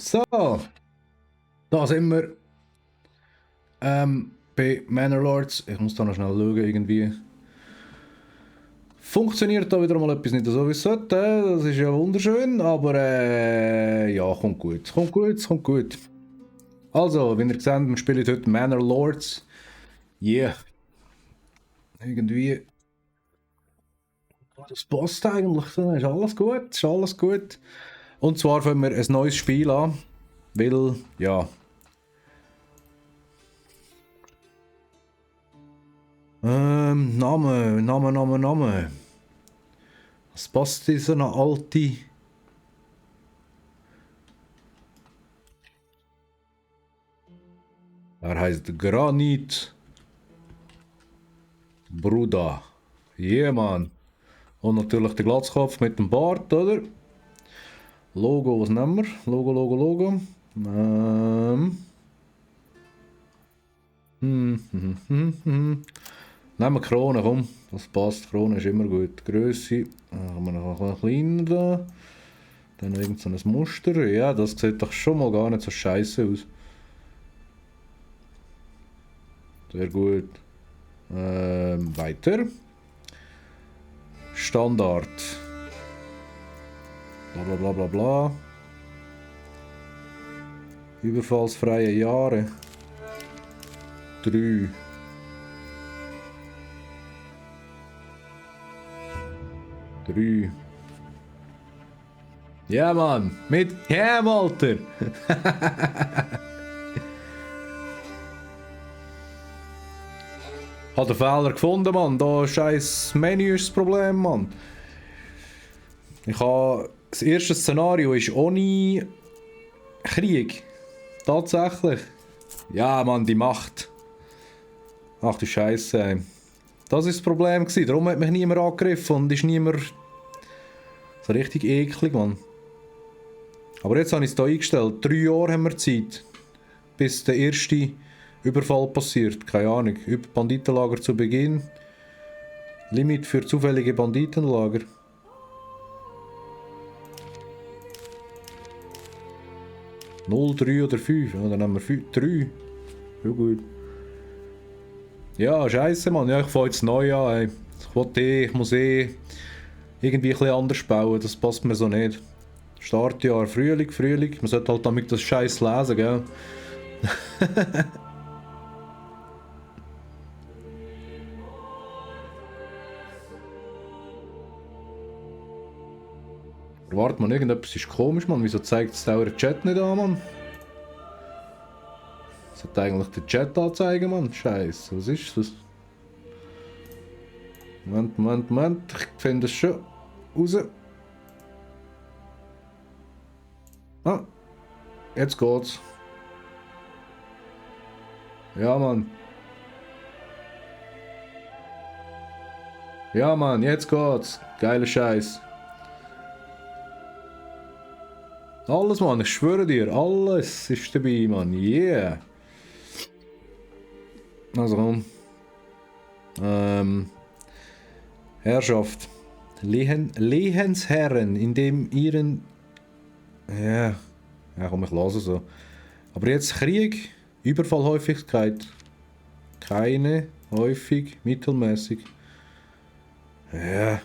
So, da sind wir bei Manor Lords. Ich muss da noch schnell schauen, irgendwie. Funktioniert da wieder mal etwas nicht so wie es sollte. Das ist ja wunderschön, aber ja, kommt gut. Kommt gut, kommt gut. Also, wie ihr seht, wir spielen heute Manor Lords. Yeah. Irgendwie. Das passt eigentlich, ist alles gut, ist alles gut. Und zwar fangen wir ein neues Spiel an, weil, ja. Name. Was passt in so eine alte... Er heißt Granit Bruder. Yeah, Mann. Und natürlich der Glatzkopf mit dem Bart, oder? Logo, was nehmen wir? Logo. Nehmen wir Krone, komm. Das passt, Krone ist immer gut. Grösse, haben wir noch ein kleiner da. Dann irgend so ein Muster. Ja, das sieht doch schon mal gar nicht so scheiße aus. Sehr gut. Weiter. Standard. Bla. Überfallsfreie Jahre. 3. Ja, Mann, mit Cam, Alter! Hat den Fehler gefunden, Mann. Da scheiß Menü ist das Problem, Mann. Ich habe... Das erste Szenario ist ohne Krieg. Tatsächlich. Ja, Mann, die Macht. Ach du Scheiße, ey. Das ist das Problem gewesen. Darum hat mich niemand angegriffen und ist niemand so richtig eklig, Mann. Aber jetzt habe ich es hier eingestellt. 3 Jahre haben wir Zeit, bis der erste Überfall passiert. Keine Ahnung. Banditenlager zu Beginn. Limit für zufällige Banditenlager. Null, 3 oder 5. Ja, dann haben wir 5, 3. Ja gut. Ja, scheiße, Mann. Ja, ich fange jetzt neu an. Ey. Ich muss irgendwie ein bisschen anders bauen. Das passt mir so nicht. Startjahr, Frühling. Man sollte halt damit das Scheiß lesen, gell? Warte mal, irgendetwas ist komisch, Mann. Wieso zeigt es euren Chat nicht an, Mann? Sollte eigentlich den Chat anzeigen, Mann. Scheiße, was ist das? Moment. Ich finde es schon raus. Ah, jetzt geht's. Ja, Mann. Ja, Mann, jetzt geht's. Geiler Scheiß. Alles, Mann, ich schwöre dir, alles ist dabei, Mann. Yeah. Also komm. Herrschaft. Lehensherren, indem ihren... Ja, komm, ich lasse so. Aber jetzt Krieg, Überfallhäufigkeit. Keine, häufig, mittelmäßig. Ja.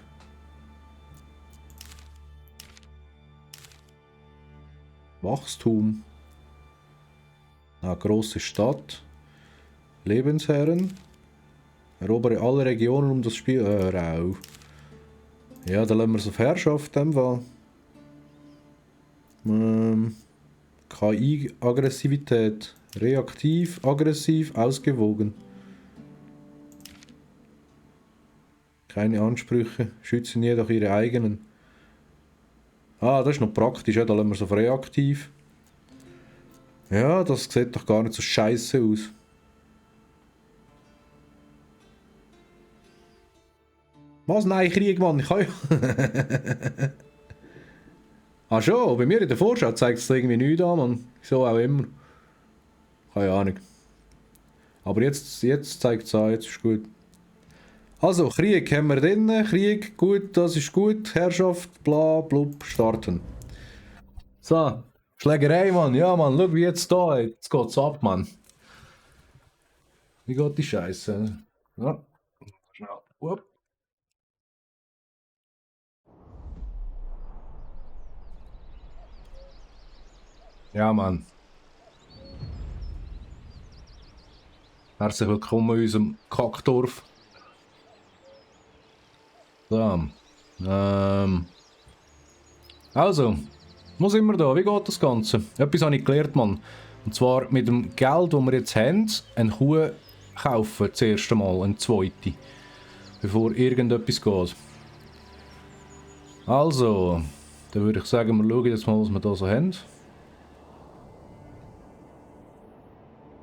Wachstum. Große Stadt. Lebensherren. Erobere alle Regionen um das Spiel. Rau. Ja, dann lassen wir es auf Herrschaft. KI-Aggressivität. Reaktiv, aggressiv, ausgewogen. Keine Ansprüche. Schützen jedoch ihre eigenen. Das ist noch praktisch, ja, da lassen wir es auf reaktiv. Ja, das sieht doch gar nicht so scheiße aus. Was? Nein, Krieg, Mann, ich kann ja... schon, bei mir in der Vorschau zeigt es irgendwie nichts an, Mann. So auch immer. Keine Ahnung. Aber jetzt zeigt es an, jetzt ist gut. Also, Krieg haben wir drin. Krieg, gut, das ist gut. Herrschaft, bla, blub, starten. So, Schlägerei, Mann. Ja, Mann. Schau, wie jetzt da. Jetzt geht's ab, Mann. Wie geht die Scheiße? Ja. Schnell. Upp. Ja, Mann. Herzlich willkommen in unserem Kackdorf. So. Also, wo sind wir da? Wie geht das Ganze? Etwas habe ich gelernt, Mann. Und zwar mit dem Geld, das wir jetzt haben, eine Kuh kaufen, das erste Mal, eine zweite. Bevor irgendetwas geht. Also, dann würde ich sagen, wir schauen jetzt mal, was wir da so haben.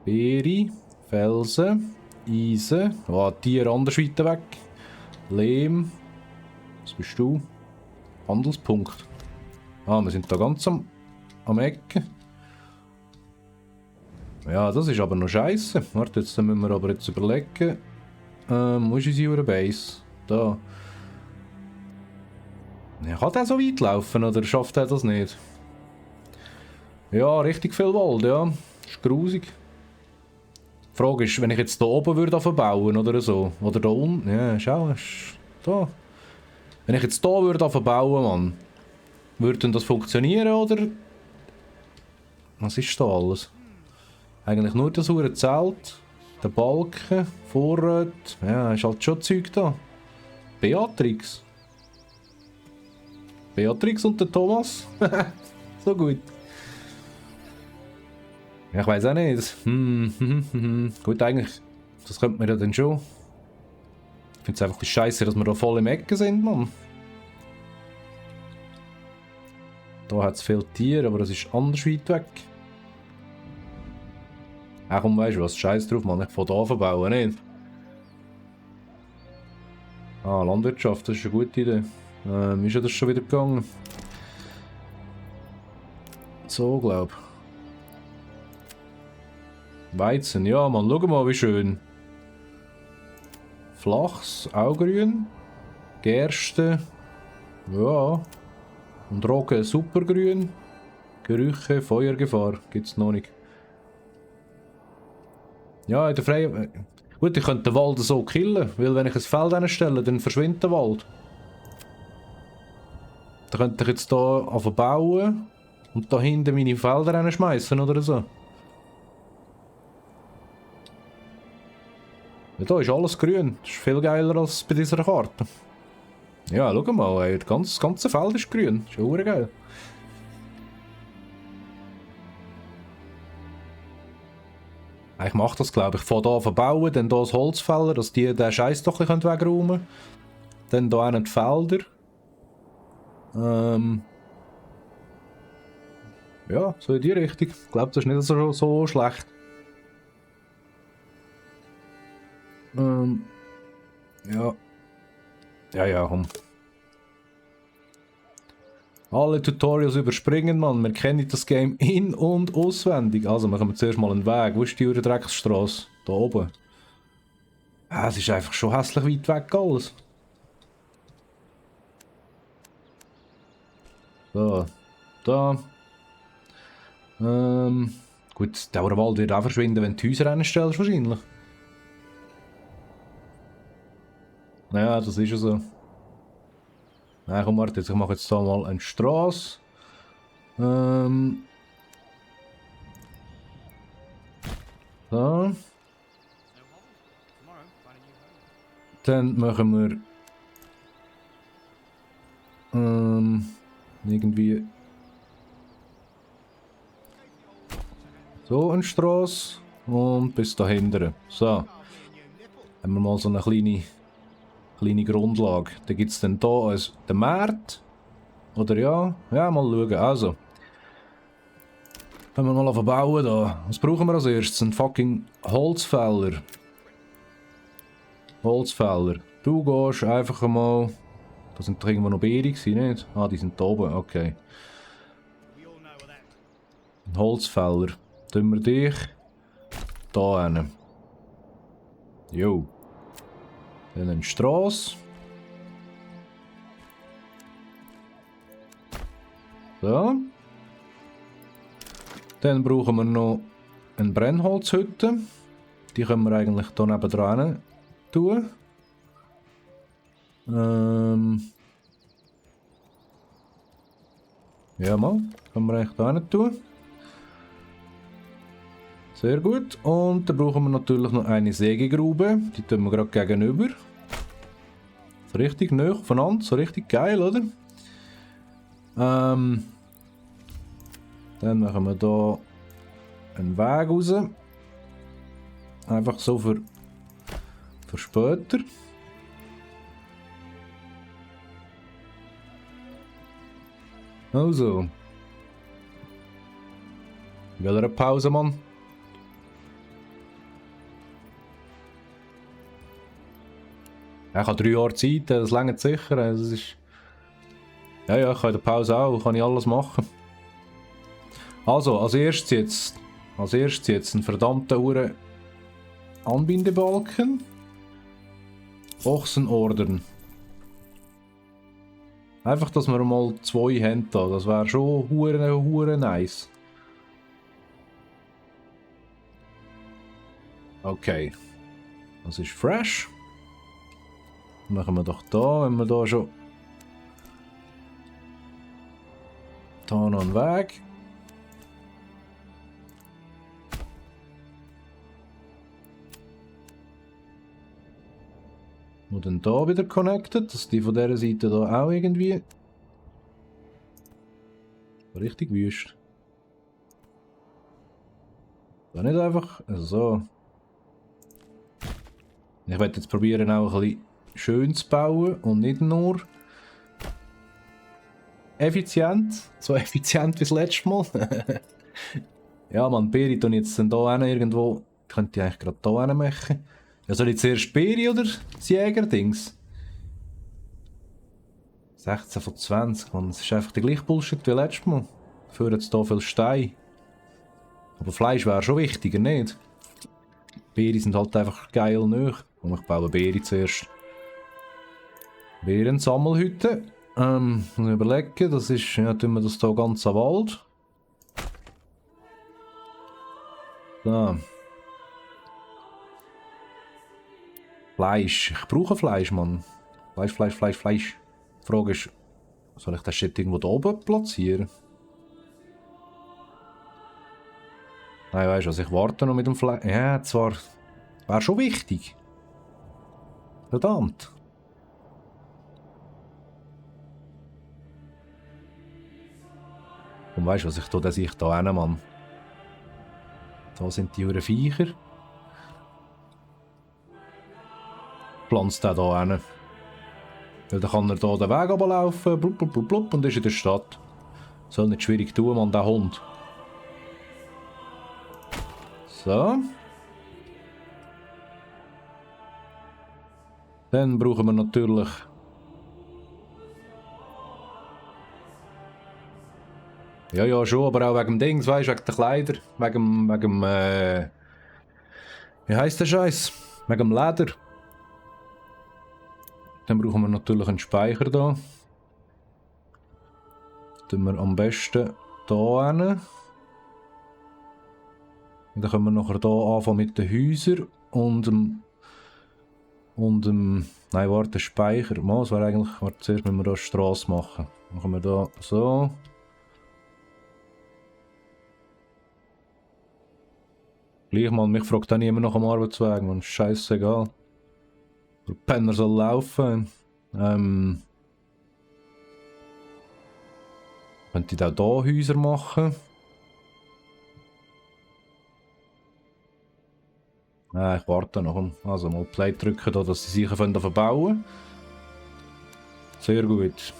Beere, Felsen, Eisen, Tier anders weiter weg. Lehm. Was bist du? Handelspunkt. Wir sind da ganz am Ecke. Ja, das ist aber noch scheiße. Warte, jetzt müssen wir aber jetzt überlegen. Wo ist unsere Base? Da. Ja, kann der so weit laufen oder schafft er das nicht? Ja, richtig viel Wald, ja. Ist grusig. Die Frage ist, wenn ich jetzt hier oben würde bauen oder so. Oder da unten. Ja, schau, da. Wenn ich jetzt hier würde bauen, Mann. Würde denn das funktionieren oder? Was ist da alles? Eigentlich nur das hure Zelt, der Balken, Vorrat. Ja, ist halt schon Zeug da. Beatrix. Beatrix und der Thomas. So gut. Ja, ich weiß auch nicht. Gut, eigentlich. Das könnte man ja dann schon. Ich finde es einfach scheiße, dass wir da voll im Ecken sind, Mann. Da hat es viele Tiere, aber das ist anders weit weg. Ach komm, weißt du was? Scheiß drauf, Mann. Ich von da verbauen, nicht? Landwirtschaft, das ist eine gute Idee. Ist ja das schon wieder gegangen? So, glaub. Weizen, ja, Mann. Schau mal, wie schön. Flachs, auch grün. Gerste. Ja. Und Roggen, supergrün. Gerüche, Feuergefahr. Gibt's noch nicht. Ja, in der freien... Gut, ich könnte den Wald so killen, weil wenn ich ein Feld hinstelle, dann verschwindet der Wald. Dann könnte ich jetzt hier bauen und da hinten meine Felder schmeißen oder so. Ja, da ist alles grün. Das ist viel geiler als bei dieser Karte. Ja, schau mal, ey, das ganze Feld ist grün. Das ist ja geil. Ich mache das, glaube ich. Von hier verbauen, dann hier das Holzfäller, dass die den Scheiß doch ein bisschen wegräumen können. Dann hier die Felder. Ja, so in die Richtung. Ich glaube, das ist nicht so schlecht. Ja. Ja, komm. Alle Tutorials überspringen, Mann. Wir kennen das Game in- und auswendig. Also machen wir zuerst mal einen Weg. Wo ist die Drecksstrasse? Da oben. Es ist einfach schon hässlich weit weg alles. So. Da. Gut, der Wald wird auch verschwinden, wenn du Häuser reinstellst, wahrscheinlich. Ja, das ist ja so. Nein, komm, warte, ich mache jetzt da mal eine Straße. Da. Dann machen wir irgendwie so eine Straße und bis dahinter. So. Haben wir mal so eine kleine Grundlage. Dann gibt es dann hier den Markt. Oder ja? Ja, mal schauen. Also. Können wir mal bauen da. Was brauchen wir als erstes? Ein fucking Holzfäller. Holzfäller. Du gehst einfach mal... Da sind doch irgendwo noch Beere gewesen, nicht? Die sind da oben. Okay. Ein Holzfäller. Tun wir dich da hin. Jo. Dann eine Straße. So. Dann brauchen wir noch eine Brennholzhütte. Die können wir eigentlich hier nebendran tun. Ja, mal. Können wir eigentlich da tun. Sehr gut. Und dann brauchen wir natürlich noch eine Sägegrube. Die tun wir gerade gegenüber. So richtig nah voneinander. So richtig geil, oder? Dann machen wir hier einen Weg raus. Einfach so für später. Also. Wieder eine Pause, Mann. Ich habe 3 Jahre Zeit, das reicht sicher. Das ist ja, ich kann in der Pause auch, kann ich alles machen. Also, als erstes jetzt ein verdammter Hure Anbindebalken. Ochsen ordern. Einfach, dass wir mal 2 haben da. Das wäre schon hure nice. Okay. Das ist fresh. Machen wir doch da, wenn wir da schon... Da noch einen Weg. Und dann da wieder connected, dass die von dieser Seite da auch irgendwie... Richtig wüst. Da nicht einfach so. Ich werde jetzt probieren auch ein bisschen schön zu bauen und nicht nur effizient. So effizient wie das letzte Mal. Ja, man, Beere tun jetzt dann hier hin irgendwo. Könnte ich eigentlich gerade hier hin machen. Ja, soll ich zuerst Beere oder das Jäger-Dings? 16 von 20, man. Das ist einfach der gleiche Bullshit wie letztes Mal. Dafür jetzt hier viel Stein. Aber Fleisch wäre schon wichtiger, nicht? Beere sind halt einfach geil nöch. Und ich baue Beere zuerst. Beerensammelhütte. Muss ich überlegen, das ist, ja, tun wir das hier ganz am Wald. Da. Fleisch. Ich brauche Fleisch, Mann. Fleisch. Die Frage ist, soll ich das Shit irgendwo da oben platzieren? Nein, weißt du, also ich warte noch mit dem Fleisch. Ja, zwar. Wäre schon wichtig. Verdammt. Und weißt du, was ich da sehe, da hin, Mann? Da sind die Huren Viecher. Pflanzt den da hin. Weil dann kann er hier den Weg runterlaufen, blub, und ist in der Stadt. Soll nicht schwierig tun, Mann, der Hund. So. Dann brauchen wir natürlich... Ja, schon, aber auch wegen dem Dings, weißt du, wegen der Kleider, wegen wie heisst der Scheiß? Wegen dem Leder. Dann brauchen wir natürlich einen Speicher da. Tun wir am besten hier hin. Und dann können wir nachher hier anfangen mit den Häusern und dem... Nein, warte, Speicher. Mal, das wäre eigentlich... Warte, zuerst müssen wir hier eine Strasse machen. Machen wir hier so. Gleich mal, mich fragt auch niemand nach dem Arbeitsweg, man, scheißegal. Der Penner soll laufen. Könnte ich auch hier Häuser machen? Ich warte noch. Also mal Play drücken, da, dass sie sich verbauen. Sehr gut.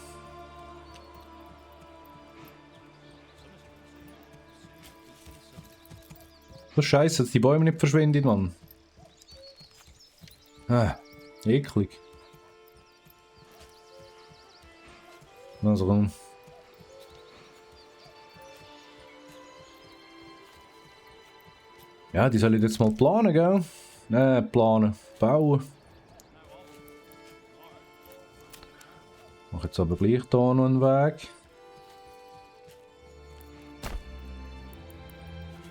So scheiße, dass die Bäume nicht verschwinden, Mann. Eklig. Also komm. Ja, die soll ich jetzt mal planen, gell? Planen. Bauen. Mach jetzt aber gleich hier noch einen Weg.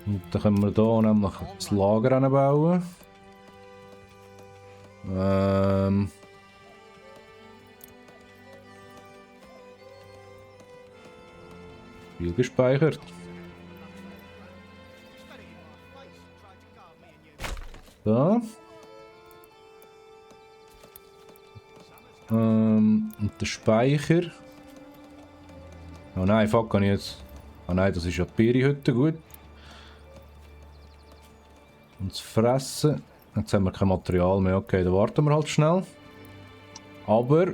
Und dann können wir hier nämlich das Lager anbauen. Viel gespeichert. Da. Und der Speicher. Oh nein, fuck, kann ich jetzt. Oh nein, das ist ja die Beerihütte, gut. Und das Fressen. Jetzt haben wir kein Material mehr, okay, dann warten wir halt schnell. Aber,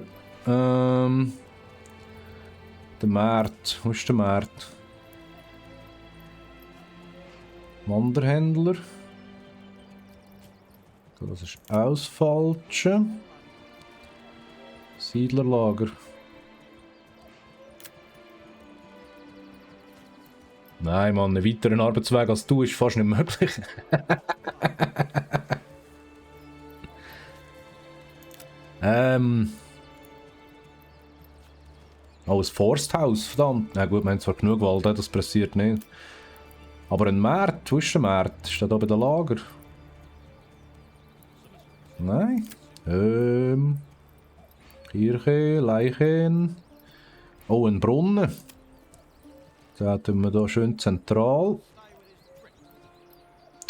der Markt, wo ist der Markt? Wanderhändler. Das ist alles Falsche. Siedlerlager. Nein, Mann, einen weiteren Arbeitsweg als du ist fast nicht möglich. Oh, ein Forsthaus, verdammt. Na gut, wir haben zwar genug Wald, das pressiert nicht. Aber ein Markt, wo ist der Markt? Ist der da bei den Lager? Nein. Kirche, Leichen. Oh, ein Brunnen. Da tun wir hier schön zentral.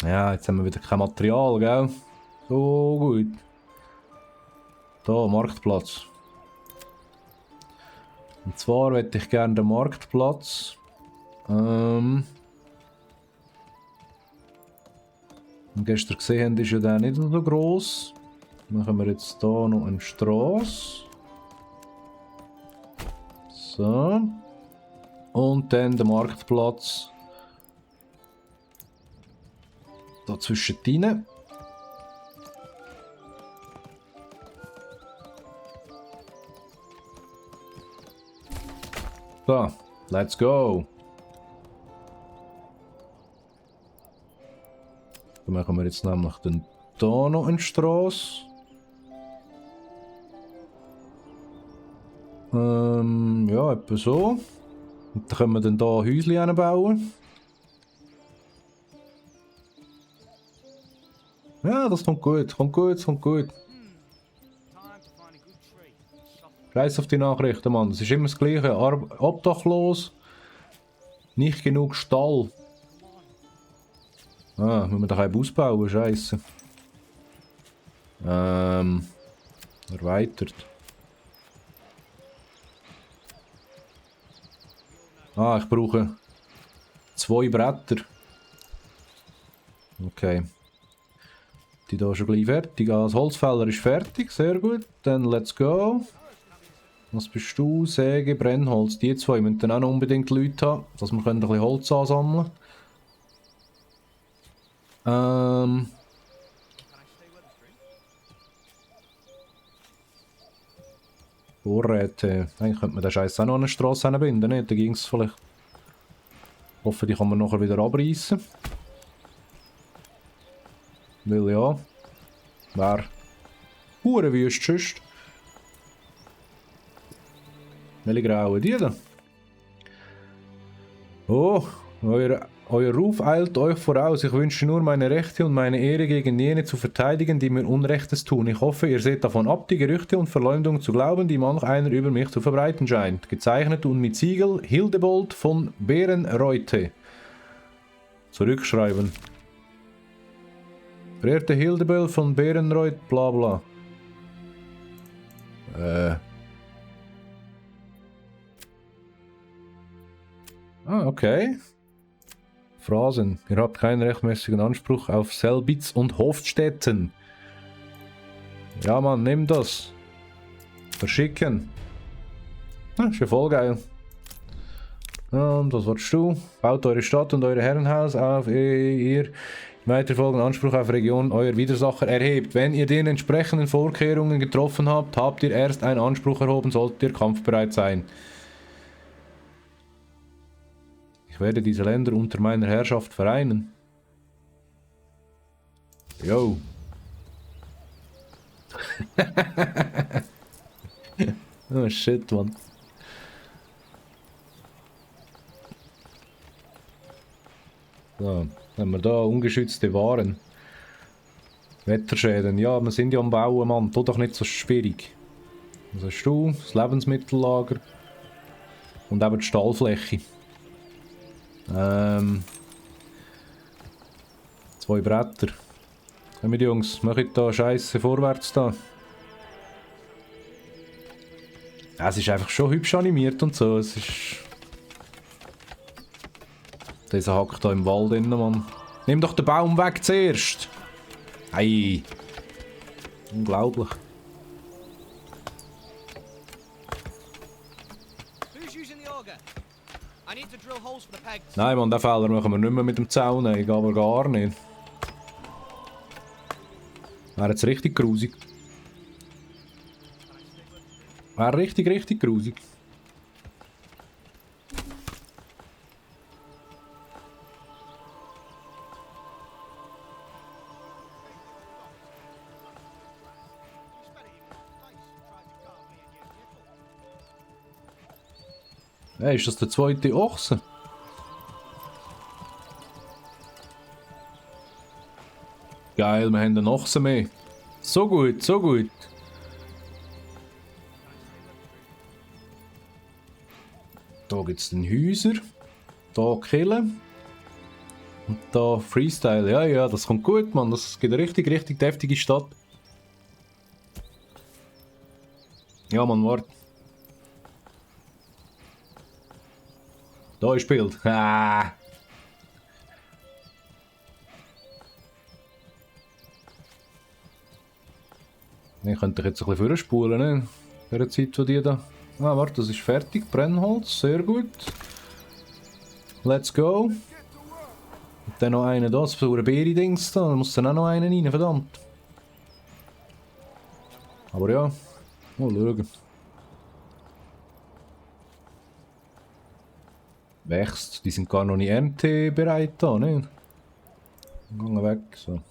Ja, jetzt haben wir wieder kein Material, gell? So gut. Da, Marktplatz. Und zwar hätte ich gerne den Marktplatz. Und gestern gesehen haben, ist ja der nicht so gross. Machen wir jetzt hier noch eine Straße. So. Und dann der Marktplatz. Da zwischendrin. So, let's go. Dann machen wir jetzt nämlich dann hier noch eine Straße. Ja, etwa so. Und dann können wir dann hier Häuschen bauen. Ja, das kommt gut, kommt gut, kommt gut. Scheiß auf die Nachrichten, Mann. Das ist immer das Gleiche. Obdachlos. Nicht genug Stall. Ah, müssen wir doch einen ausbauen, Scheiße. Erweitert. Ah, ich brauche 2 Bretter. Okay. Die da schon gleich fertig. Das Holzfäller ist fertig, sehr gut. Dann let's go. Was bist du? Säge, Brennholz. Die zwei müssen dann auch noch unbedingt Leute haben, dass wir ein bisschen Holz ansammeln können. Vorräte. Eigentlich könnte man den Scheiß auch noch an eine Straße hinbinden, nicht? Dann ging es vielleicht. Ich hoffe, die kann man nachher wieder abreißen. Weil ja. Wäre Hurenwüst sonst. Welche grauen die da? Oh, euer Ruf eilt euch voraus. Ich wünsche nur meine Rechte und meine Ehre gegen jene zu verteidigen, die mir Unrechtes tun. Ich hoffe, ihr seht davon ab, die Gerüchte und Verleumdungen zu glauben, die manch einer über mich zu verbreiten scheint. Gezeichnet und mit Siegel Hildebold von Bärenreute. Zurückschreiben. Verehrte Hildebold von Bärenreut, bla bla. Ah, okay. Phrasen. Ihr habt keinen rechtmäßigen Anspruch auf Selbitz und Hofstetten. Ja, Mann, nimm das. Verschicken. Ah, ist ja voll geil. Und was wolltest du? Baut eure Stadt und euer Herrenhaus auf, ehe ihr weiterfolgenden Anspruch auf Region euer Widersacher erhebt. Wenn ihr den entsprechenden Vorkehrungen getroffen habt, habt ihr erst einen Anspruch erhoben, solltet ihr kampfbereit sein. Ich werde diese Länder unter meiner Herrschaft vereinen. Yo. Oh shit, man. So. Wenn wir da ungeschützte Waren. Wetterschäden. Ja, wir sind ja am Bauen, Mann. Tu doch nicht so schwierig. Was hast du? Das Lebensmittellager. Und eben die Stallfläche. 2 Bretter. Kommt Jungs, macht da Scheiße vorwärts da. Ja, es ist einfach schon hübsch animiert und so. Es ist. Dieser hackt da im Wald drin, Mann. Nimm doch den Baum weg zuerst! Ei! Unglaublich. Nein, Mann, den Fehler machen wir nicht mehr mit dem Zaun, nein, aber gar nicht. Wäre jetzt richtig grusig. Wäre richtig, richtig grusig. Hey, ist das der zweite Ochse? Geil, wir haben einen Ochsen mehr. So gut, so gut. Da gibt es den Häuser. Da Killen. Und da Freestyle. Ja, ja, das kommt gut, Mann. Das gibt eine richtig, richtig deftige Stadt. Ja, Mann, warte. Da ist Bild. Ah. Ich könnte jetzt ein bisschen vorspulen, ne? In der Zeit, wo die da... Ah, warte, das ist fertig. Brennholz, sehr gut. Let's go. Und dann noch einen da, das versuche Beere-Dings da. Da muss dann auch noch einen rein, verdammt. Aber ja, mal schauen. Wächst, die sind gar noch nicht erntebereit da, ne? Gehen weg, so.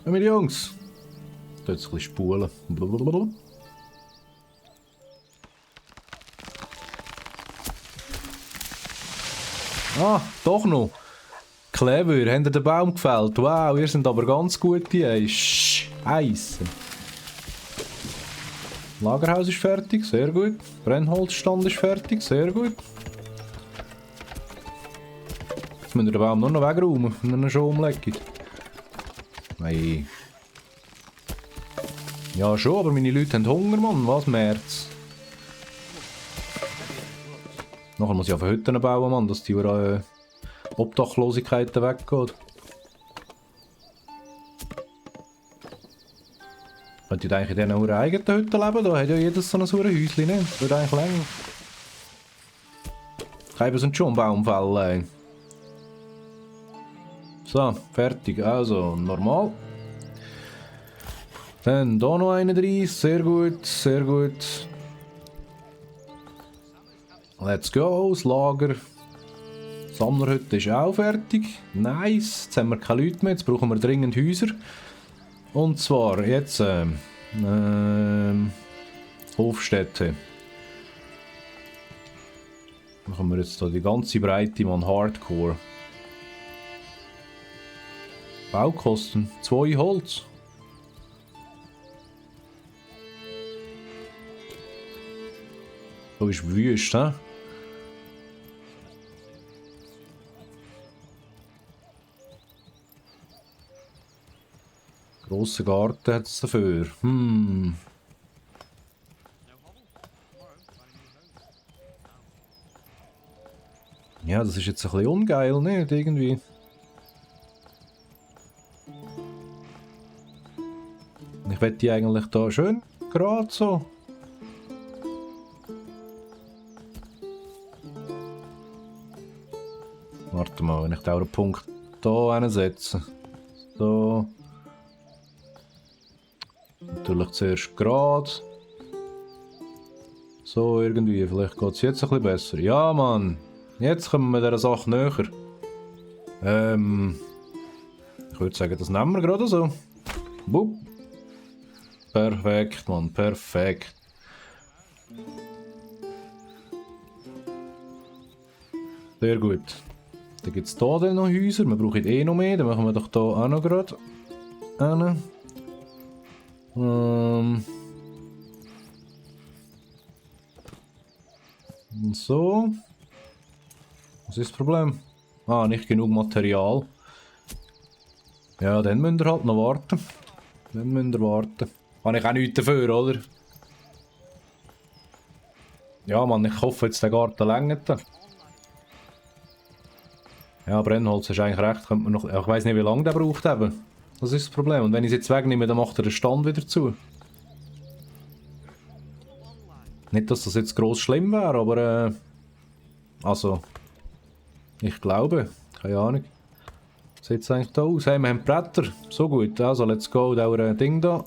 Ja, meine Jungs. Da jetzt ein bisschen spulen. Blablabla. Ah, doch noch. Clever, habt ihr den Baum gefällt? Wow, ihr seid aber ganz gute, ey. Scheiße. Lagerhaus ist fertig, sehr gut. Brennholzstand ist fertig, sehr gut. Jetzt müssen wir den Baum nur noch wegräumen, wenn ihr ihn schon umlegt. Nein. Ja schon, aber meine Leute haben Hunger, Mann. Was, März? Nachher muss ich auf Hütten bauen, Mann, dass die Obdachlosigkeiten weggeht. Könnt ihr eigentlich in diesen eigenen Hütten leben? Da hat ja jedes so ein Häuschen, ne? Das würde eigentlich länger. Keine sind schon Baumfälle. So, fertig. Also, normal. Dann hier noch 31. Sehr gut, sehr gut. Let's go, das Lager. Die Sammlerhütte ist auch fertig. Nice. Jetzt haben wir keine Leute mehr, jetzt brauchen wir dringend Häuser. Und zwar jetzt Hofstätte. Machen wir jetzt da die ganze Breite, man, Hardcore. Baukosten 2 Holz. So ist wüst, hä? Grosser Garten hat es dafür. Ja, das ist jetzt ein bisschen ungeil, nicht? Irgendwie. Ich wette die eigentlich da schön gerade so. Warte mal, wenn ich den Punkt hier hinsetze. So. Natürlich zuerst gerade. So irgendwie, vielleicht geht es jetzt ein bisschen besser. Ja, Mann! Jetzt kommen wir dieser Sache näher. Ich würde sagen, das nehmen wir gerade so. Bup. Perfekt, Mann, perfekt. Sehr gut. Dann gibt es hier dann noch Häuser. Wir brauchen eh noch mehr. Dann machen wir doch hier auch noch gerade einen. Und so. Was ist das Problem? Ah, nicht genug Material. Ja, dann müsst ihr halt noch warten. Dann müsst ihr warten. Kann ich auch nichts dafür, oder? Ja, Mann, ich hoffe jetzt der Garten längert. Ja, Brennholz ist eigentlich recht. Könnte man noch, ich weiß nicht, wie lange der braucht eben. Das ist das Problem. Und wenn ich es jetzt wegnehme, dann macht er den Stand wieder zu. Nicht, dass das jetzt gross schlimm wäre, aber also, ich glaube, keine Ahnung. Wie sieht es eigentlich da aus? Hey, wir haben Bretter. So gut, also let's go, da Ding da.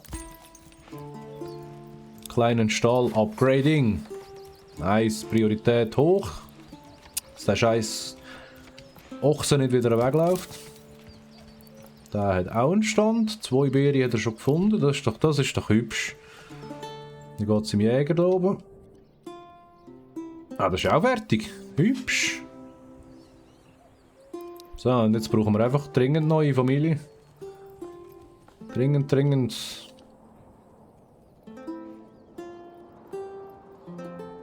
Kleinen Stall, Upgrading. Nice, Priorität hoch. Dass der scheiß Ochse nicht wieder wegläuft. Der hat auch einen Stand. 2 Beeren hat er schon gefunden. Das ist doch hübsch. Dann geht es im Jäger da oben. Ah, das ist auch fertig. Hübsch. So, und jetzt brauchen wir einfach dringend neue Familie. Dringend.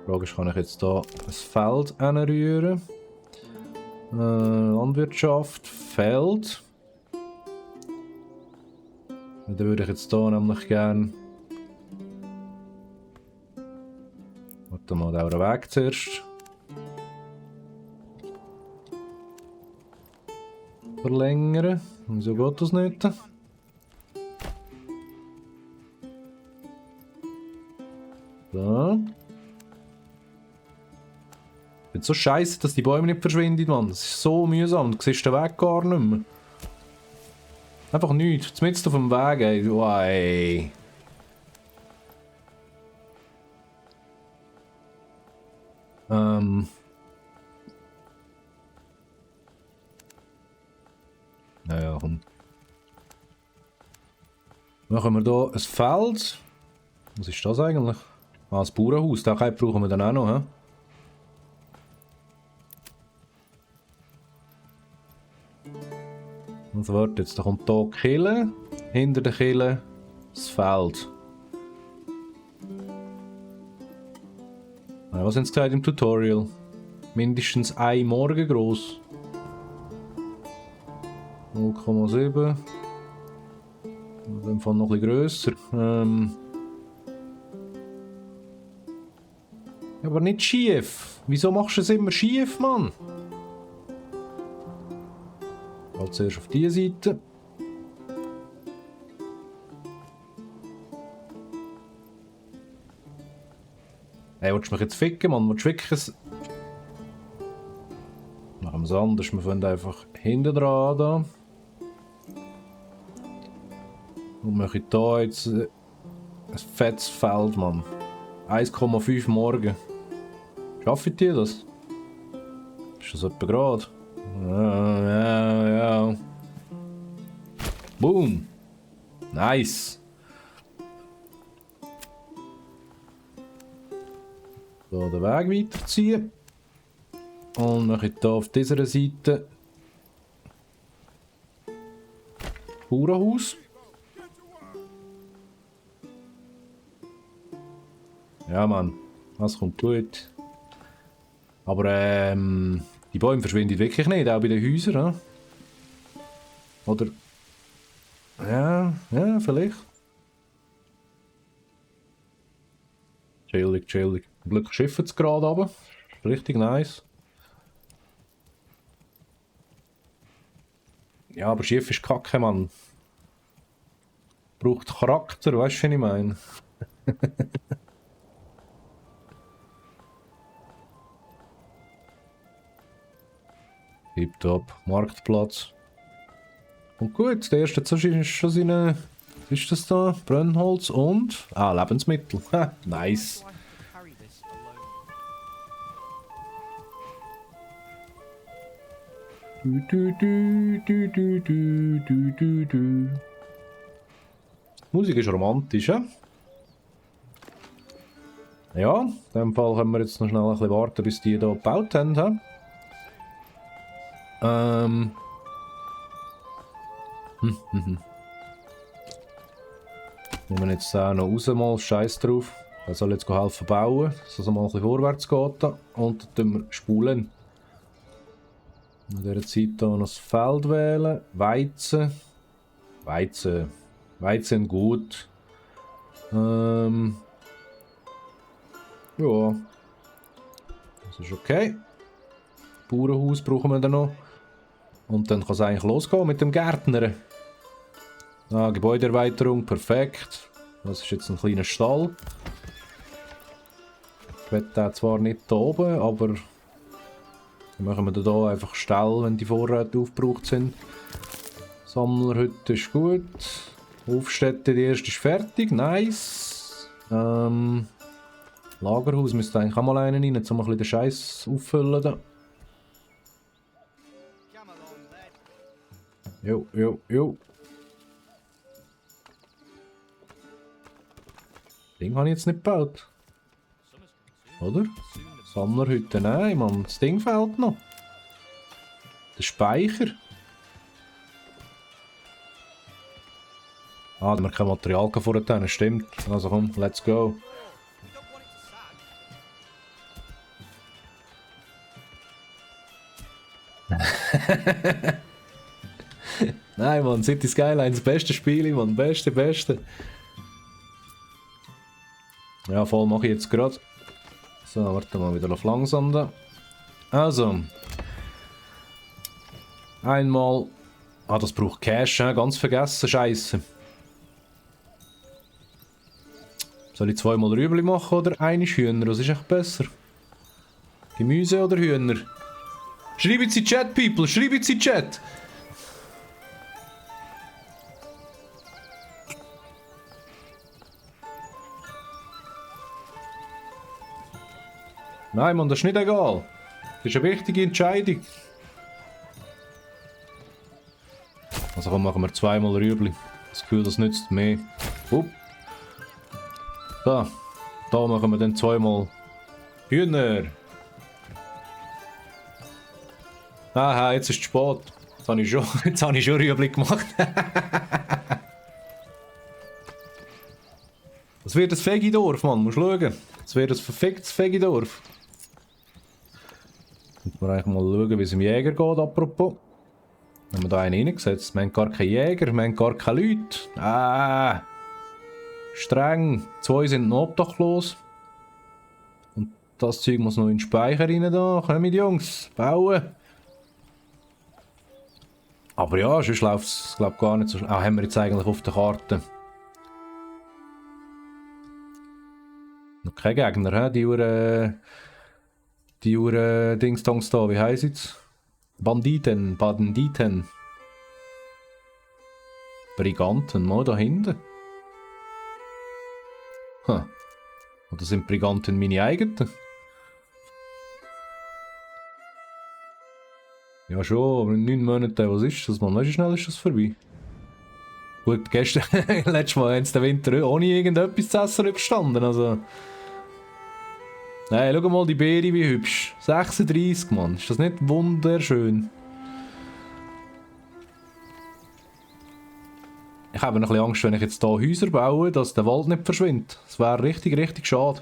Die Frage ist, kann ich jetzt hier ein Feld hinrühren? Landwirtschaft, Feld. Dann würde ich jetzt hier nämlich gerne... Warte mal, den Weg zuerst. Verlängern. Wieso geht das nicht? So. Ich finde so scheiße, dass die Bäume nicht verschwinden, Mann. Das ist so mühsam. Du siehst den Weg gar nicht mehr. Einfach nichts. Zumindest auf dem Weg, ey. Oh, ey. Naja, komm. Machen wir hier ein Feld. Was ist das eigentlich? Ah, das Bauernhaus. Den brauchen wir dann auch noch, hä? Also warte, jetzt da kommt hier die Kille. Hinter der Kille das Feld. Was haben sie gesagt im Tutorial? Mindestens ein Morgen groß. 0,7. In dem Fall noch ein bisschen grösser. Aber nicht schief. Wieso machst du es immer schief, Mann? Halt zuerst auf diese Seite. Hey, willst du mich jetzt ficken, Mann? Willst du wirklich ein... Machen wir es anders. Wir fangen einfach hinten dran da. Und machen hier jetzt ein fettes Feld, Mann. 1,5 morgen. Schaffe ich dir das? Ist das etwa gerade? Ja. Boom! Nice! So, den Weg weiterziehen. Und mache ich hier auf dieser Seite Bauernhaus. Ja, Mann, das kommt gut. Aber die Bäume verschwinden wirklich nicht, auch bei den Häusern. Ne? Oder. Ja, vielleicht. Chillig. Zum Glück schiffen es gerade runter. Richtig nice. Ja, aber Schiff ist kacke, Mann. Braucht Charakter, weißt du, was ich meine? Tipptopp, Marktplatz. Und gut, der erste Zustand ist schon seine. Was ist das da? Brennholz und. Ah, Lebensmittel. Nice. Die Musik ist romantisch, ja? Ja, in dem Fall können wir jetzt noch schnell ein bisschen warten, bis die hier gebaut haben. Nehmen wir jetzt auch noch raus, mal Scheiß drauf. Er soll jetzt helfen bauen, dass es mal ein bisschen vorwärts geht. Und dann tun wir spulen. In dieser Zeit hier noch das Feld wählen. Weizen. Weizen gut. Ja. Das ist okay. Bauernhaus brauchen wir dann noch. Und dann kann es eigentlich losgehen mit dem Gärtner. Ah, Gebäudeerweiterung, perfekt. Das ist jetzt ein kleiner Stall. Ich will den zwar nicht hier oben, aber dann machen wir hier einfach Stall, wenn die Vorräte aufgebraucht sind. Sammlerhütte ist gut. Aufstätte, die erste ist fertig, nice. Lagerhaus müsste eigentlich auch mal einen rein, um ein bisschen den Scheiß auffüllen. Da. Jo. Ding habe ich jetzt nicht gebaut. Oder? Sammlerhütte, nein, Mann, das Ding fehlt noch. Der Speicher. Ah, da haben wir kein Material vorher, stimmt. Also komm, let's go. Nein, Mann, City Skylines, das beste Spiel, Mann, beste. Ja, voll mache ich jetzt gerade. So, warte mal, wieder auf langsam da. Also. Einmal. Ah, das braucht Cash, ganz vergessen, Scheiße. Soll ich zweimal Rüebli machen oder eine Hühner? Was ist echt besser? Gemüse oder Hühner? Schreibt sie in Chat, People, schreibt sie in Chat! Nein, Mann, das ist nicht egal. Das ist eine wichtige Entscheidung. Also komm, machen wir zweimal Rüebli. Das Gefühl, das nützt mehr. Da machen wir dann zweimal Hühner. Aha, jetzt ist es spät. Jetzt habe ich schon Rüebli gemacht. Das wird ein Fegidorf, Mann, musst schauen. Das wird ein verficktes Fegidorf. Müssen wir eigentlich mal schauen, wie es im Jäger geht, apropos. Haben wir da einen reingesetzt? Wir haben gar keinen Jäger, wir haben gar keine Leute. Ah! Streng. 2 sind noch obdachlos. Und das Zeug muss noch in den Speicher rein da. Kommt, Jungs, bauen. Aber ja, sonst läuft es, glaube ich, gar nicht so schnell. Ah, haben wir jetzt eigentlich auf der Karte. Noch kein Gegner, hä? Die Dingstongs da, wie heisst es? Banditen. Briganten, mal da hinten. Oder sind Briganten meine eigenen? Ja schon, aber in 9 Monaten, was ist das, Mann? Weißt du, schnell ist das vorbei? Gut, gestern, letztes Mal haben sie den Winter ohne irgendetwas zu essen überstanden, also... Nein, schau mal die Beere, wie hübsch. 36, Mann. Ist das nicht wunderschön? Ich habe ein bisschen Angst, wenn ich jetzt hier Häuser baue, dass der Wald nicht verschwindet. Das wäre richtig schade.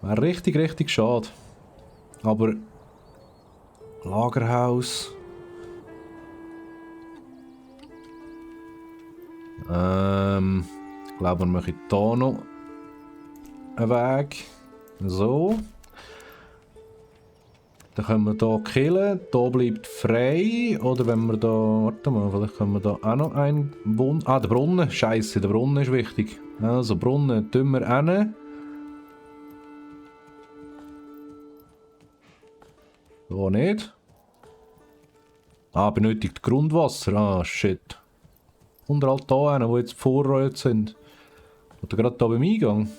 Wäre richtig schade. Aber... Lagerhaus... Ich glaube, wir machen hier noch einen Weg. So. Dann können wir hier killen. Hier bleibt frei. Oder wenn wir da... Warte mal, vielleicht können wir da auch noch einen Brunnen... Ah, der Brunnen. Scheiße, der Brunnen ist wichtig. Also, Brunnen tun wir hin. So nicht. Ah, benötigt Grundwasser. Ah, shit. Und halt da hin, wo jetzt die Vorräte sind. Oder gerade da beim Eingang.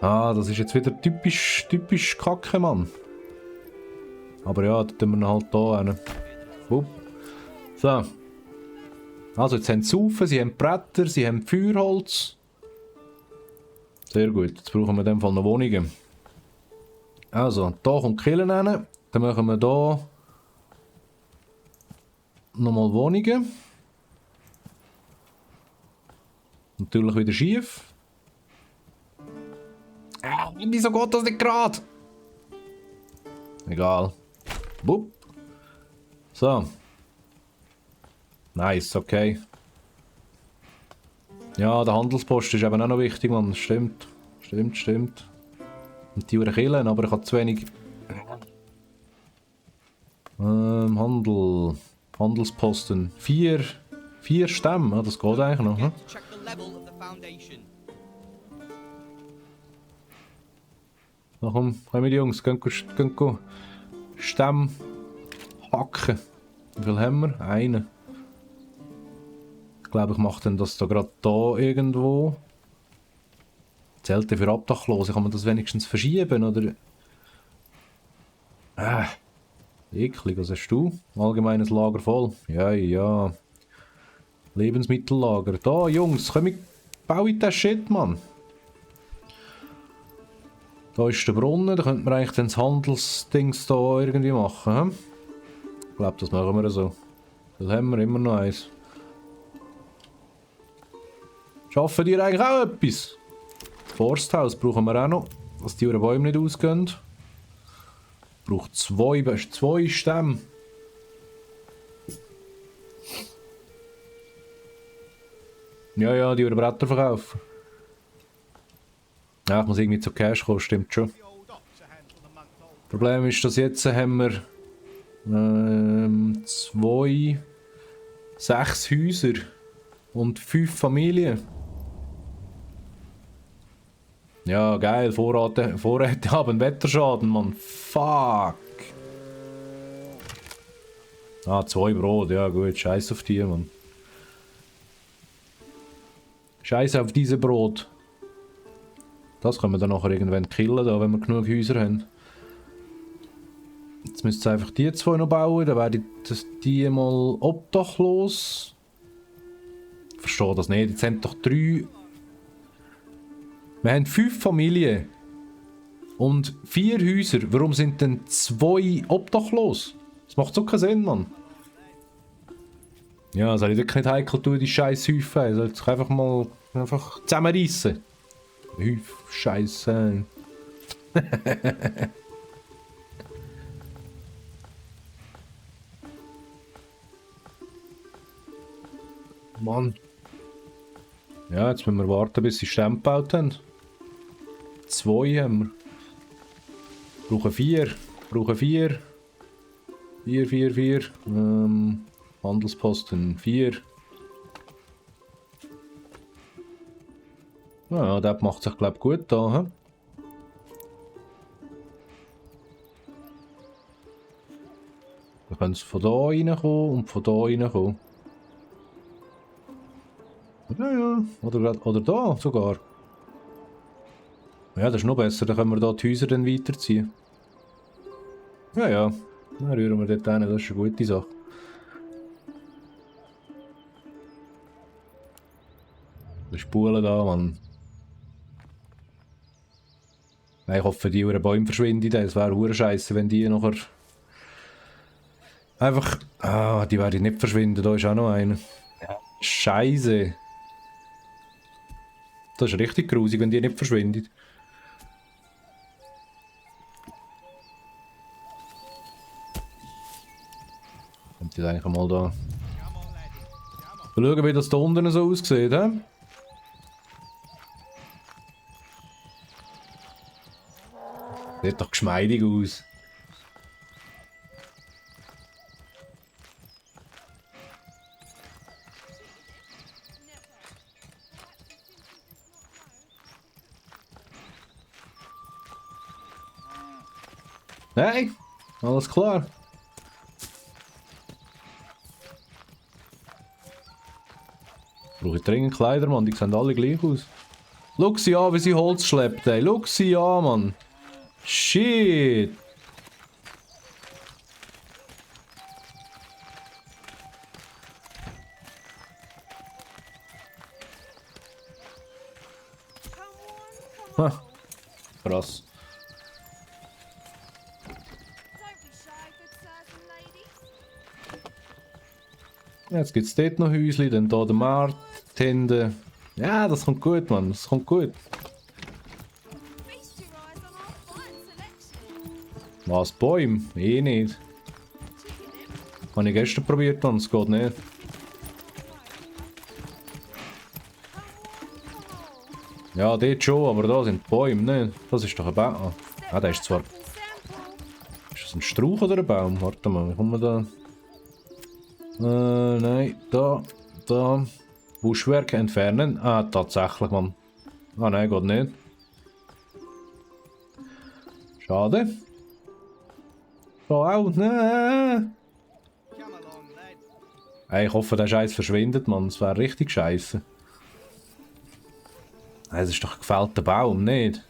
Ah, das ist jetzt wieder typisch Kacke, Mann. Aber ja, da tun wir ihn halt da hin. So. Also jetzt haben sie Saufen, sie haben Bretter, sie haben Feuerholz. Sehr gut, jetzt brauchen wir in dem Fall noch Wohnungen. Also, da kommt die Kille rein. Dann machen wir da nochmal Wohnungen. Natürlich wieder schief. Wieso geht das nicht gerade? Egal. Bup. So. Nice, okay. Ja, der Handelspost ist eben auch noch wichtig, man. Stimmt. Stimmt. Und die Uhren killen, aber ich habe zu wenig. Handelsposten. Vier Stämme, ah, das geht eigentlich noch. Hm? Na komm die Jungs, gehen Stämme hacken. Wie viel haben wir? Einen. Ich glaube, ich mache dann das da gerade da irgendwo. Zelte für Obdachlose, kann man das wenigstens verschieben, oder? Eklig, was hast du? Allgemeines Lager voll. Ja. Lebensmittellager. Da, Jungs, baue ich das Shit, Mann. Da ist der Brunnen, da könnte man eigentlich dann das Handelsdings da irgendwie machen. Hm? Ich glaube, das machen wir so. Das haben wir immer noch eins. Schaffen die eigentlich auch etwas? Forsthaus brauchen wir auch noch, dass die Bäume nicht ausgehen. Braucht zwei Stämme. Ja, die Bretter verkaufen. Ja, ich muss irgendwie zu Cash kommen, stimmt schon. Problem ist, dass jetzt haben wir 6 Häuser und 5 Familien. Ja, geil, Vorräte haben Wetterschaden, Mann. Fuck. 2 Brot, ja gut, scheiß auf die, Mann. Scheiß auf diese Brot. Das können wir dann nachher irgendwann killen, da, wenn wir genug Häuser haben. Jetzt müsst ihr einfach die 2 noch bauen, dann werden die mal obdachlos. Ich verstehe das nicht, jetzt haben doch 3... Wir haben 5 Familien und 4 Häuser. Warum sind denn 2 obdachlos? Das macht so keinen Sinn, Mann. Ja, soll ich wirklich nicht heikel tun, die scheiß Häufen. Soll ich einfach zusammenreissen. Scheiße. Mann. Ja, jetzt müssen wir warten, bis sie Stämme gebaut haben. 2 haben wir. Brauchen 4. 4. Handelsposten 4. Ja, der macht sich, glaube ich, gut da. He? Wir können von da reinkommen und von da reinkommen. Ja. Oder da sogar. Ja, das ist noch besser. Dann können wir da die Häuser dann weiterziehen. Ja. Dann rühren wir dort hin. Das ist eine gute Sache. Die Spulen da, Mann. Ich hoffe, die Bäume verschwinden. Es wäre hure scheiße, wenn die nachher... Einfach... die werden nicht verschwinden. Da ist auch noch einer. Scheiße. Das ist richtig grusig, wenn die nicht verschwindet. Kommt jetzt eigentlich mal da. Mal schauen, wie das da unten so aussieht, hä? Sieht doch geschmeidig aus. Hey, alles klar. Brauche ich dringend Kleider, Mann, die sehen alle gleich aus. Schau sie an, wie sie Holz schleppt, ey. Schau sie an, Mann. Shit. Ha, krass. Jetzt gibt es dort noch Häusli, dann hier der Markt, die Hände. Ja, das kommt gut, Mann, das kommt gut. Was, Bäume? Eh nicht. Habe ich gestern probiert, Mann, es geht nicht. Ja, dort schon, aber da sind Bäume, ne? Das ist doch ein Baum. Ah, der ist zwar... Ist das ein Strauch oder ein Baum? Warte mal, wie kommen wir da? Nein, da. Buschwerk entfernen. Ah, tatsächlich, Mann. Ah, nein, geht nicht. Schade. Da auch, nein. Hey, ich hoffe, der Scheiß verschwindet, Mann. Das wäre richtig scheiße. Es ist doch ein gefällter Baum, nicht?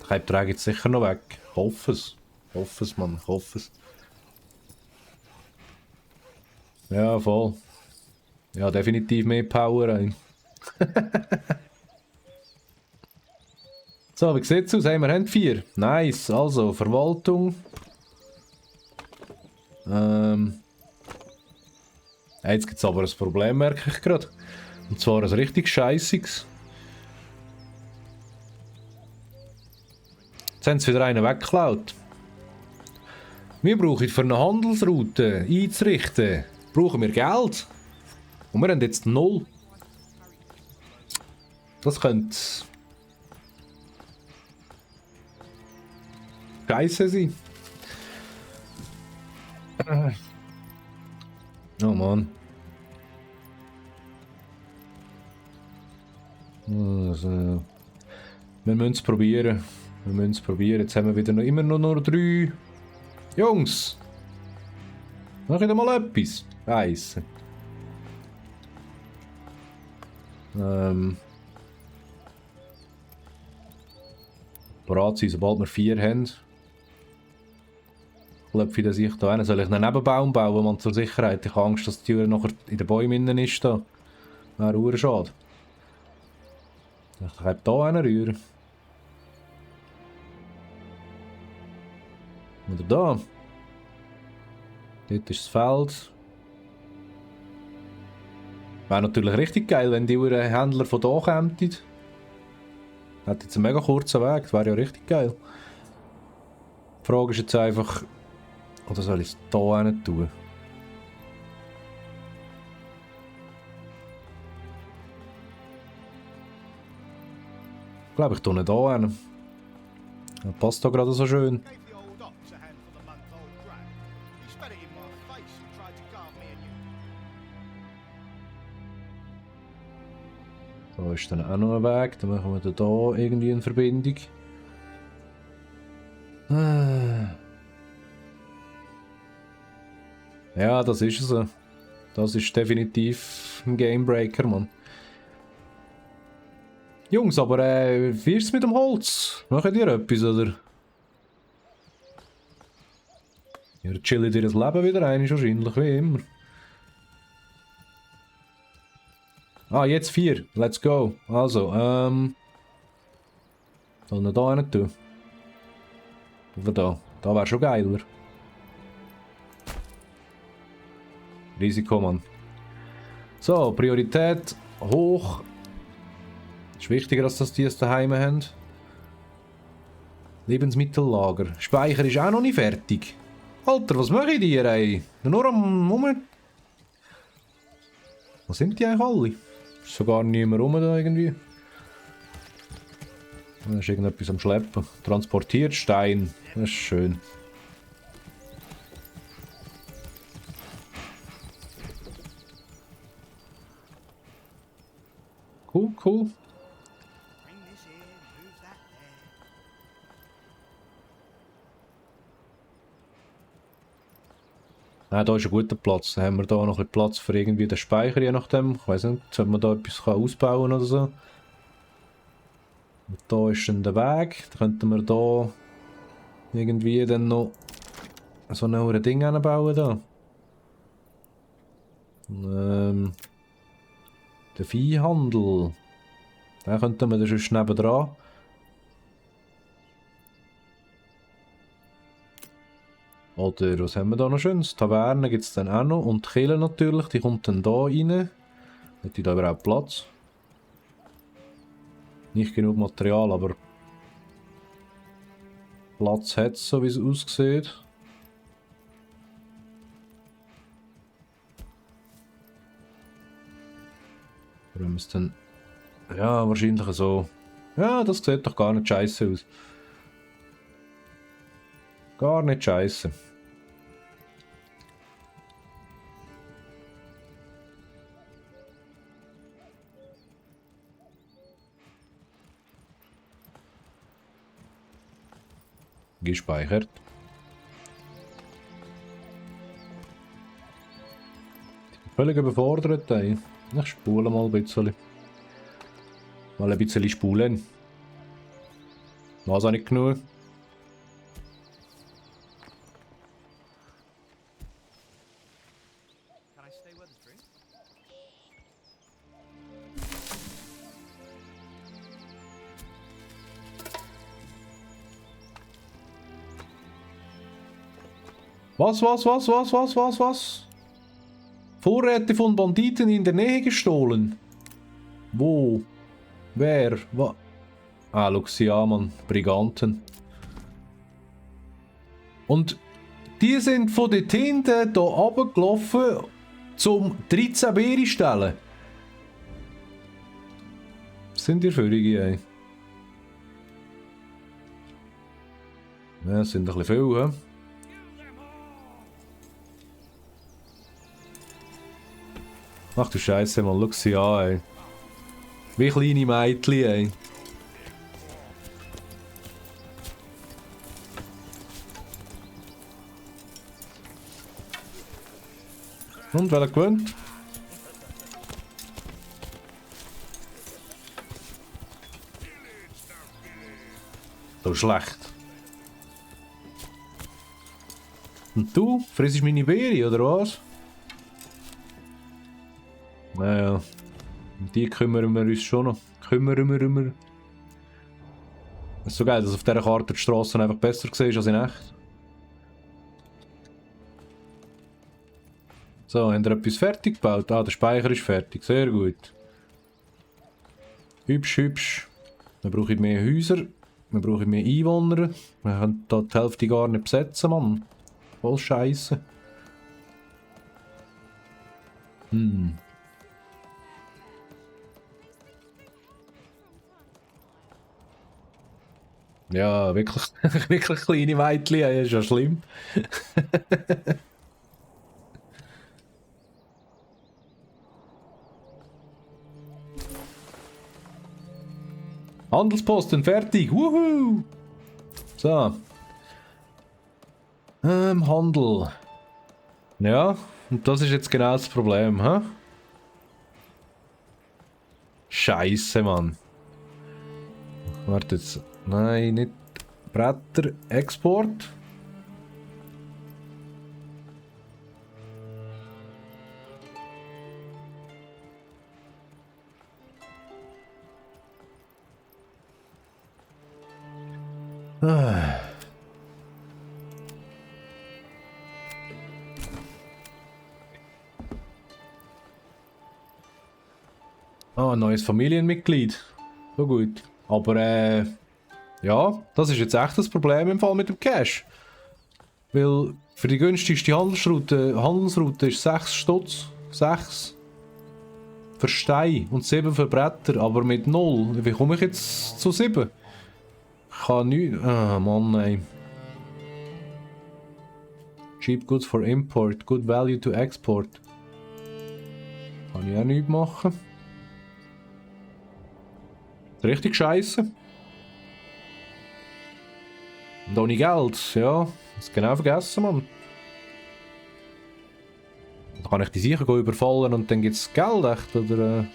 Ich trage jetzt sicher noch weg. Ich hoffe es. Ich hoffe es, Mann. Ich hoffe es. Ja, voll. Ja, definitiv mehr Power rein. So, wie sieht es aus? Hey, wir haben 4. Nice. Also, Verwaltung. Jetzt gibt es aber ein Problem, merke ich gerade. Und zwar ein richtig scheissiges. Jetzt haben sie wieder einen weggeklaut. Wir brauchen für eine Handelsroute einzurichten, brauchen wir Geld. Und wir haben jetzt 0. Das könnte scheiße sein. Oh Mann. Also, wir müssen es probieren. Wir müssen es probieren. Jetzt haben wir wieder noch, immer noch nur 3. Jungs! Mach ich da mal etwas? Scheiße. Bereit sein, sobald wir 4 haben. Klopfe ich sich da hin. Soll ich einen Nebenbaum bauen, man, zur Sicherheit? Ich habe Angst, dass die Tür nachher in den Bäumen innen ist. Da. Wäre urschade. Ich kann hier hinrühren. Oder da. Dort ist das Feld. Wäre natürlich richtig geil, wenn die Händler von hier kämen. Hat jetzt einen mega kurzen Weg, das wäre ja richtig geil. Die Frage ist jetzt einfach, oder soll ich es hier hin tun? Ich glaube, ich tue ihn hier hin. Das passt da gerade so schön. Da ist dann auch noch ein Weg, dann machen wir da irgendwie eine Verbindung. Ja, das ist es. Das ist definitiv ein Gamebreaker, Mann. Jungs, aber wie ist es mit dem Holz? Machen ihr etwas, oder? Ihr chillt ihr das Leben wieder ein, wahrscheinlich, wie immer. Ah, jetzt 4. Let's go. Also, sollen wir da hin tun? Oder da? Da wäre schon geiler. Risiko, Mann. So, Priorität hoch. Ist wichtiger, als dass die es daheim haben. Lebensmittellager. Speicher ist auch noch nicht fertig. Alter, was mache ich dir, ey? Nur am Moment. Wo sind die eigentlich alle? Ist sogar niemand rum da irgendwie. Da ist irgendetwas am Schleppen. Transportiert Stein. Das ist schön. Cool, cool. Nein, da ist ein guter Platz. Dann haben wir da noch ein bisschen Platz für irgendwie den Speicher, je nachdem. Ich weiß nicht, ob man da etwas ausbauen oder so. Und da ist dann der Weg. Da könnten wir da irgendwie dann noch so ein Ding hinbauen da. Der Viehhandel. Den könnten wir dann sonst nebendran. Oder was haben wir da noch schönes? Taverne gibt es dann auch noch. Und die Kille natürlich, die kommt dann da rein. Hat die da überhaupt Platz? Nicht genug Material, aber Platz hat es, so wie es aussieht. Wenn wir es dann... Ja, wahrscheinlich so. Ja, das sieht doch gar nicht scheiße aus. Gar nicht scheiße. Gespeichert. Völlig überfordert, ey. Ich spule mal ein bisschen. Mal ein bisschen spulen. Was auch nicht genug. Was? Vorräte von Banditen in der Nähe gestohlen. Wo? Wer? Was? Ah, schau Mann. Briganten. Und die sind von der Tinte hier runtergelaufen, zum 13 Beere stellen. Was sind die Völlige, ey? Ja, das sind ein bisschen viel, hä? Ach du Scheiße, man, schau sie an, ey. Wie kleine Mädchen, ey. Und, wer gewinnt? So schlecht. Und du? Frisst meine Beere, oder was? Naja. Um die kümmern wir uns schon noch. Es ist so geil, dass auf dieser Karte die Straßen einfach besser siehst als in echt. So, haben wir etwas fertig gebaut? Ah, der Speicher ist fertig. Sehr gut. Hübsch. Wir brauchen mehr Häuser. Wir brauchen mehr Einwohner. Wir können da die Hälfte gar nicht besetzen, Mann. Voll Scheiße. Ja, wirklich, wirklich kleine Mädchen, ja, ist ja schlimm. Handelsposten fertig, wuhu! So. Handel. Ja, und das ist jetzt genau das Problem, hä? Scheiße, Mann. Warte jetzt. Nein, nicht Bretter. Export. Ah, ein neues Familienmitglied. So gut. Aber ja, das ist jetzt echt das Problem im Fall mit dem Cash. Weil für die günstigste Handelsroute ist 6 Stutz. 6 für Stein und 7 für Bretter, aber mit 0. Wie komme ich jetzt zu 7? Ich kann nicht. Ah, Mann, ey. Cheap goods for import, good value to export. Kann ich auch nichts machen. Richtig scheiße. Und ohne Geld, ja. Das ist genau vergessen, Mann. Da kann ich die sicher überfallen und dann gibt es Geld, echt, oder?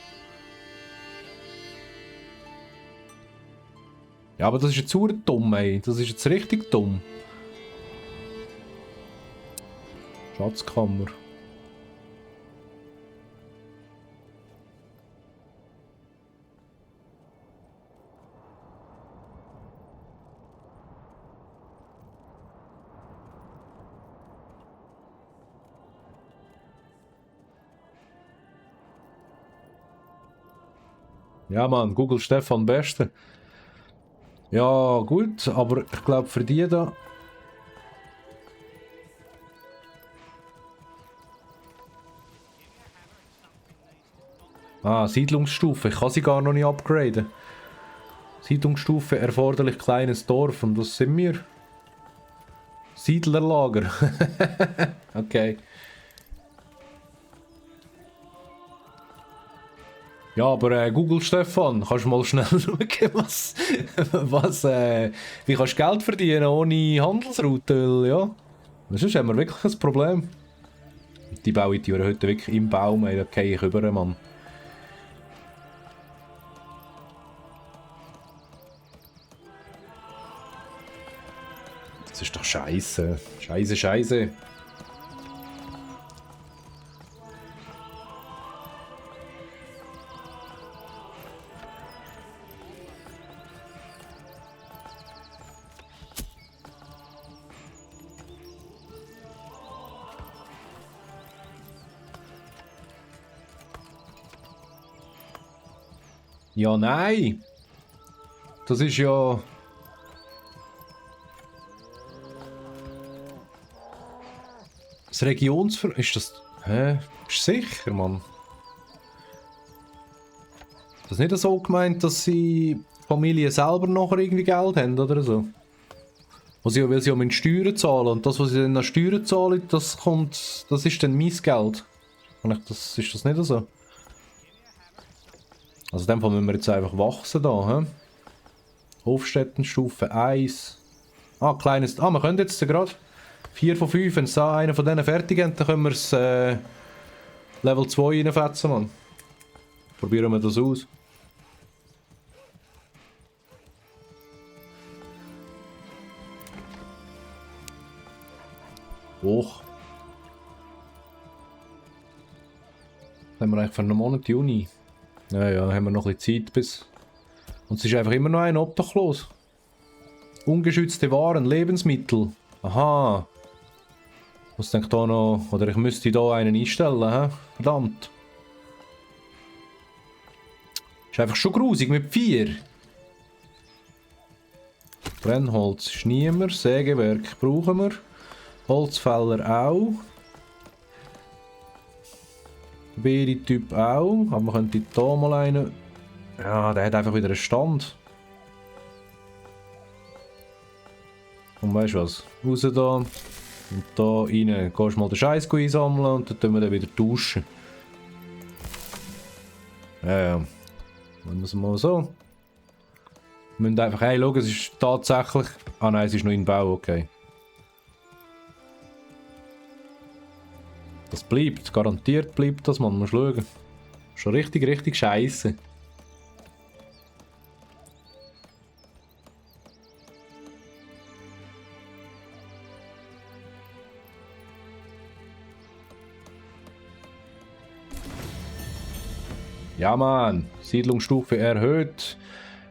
Ja, aber das ist jetzt super dumm, ey. Das ist jetzt richtig dumm. Schatzkammer. Ja, Mann, Google Stefan Beste. Ja, gut, aber ich glaube für die da. Ah, Siedlungsstufe. Ich kann sie gar noch nicht upgraden. Siedlungsstufe erforderlich kleines Dorf. Und was sind wir? Siedlerlager. Okay. Ja, aber Google Stefan, kannst du mal schnell schauen, wie kannst du Geld verdienen ohne Handelsroute? Ja, sonst haben wir wirklich ein Problem. Die bauen die heute wirklich im Baum, ey, da gehe ich über, Mann. Das ist doch scheiße. Scheiße, scheiße. Ja, nein. Das ist ja... Das Ist das... Hä? Bist du sicher, Mann? Das ist nicht so gemeint, dass sie Familie selber noch irgendwie Geld haben oder so? Weil sie ja Steuern zahlen und das, was sie dann an Steuern zahlen, das ist dann mein Geld. Ist das nicht so? Also in dem Fall müssen wir jetzt einfach wachsen da, hä? Hofstättenstufe 1. Ah, kleines... Ah, wir können jetzt gerade 4 von 5, wenn es da einer von denen fertig hat, dann können wir es Level 2 reinfetzen, Mann. Probieren wir das aus. Hoch. Haben wir eigentlich für einen Monat Juni? Ja, haben wir noch ein bisschen Zeit bis... Und es ist einfach immer noch ein obdachlos. Ungeschützte Waren, Lebensmittel. Aha. Was denkt da noch... Oder ich müsste da einen einstellen, hä? Verdammt. Ist einfach schon grusig mit 4. Brennholz ist niemand. Sägewerk brauchen wir. Holzfäller auch. Beere-Typ auch. Aber man könnte da mal einen... Ja, der hat einfach wieder einen Stand. Und weißt du was? Raus da. Und da rein. Gehst mal den Scheiß einsammeln und dann tun wir den wieder tauschen. Ja. Machen wir es mal so. Wir müssen einfach schauen, es ist tatsächlich... Ah nein, es ist noch in Bau, okay. Das bleibt, garantiert bleibt das, man muss schauen. Schon richtig scheiße. Ja, Mann. Siedlungsstufe erhöht.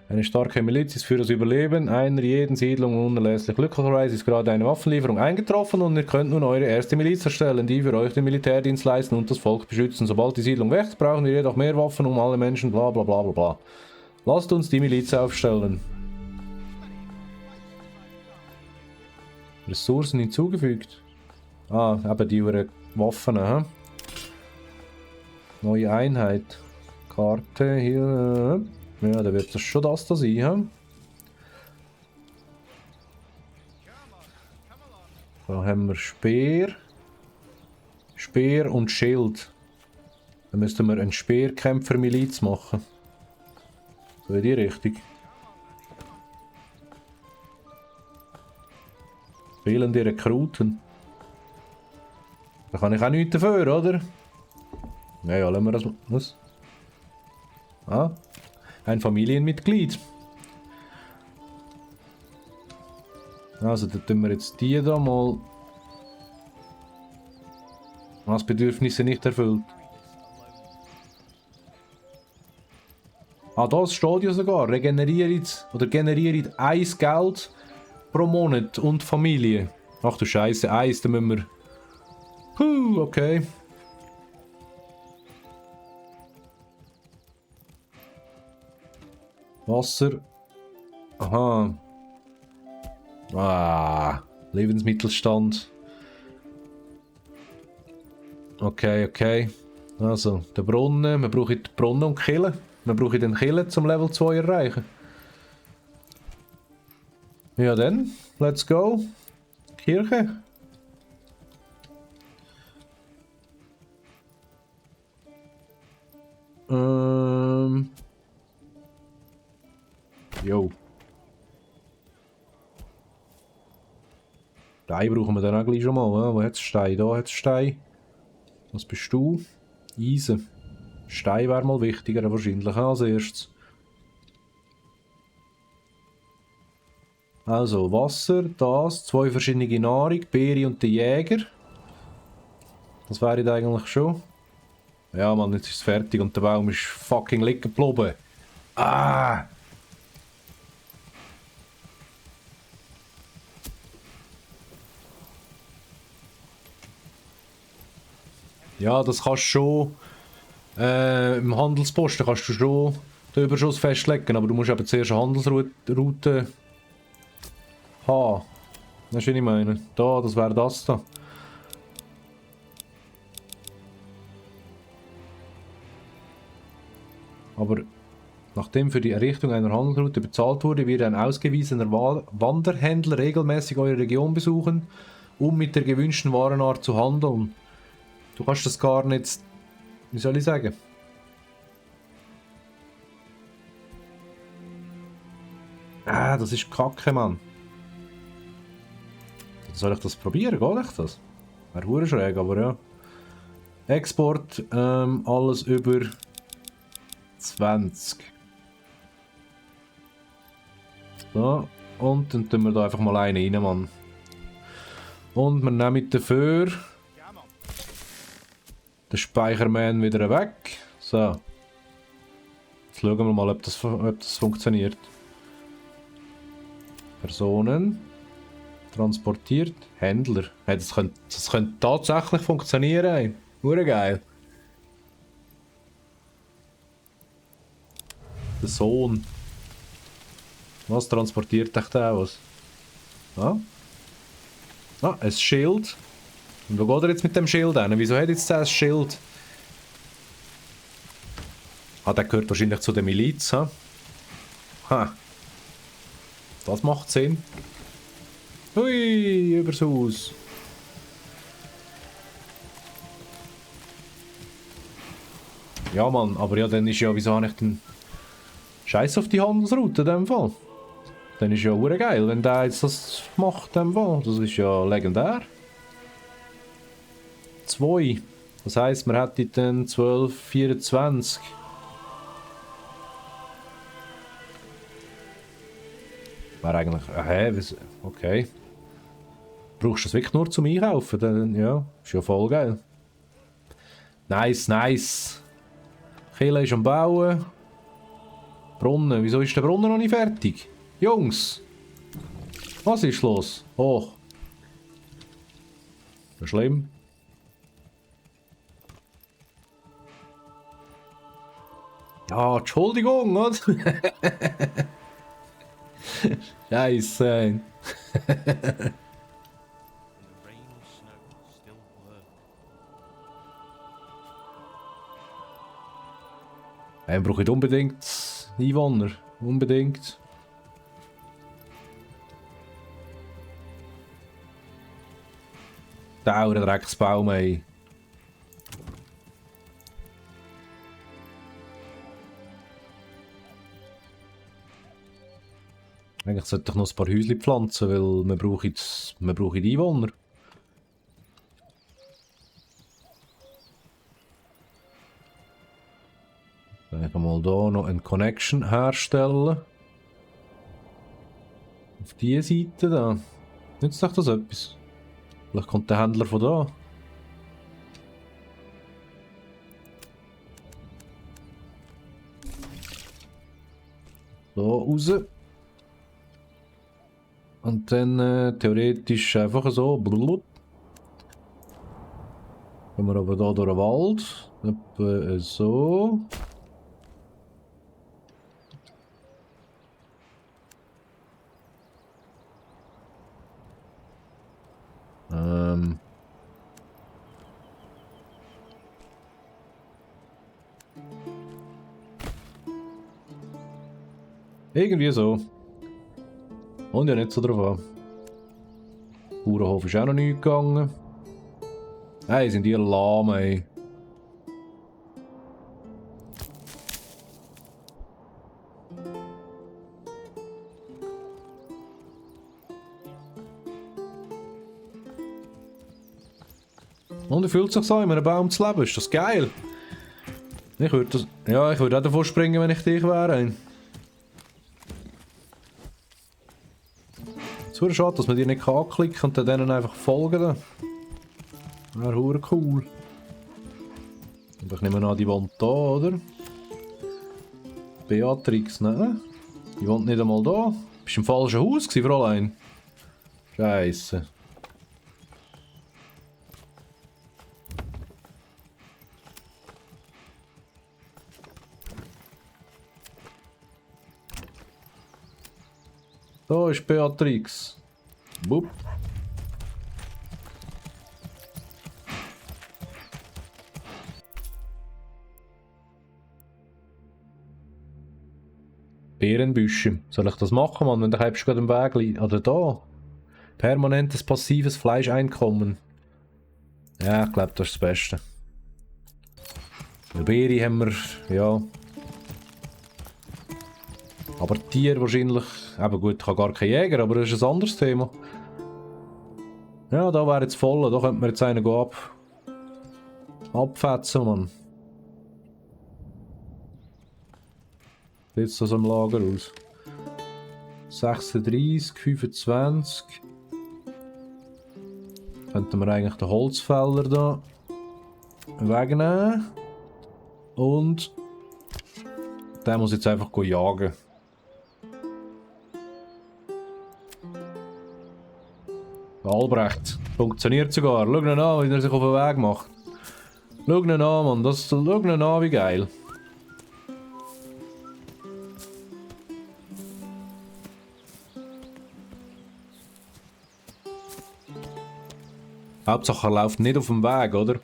Eine starke Miliz ist für das Überleben einer jeden Siedlung unerlässlich. Glücklicherweise ist gerade eine Waffenlieferung eingetroffen und ihr könnt nun eure erste Miliz erstellen, die für euch den Militärdienst leisten und das Volk beschützen. Sobald die Siedlung wächst, brauchen wir jedoch mehr Waffen, um alle Menschen bla bla bla bla bla. Lasst uns die Miliz aufstellen. Ressourcen hinzugefügt. Ah, eben die Waffen, hä? Neue Einheit. Karte hier. Ja, da wird das schon das da sein, hä? Da haben wir Speer. Speer und Schild. Dann müssten wir einen Speerkämpfer-Miliz machen. So in die Richtung. Fehlende Rekruten. Da kann ich auch nichts dafür, oder? Ja, lassen wir das mal. Was? Ah, ein Familienmitglied. Also, dann tun wir jetzt die da mal. Was Bedürfnisse nicht erfüllt. Ah, das steht ja sogar. Regeneriert oder generiert 1 Geld pro Monat und Familie. Ach du Scheiße, 1, dann müssen wir. Okay. Wasser. Aha. Ah, Lebensmittelstand. Okay, okay. Also, der Brunnen. Wir brauchen den Brunnen und Kille. Wir brauchen den Kille zum Level 2 erreichen. Ja dann, let's go. Kirche. Jo. Stein brauchen wir dann auch gleich schon mal. Ja? Wo hat es Stein? Da hat es Stein. Was bist du? Eisen. Stein wäre mal wichtiger wahrscheinlich als erstes. Also Wasser, das, 2 verschiedene Nahrung, Beere und der Jäger. Das wäre jetzt eigentlich schon. Ja Mann, jetzt ist es fertig und der Baum ist fucking liegen geblieben. Ah! Ja, das kannst du schon. Im Handelsposten kannst du schon den Überschuss festlegen, aber du musst eben zuerst eine Handelsroute haben. Weißt du, was ich meine? Da, das wäre das da. Aber nachdem für die Errichtung einer Handelsroute bezahlt wurde, wird ein ausgewiesener Wanderhändler regelmäßig eure Region besuchen, um mit der gewünschten Warenart zu handeln. Du kannst das gar nicht, wie soll ich sagen? Ah, das ist Kacke, Mann. Soll ich das probieren? Geht echt das? Wäre hure schräg, aber ja. Export, alles über 20. So, und dann tun wir da einfach mal einen rein, Mann. Und wir nehmen dafür den Speicherman wieder weg. So. Jetzt schauen wir mal, ob das funktioniert. Personen. Transportiert. Händler. Hey, das könnte tatsächlich funktionieren. Hure geil. Der Sohn. Was transportiert euch der was? Ah? Ah, ein Schild. Und wo geht er jetzt mit dem Schild hin? Wieso hat jetzt der ein Schild? Ah, der gehört wahrscheinlich zu der Miliz, ha? Ha. Das macht Sinn. Hui, übers Haus. Ja, Mann, aber ja, dann ist ja, wieso habe ich den Scheiß auf die Handelsroute in dem Fall? Dann ist ja hure geil, wenn der jetzt das macht in dem Fall. Das ist ja legendär. 2. Das heisst, wir hätten dann 12, 24. Wäre eigentlich. Okay. Brauchst du das wirklich nur zum Einkaufen? Dann, ja, ist ja voll geil. Nice, nice. Kille ist am Bauen. Brunnen. Wieso ist der Brunnen noch nicht fertig? Jungs! Was ist los? Hoch. Das ist schlimm. Ja, Entschuldigung, oder? Scheiße. Wir brauchen unbedingt Einwohner. Unbedingt. Der Drecksbaum, ey. Eigentlich sollte ich noch ein paar Häuschen pflanzen, weil wir brauchen Einwohner. Ich kann mal hier noch eine Connection herstellen. Auf diese Seite da. Nützt doch das etwas? Vielleicht kommt der Händler von da. So raus. Und dann theoretisch einfach so. Blub. Gehen wir aber hier durch den Wald. Etwa so. Irgendwie so. Und ja nicht so drauf an. Bauernhof ist auch noch nicht gegangen. Hey, sind die lahm, ey. Und er fühlt sich so, in einem Baum zu leben. Ist das geil? Ich würde das... Ja, ich würde auch davon springen, wenn ich dich wäre. Es wäre schade, dass man die nicht anklicken kann und dann denen einfach folgen. Wäre hure cool. Aber ich nehme an, die wohnt da, oder? Beatrix, ne? Die wohnt nicht einmal da. Bist du im falschen Haus gewesen, Fräulein? Scheisse. Da ist Beatrix. Bup. Beerenbüsche. Soll ich das machen, Mann, wenn der Herbst gerade im Weg liegt? Oder da? Permanentes passives Fleischeinkommen. Ja, ich glaube, das ist das Beste. Eine Beere haben wir, ja. Aber Tier wahrscheinlich. Eben gut, ich habe gar keinen Jäger, aber das ist ein anderes Thema. Ja, da wäre jetzt voll. Da könnte man jetzt einen abfetzen, Mann. Sieht es aus dem Lager aus? 36, 25. Könnten wir eigentlich den Holzfäller da wegnehmen. Und der muss jetzt einfach jagen. Albrecht. Funktioniert sogar. Schau ihn an, wie er sich auf den Weg macht. Schau ihn an, Mann. Schau ihn an, wie geil. Hauptsache er läuft nicht auf dem Weg, oder?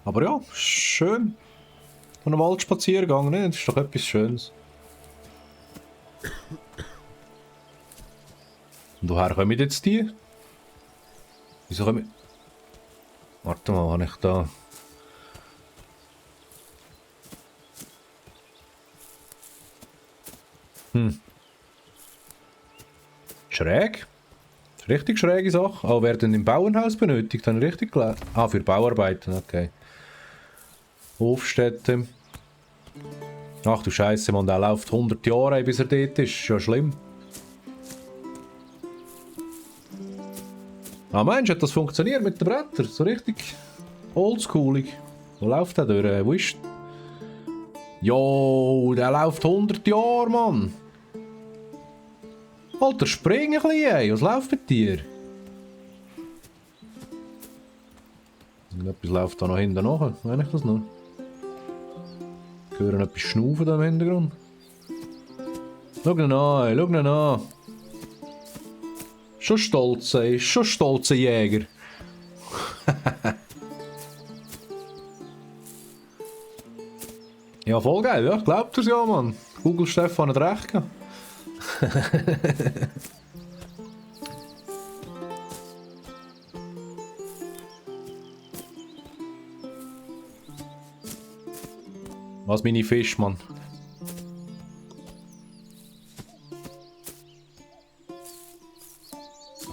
Aber ja, schön. Von einem Waldspaziergang, ne? Das ist doch etwas Schönes. Und woher kommen jetzt die? Wieso kommen... Warte mal, habe ich da... Schräg? Richtig schräge Sache. Aber werden im Bauernhaus benötigt, dann richtig klar. Ah, für Bauarbeiten, okay. Hofstätte. Ach du Scheiße, man, der läuft 100 Jahre, bis er dort ist. Ist ja schlimm. Ah, Mensch, hat das funktioniert mit den Brettern? So richtig oldschoolig. Wo läuft der durch? Wo ist... Jo, der läuft 100 Jahre, Mann. Alter, spring ein bisschen, ey. Was läuft mit dir? Etwas läuft da noch hinten nach. Weiß ich das noch? Ich höre etwas schnaufen da im Hintergrund. Schau ihn an, ey. Schau ihn an. Schon stolz, ey. Schon stolzer Jäger. Ja, voll geil, ja. Glaubt er's ja, Mann. Google Stefan hat recht gehabt. Was meine Fisch, Mann?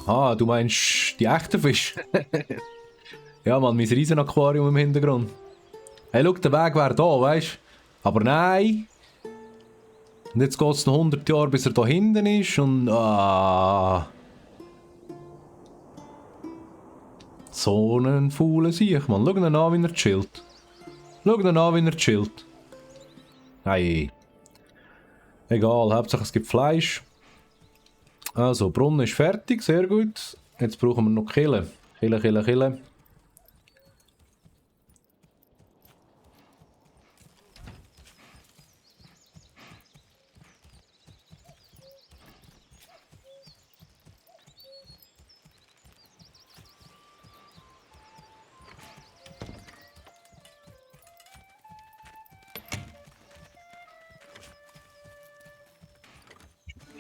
Ah, du meinst die echten Fische? Ja, Mann, mein Riesenaquarium im Hintergrund. Hey, schau, der Weg wäre da, weißt du? Aber nein. Und jetzt geht es noch 100 Jahre, bis er da hinten ist und... Ah. So einen faulen Sieg, Mann. Schau ihn an, wie er chillt. Schau ihn an, wie er chillt. Hey. Egal, Hauptsache es gibt Fleisch. Also, Brunnen ist fertig, sehr gut. Jetzt brauchen wir noch Kille. Kille.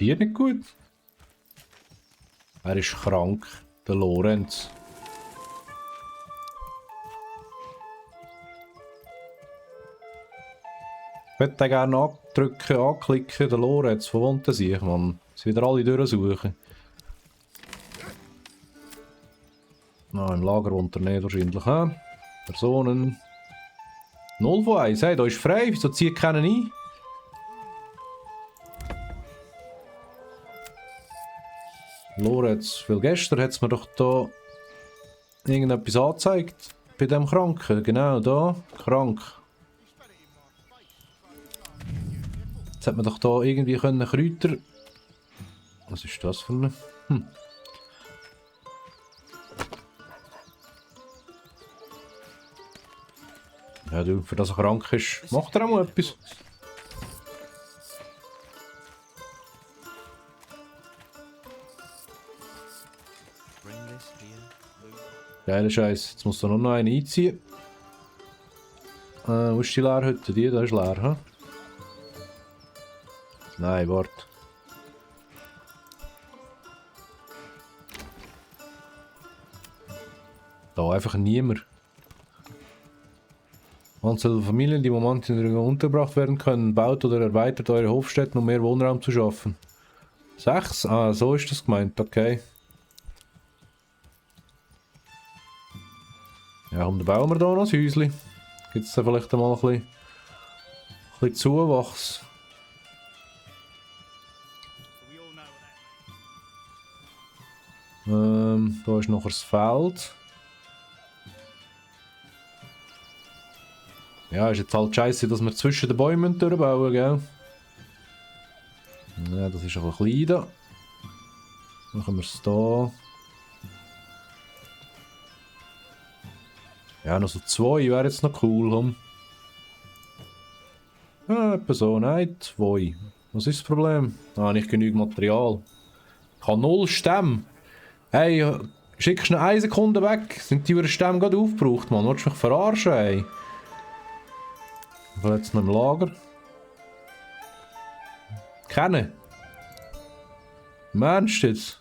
reagiert nicht gut. Er ist krank, der Lorenz. Ich würde den gerne anklicken, der Lorenz. Wo wohnt er sich, Mann? Sie wieder alle durchsuchen. Im Lager wohnt er nicht wahrscheinlich, hä? Personen. 0 von 1, hey, da ist frei, wieso zieht keiner ein? Lorenz, weil gestern hat es mir doch da irgendetwas angezeigt. Bei dem Kranken, genau, da, krank. Jetzt hat man doch da irgendwie können Kräuter... Was ist das für eine... Ja du, für das er krank ist, macht er auch mal etwas. Geiler Scheiß, jetzt muss da noch einen einziehen. Wo ist die Leerhütte? Die da ist leer, hä? Nein, warte. Da einfach niemand. Anzahl Familien, die momentan in der Region untergebracht werden können, baut oder erweitert eure Hofstätten, um mehr Wohnraum zu schaffen. 6? Ah, so ist das gemeint, okay. Ja, und dann bauen wir hier noch ein Häuschen. Gibt es da vielleicht mal ein bisschen Zuwachs? Da ist noch ein Feld. Ja, ist jetzt halt scheiße, dass wir zwischen den Bäumen durchbauen, gell? Ja, das ist einfach klein da. Machen wir es da. Ja, noch so 2 wäre jetzt noch cool. Ja, etwa so, nein, 2. Was ist das Problem? Ah, nicht genügend Material. Ich habe 0 Stämme. Hey, schickst du 1 Sekunde weg? Sind die Stämme gerade aufgebraucht, Mann? Willst du mich verarschen, ey? Ich bin jetzt noch im Lager. Kennen? Meinst du jetzt?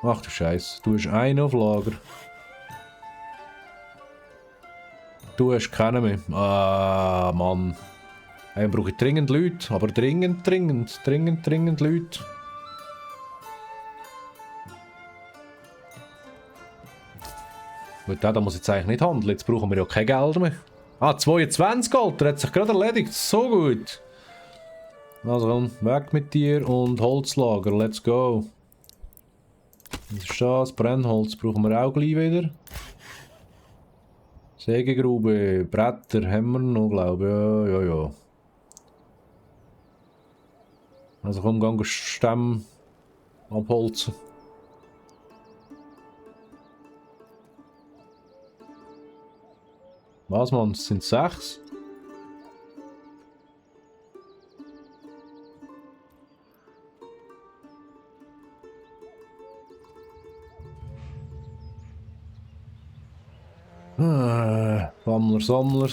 Ach du Scheiße, du hast einen auf Lager. Du hast keinen mehr. Ah, Mann. Hey, brauche ich dringend Leute, aber dringend Leute. Gut, da muss ich jetzt eigentlich nicht handeln, jetzt brauchen wir ja kein Geld mehr. Ah, 22 Gold, der hat sich gerade erledigt, so gut. Also komm, weg mit dir und Holzlager, let's go. Was ist das? Brennholz brauchen wir auch gleich wieder. Sägegrube, Bretter haben wir noch, glaube ich. Ja. Also komm, gehen wir Stämme abholzen. Was, Mann? Es sind 6. Sammler.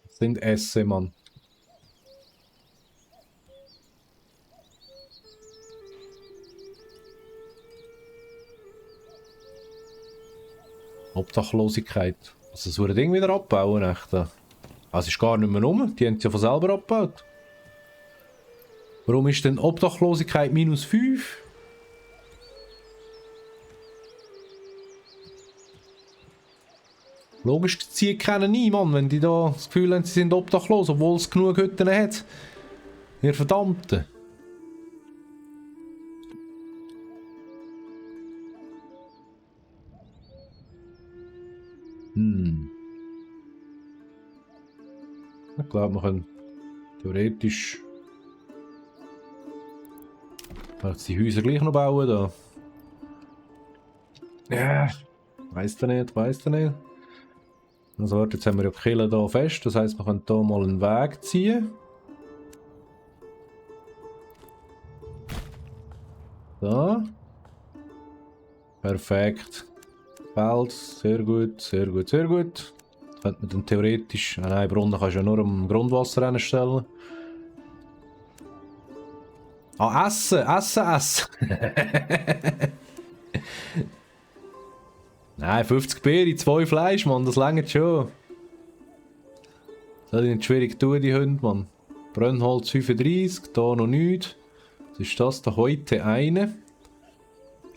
Das sind Essen, Mann. Obdachlosigkeit. Also das Ding wieder abbauen, echt. Also es ist gar nicht mehr rum, die haben es ja von selber abgebaut. Warum ist denn Obdachlosigkeit -5? Logisch zieht keiner ein, Mann, wenn die da das Gefühl haben, sie sind obdachlos, obwohl es genug Hütten hat. Ihr Verdammten. Ich glaube, wir können theoretisch die Häuser gleich noch bauen da. Ja, weiss nicht. Also jetzt haben wir ja die Kille hier fest, das heisst, wir können hier mal einen Weg ziehen. Da. Perfekt. Feld, sehr gut, sehr gut, sehr gut. Könnte man dann theoretisch... Ah nein, Brunnen kannst du ja nur am Grundwasser hinstellen. Ah, Essen, Essen, Essen! Nein, 50 Beere, 2 Fleisch, Mann, das reicht schon. Das ist nicht schwierig tun, die Hunde, Mann. Brennholz 35, da noch nichts. Was ist das da? Heute eine.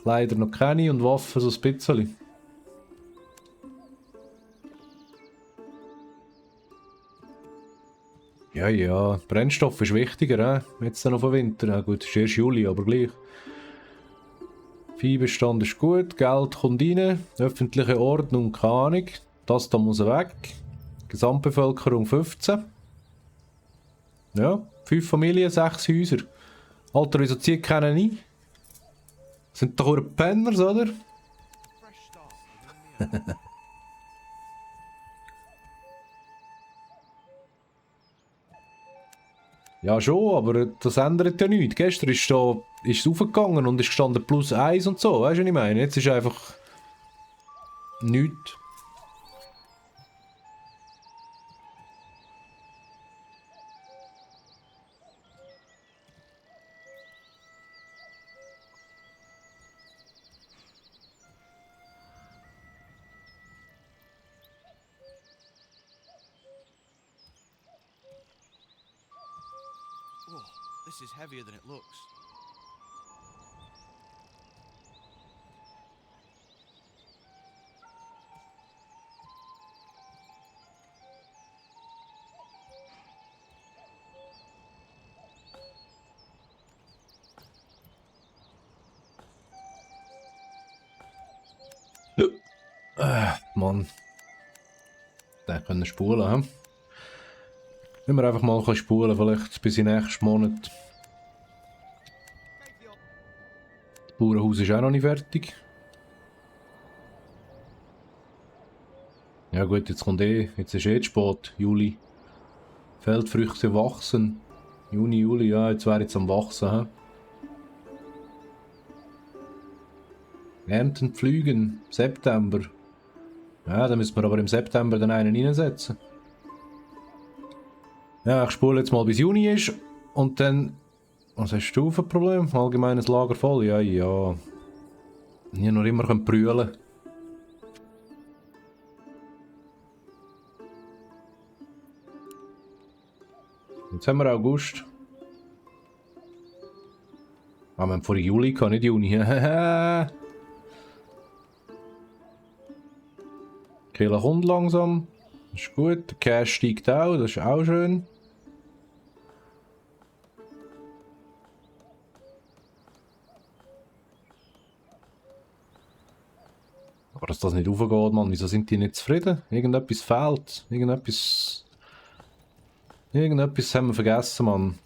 Leider noch keine und Waffen so ein bisschen. Ja, ja, Brennstoff ist wichtiger, jetzt dann auf den Winter. Ja, gut, es ist erst Juli, aber gleich. Viehbestand ist gut, Geld kommt rein, öffentliche Ordnung, keine Ahnung. Das da muss weg. Gesamtbevölkerung 15. Ja, 5 Familien, 6 Häuser. Alter, wieso zieht keiner ein? Sind doch eure Penners, oder? Ja schon, aber das ändert ja nichts. Gestern ist es aufgegangen und ist gestanden +1 und so, weißt du, was ich meine? Jetzt ist einfach nichts. Oh, this is heavier than it looks. Mann. Den können spulen, hm? Wenn wir einfach mal spulen, vielleicht bis in nächsten Monat. Das Bauernhaus ist auch noch nicht fertig. Ja gut, jetzt kommt jetzt ist zu spät, Juli. Feldfrüchte wachsen. Juni, Juli, ja, jetzt wäre jetzt am Wachsen, hm? Ernten, pflügen, September. Ja, dann müssen wir aber im September dann einen reinsetzen. Ja, ich spule jetzt mal bis Juni ist und dann... Was hast du für ein Problem? Allgemeines Lager voll? Ja, ja. Ich noch immer brüllen. Jetzt haben wir August. Ah, wir haben vor Juli gehabt, nicht Juni. Killer kommt langsam. Das ist gut. Der Cash steigt auch, das ist auch schön. Aber dass das nicht aufgeht, Mann, wieso sind die nicht zufrieden? Irgendetwas fehlt. Irgendetwas haben wir vergessen, Mann.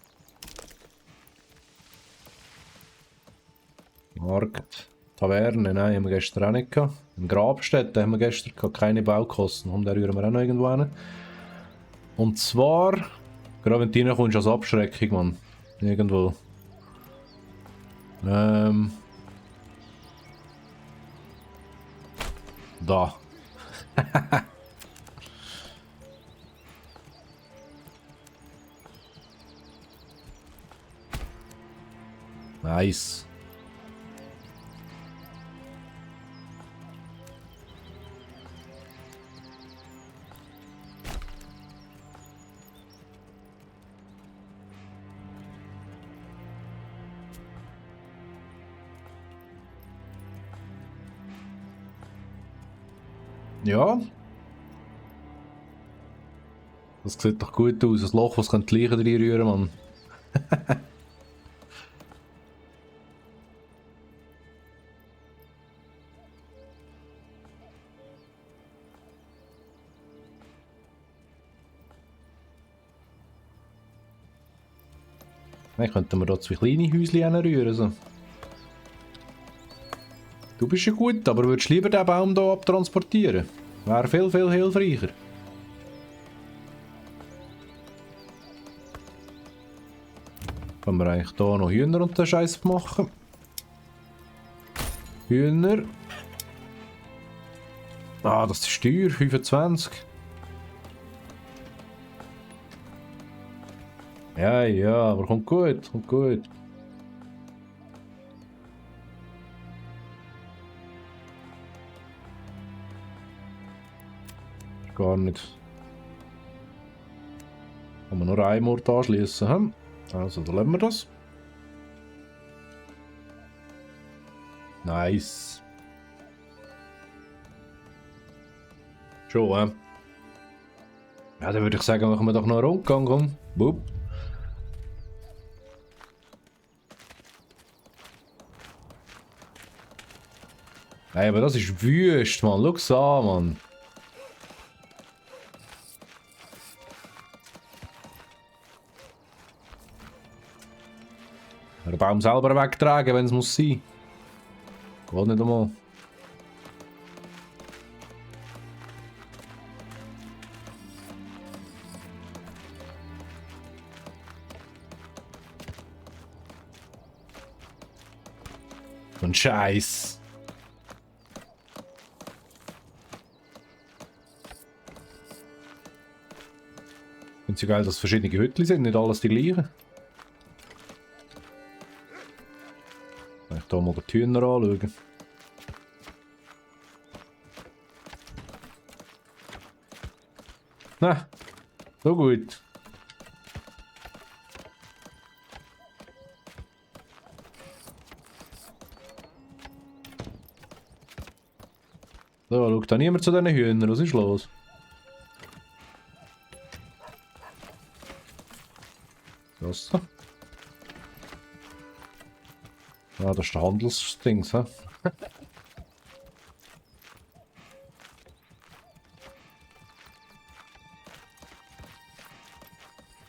Markt. Taverne, nein, haben wir gestern auch nicht gehabt. Im Grabstätte haben wir gestern gehabt, keine Baukosten. Und da rühren wir auch noch irgendwo hin. Und zwar, gerade wenn du reinkommst als Abschreckung, Mann. Irgendwo. Da. Nice. Ja. Das sieht doch gut aus. Ein Loch, was die Leichen reinrühren, Mann. Dann könnten wir da 2 kleine Häuschen hinrühren. So. Du bist ja gut, aber würdest lieber den Baum hier abtransportieren? Wäre viel, viel hilfreicher. Können wir eigentlich hier noch Hühner und den Scheiß machen? Hühner. Ah, das ist teuer, 25. Ja, ja, aber kommt gut, kommt gut. Gar nicht. Kann man nur einen Ort anschließen, hm? Also, da lassen wir das. Nice. Schon, ja, dann würde ich sagen, machen wir doch noch einen Rundgang, komm. Bup. Hey, aber das ist wüst, Mann. Schau's an, Mann. Den Baum selber wegtragen, wenn es muss sein. Geht nicht einmal. So ein Scheiß. Ich finde es ja geil, dass verschiedene Hütchen sind, nicht alles die gleichen. Kann ich da mal die Hühner anschauen. Na, so gut. So, schaut da niemand zu diesen Hühnern, was ist los? Was da? Ah, das ist der Handelsdings, hä?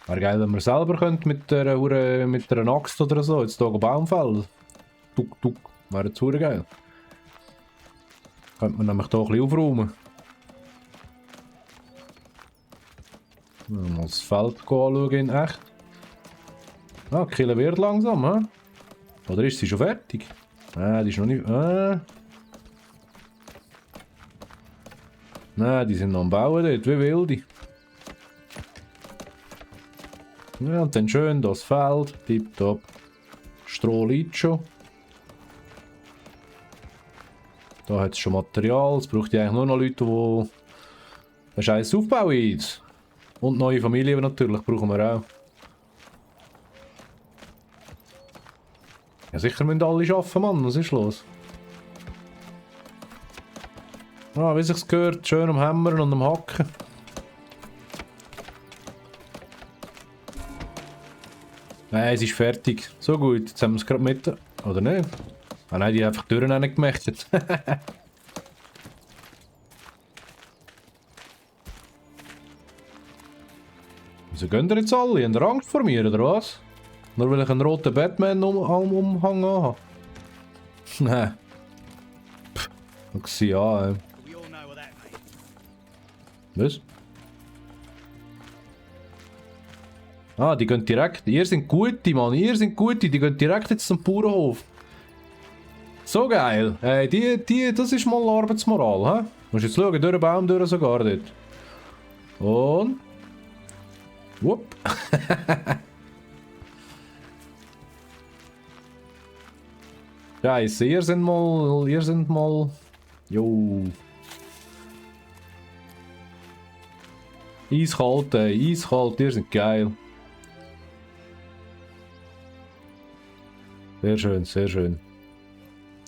Wäre geil, wenn man selber könnte mit einer Axt oder so, jetzt hier Baumfeld. Tuk tuk, wäre jetzt hure geil. Könnte man nämlich hier ein bisschen aufräumen. Mal das Feld anschauen in echt. Ah, die Kille wird langsam, hä? Oder ist sie schon fertig? Nein, die ist noch nicht... Nein, die sind noch am Bauen dort, wie wilde. Ja, und dann schön das Feld, tipptopp. Stroh liegt schon. Da hat es schon Material, es braucht ja eigentlich nur noch Leute, die den Scheiß aufbauen. Und neue Familien natürlich brauchen wir auch. Ja, sicher müssen alle arbeiten, Mann, was ist los? Ah, wie sich's gehört, schön am Hämmern und am Hacken. Nein, es ist fertig. So gut, jetzt haben wir es gerade mit. Oder nicht? Ah nein, die haben einfach die Türen nicht gemächtet. Wieso gehen ihr jetzt alle? Haben ihr Angst vor mir, oder was? Nur weil ich einen roten Batman-Umhang habe? Nein. Pff, schau sie an. We all know what that means. Was? Ah, die gehen direkt. Ihr seid gute, Mann. Ihr seid gute. Die gehen direkt jetzt zum Bauernhof. So geil. Das ist mal Arbeitsmoral, hä? Musst jetzt schauen, durch den Baum durch sogar dort. Und... Wupp. Scheiße, ihr sind mal... Jo. Eiskalt, ey, eiskalt, ihr seid geil. Sehr schön, sehr schön.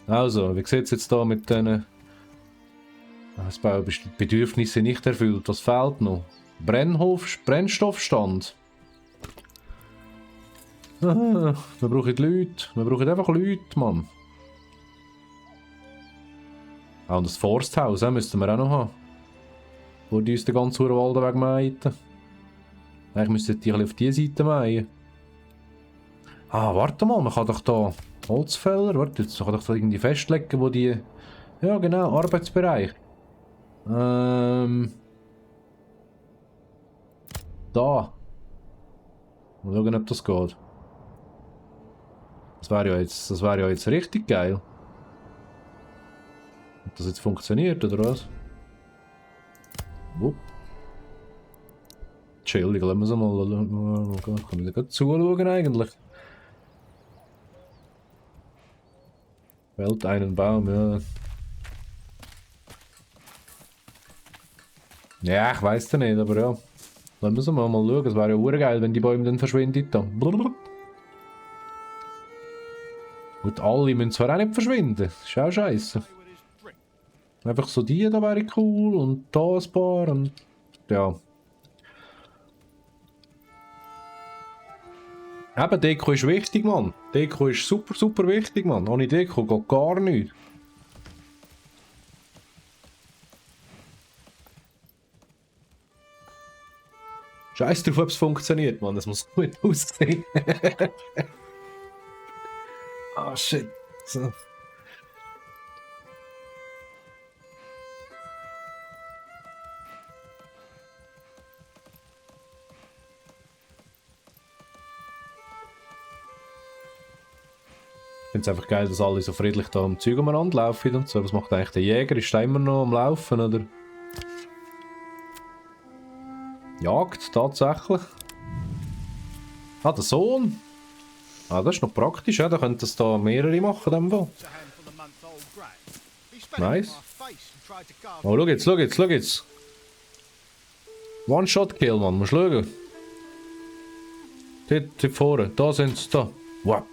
Also, wie sieht es jetzt da mit diesen... Das Bedürfnisse nicht erfüllt, was fehlt noch? Brennstoffstand. Ah, wir brauchen Leute, wir brauchen einfach Leute, Mann. Ah, und das Forsthaus müssten wir auch noch haben. Wo die uns den ganzen Wald wegmeiden. Eigentlich müssten die auf diese Seite mähen. Ah, warte mal, man kann doch da Holzfäller, warte, jetzt kann doch da irgendwie festlegen, wo die... Ja genau, Arbeitsbereich. Da. Mal schauen, ob das geht. Das wäre ja jetzt richtig geil. Ob das jetzt funktioniert, oder was? Wo? Chillig, lassen wir es mal. Kann ich da zuschauen eigentlich? Fällt einen Baum, ja. Ja, ich weiß es nicht, aber ja. Lassen wir es mal schauen. Es wäre ja urgeil, wenn die Bäume dann verschwinden. Da. Gut, alle müssen zwar auch nicht verschwinden. Das ist auch scheiße. Einfach so die da wäre cool und da ein paar und ja. Eben, Deko ist wichtig, Mann. Deko ist super, super wichtig, Mann. Ohne Deko geht gar nichts. Scheiß drauf, ob es funktioniert, Mann. Das muss gut aussehen. Ah, shit. So. Ich finde es einfach geil, dass alle so friedlich da am Zeug umeinander laufen und so. Was macht eigentlich der Jäger? Ist der immer noch am Laufen, oder? Jagd, tatsächlich. Ah, der Sohn. Ah, das ist noch praktisch, ja. Da könnten es da mehrere machen, in dem Fall. Nice. Oh, schau jetzt, schau jetzt, schau jetzt. One-Shot-Kill, Mann. Musst du schauen. Dort vorne. Da sind sie, da. Wap.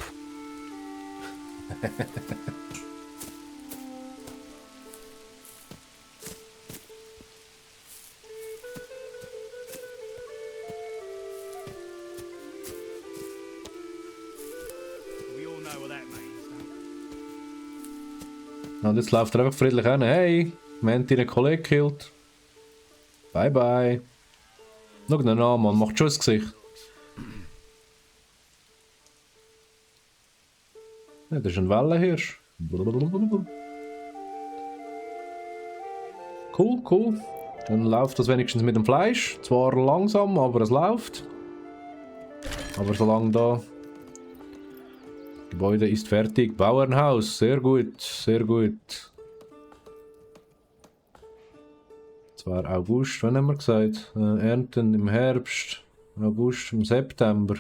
Und jetzt läuft er einfach friedlich hin. Hey, wir haben deinen Kollegen gekillt. Bye bye. Schau ihn an, Mann. Macht schon das Gesicht. Ja, das ist ein Wellenhirsch. Cool, cool. Dann läuft das wenigstens mit dem Fleisch. Zwar langsam, aber es läuft. Aber solange da... Gebäude ist fertig. Bauernhaus. Sehr gut, sehr gut. Es war August, wann haben wir gesagt? Ernten im Herbst. August, im September.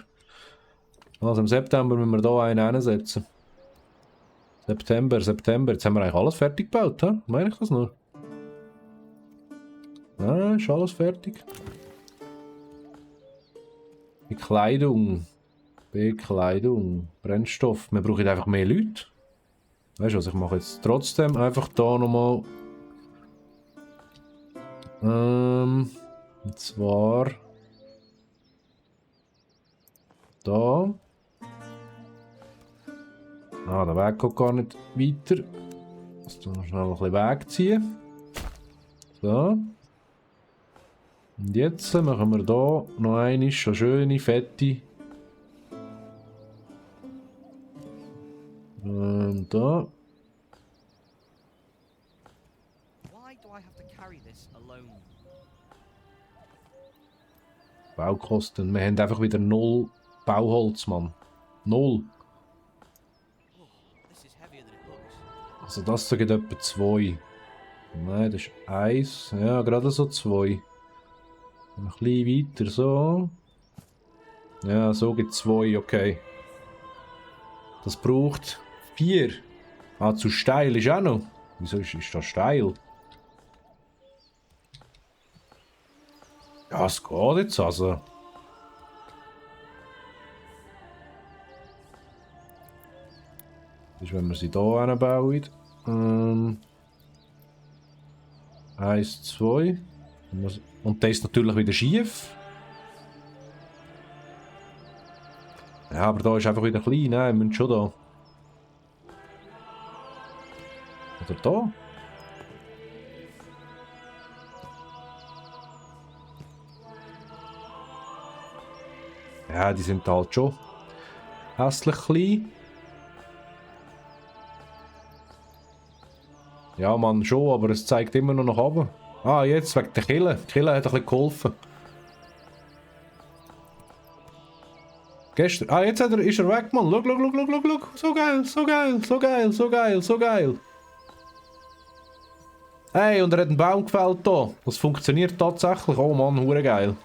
Also im September müssen wir hier einen einsetzen. September, September. Jetzt haben wir eigentlich alles fertig gebaut, hä? Meine ich das nur? Ah, ist alles fertig. Bekleidung. Bekleidung. Brennstoff. Wir brauchen einfach mehr Leute. Weißt du was, ich mache jetzt trotzdem einfach da nochmal. Und zwar. Da. Ah, der Weg geht gar nicht weiter. Jetzt noch schnell ein bisschen Weg ziehen. So. Und jetzt machen wir hier noch eine schöne, fette. Und da. Baukosten. Wir haben einfach wieder 0 Bauholz, Mann. 0. Also das da geht etwa 2. Nein, das ist 1. Ja, gerade so 2. Ein bisschen weiter, so. Ja, so geht 2, okay. Das braucht 4. Ah, zu steil ist auch noch. Wieso ist das steil? Ja, es geht jetzt also. Das ist, wenn wir sie hier hinbauen. 1, 2. Und der ist natürlich wieder schief. Ja, aber da ist einfach wieder klein. Nein, wir müssen schon da. Oder da? Ja, die sind halt schon hässlich klein. Ja, Mann, schon, aber es zeigt immer noch nach oben. Ah, jetzt wegen der Kille. Die Kille hat ein bisschen geholfen. Gestern. Ah, jetzt ist er weg, Mann. Schau, schau, schau, schau, schau, schau. So geil, so geil, so geil, so geil, so geil. Hey, und er hat einen Baum gefällt hier. Das funktioniert tatsächlich. Oh Mann, hure geil.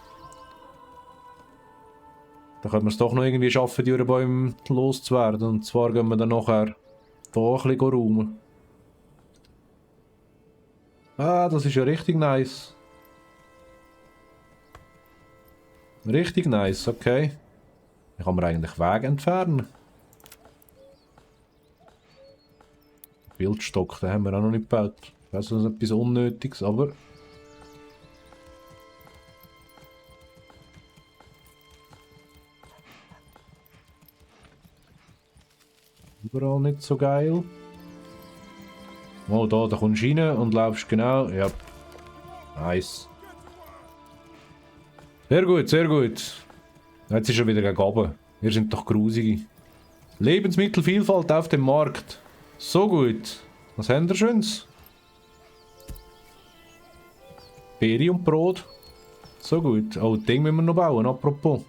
Da können wir es doch noch irgendwie schaffen, die Bäume loszuwerden. Und zwar gehen wir dann nachher hier ein bisschen räumen. Ah, das ist ja richtig nice. Richtig nice, okay. Dann kann man eigentlich Wege entfernen. Wildstock, den haben wir auch noch nicht gebaut. Das ist etwas Unnötiges, aber... Überall nicht so geil. Oh, da kommst du rein und laufst genau. Ja. Nice. Sehr gut, sehr gut. Jetzt ist er wieder gegen oben. Wir sind doch grusige. Lebensmittelvielfalt auf dem Markt. So gut. Was haben wir Schönes? Beere und Brot. So gut. Oh, das Ding müssen wir noch bauen, apropos.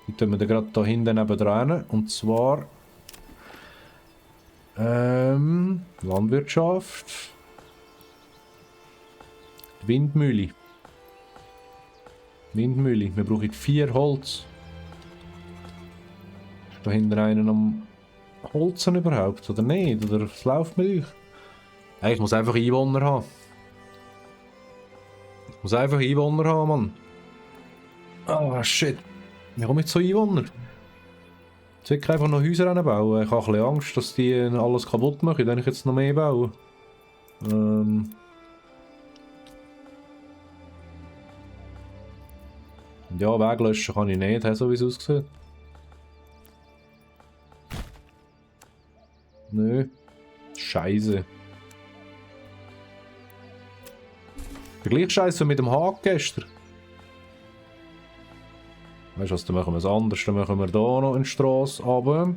Die tun wir dann gerade da hinten nebendran. Und zwar... Landwirtschaft. Windmühle. Windmühle. Wir brauchen 4 Holz. Ist da hinten einen am Holzen überhaupt? Oder nicht? Oder was läuft mit euch? Ich muss einfach Einwohner haben. Ich muss einfach Einwohner haben, Mann. Ah, shit. Wie komme ich zu Einwohner? Jetzt will ich einfach noch Häuser bauen. Ich habe ein bisschen Angst, dass die alles kaputt machen, wenn ich jetzt noch mehr baue. Ja, Weg löschen kann ich nicht, so wie es aussieht. Nö. Scheiße. Der gleiche Scheiße mit dem Haken gestern. Weißt du was, dann machen wir es anders. Dann machen wir hier noch eine Straße runter.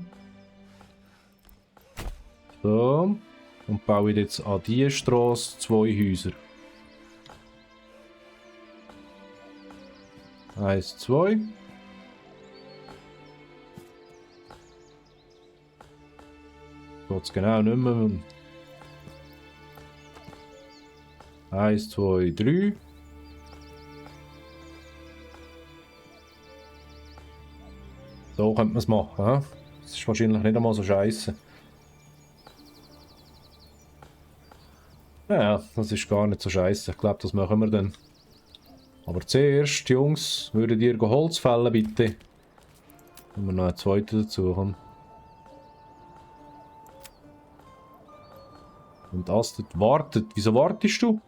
So. Und bauen jetzt an diese Straße 2 Häuser. 1, 2. Geht's genau nicht mehr. 1, 2, 3. So könnte man es machen. Ja? Das ist wahrscheinlich nicht einmal so scheiße. Ja, das ist gar nicht so scheiße. Ich glaube, das machen wir dann. Aber zuerst, Jungs, würdet ihr Holz fällen, bitte? Wenn wir noch einen zweiten dazu haben. Und das dort wartet. Wieso wartest du?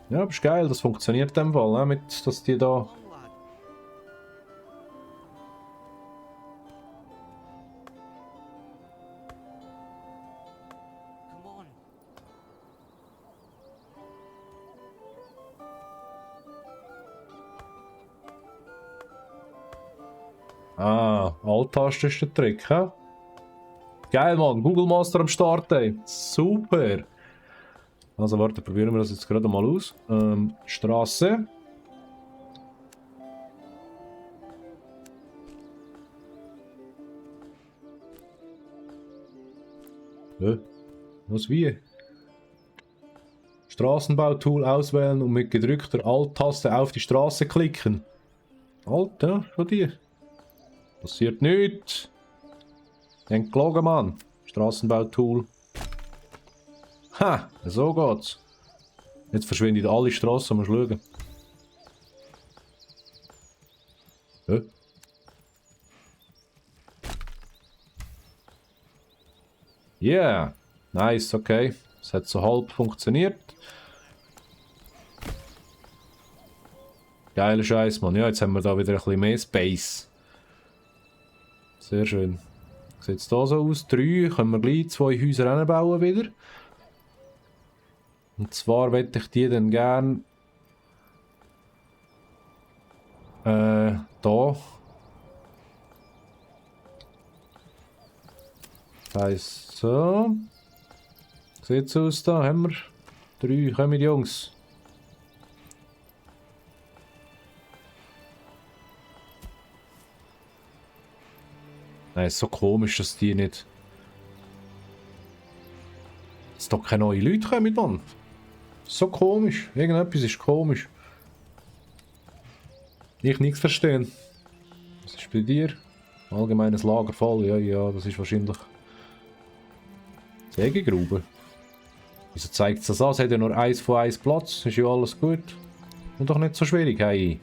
Ja, aber ist geil, das funktioniert in dem Fall, ne? Mit, dass die da... Ah, Alt-Taste ist der Trick, hä? Geil, Mann, Google Master am Start, ey. Super! Also warte, probieren wir das jetzt gerade mal aus. Straße. Was wie? Straßenbautool auswählen und mit gedrückter Alt-Taste auf die Straße klicken. Alter, schon die. Passiert nichts. Denk gelogen, Mann. Straßenbautool. Ha, so geht's. Jetzt verschwinden alle Straßen, musst du schauen. Hä? Yeah, nice, okay. Es hat so halb funktioniert. Geiler Scheiß, Mann. Ja, jetzt haben wir da wieder ein bisschen mehr Space. Sehr schön. Sieht es da so aus? 3, können wir gleich 2 Häuser hinbauen wieder. Und zwar möchte ich die dann gern da. Das heisst so. Sieht es aus da? Haben wir 3, kommen Jungs. Nein, ist so komisch, dass die nicht... Dass da keine neuen Leute kommen, Mann. So komisch. Irgendetwas ist komisch. Ich nichts verstehen. Was ist bei dir? Allgemeines Lager voll. Ja, ja, das ist wahrscheinlich... Sägegrube. Wieso zeigt es das an? Es hat ja nur 1 von 1 Platz. Ist ja alles gut. Und doch nicht so schwierig, hey.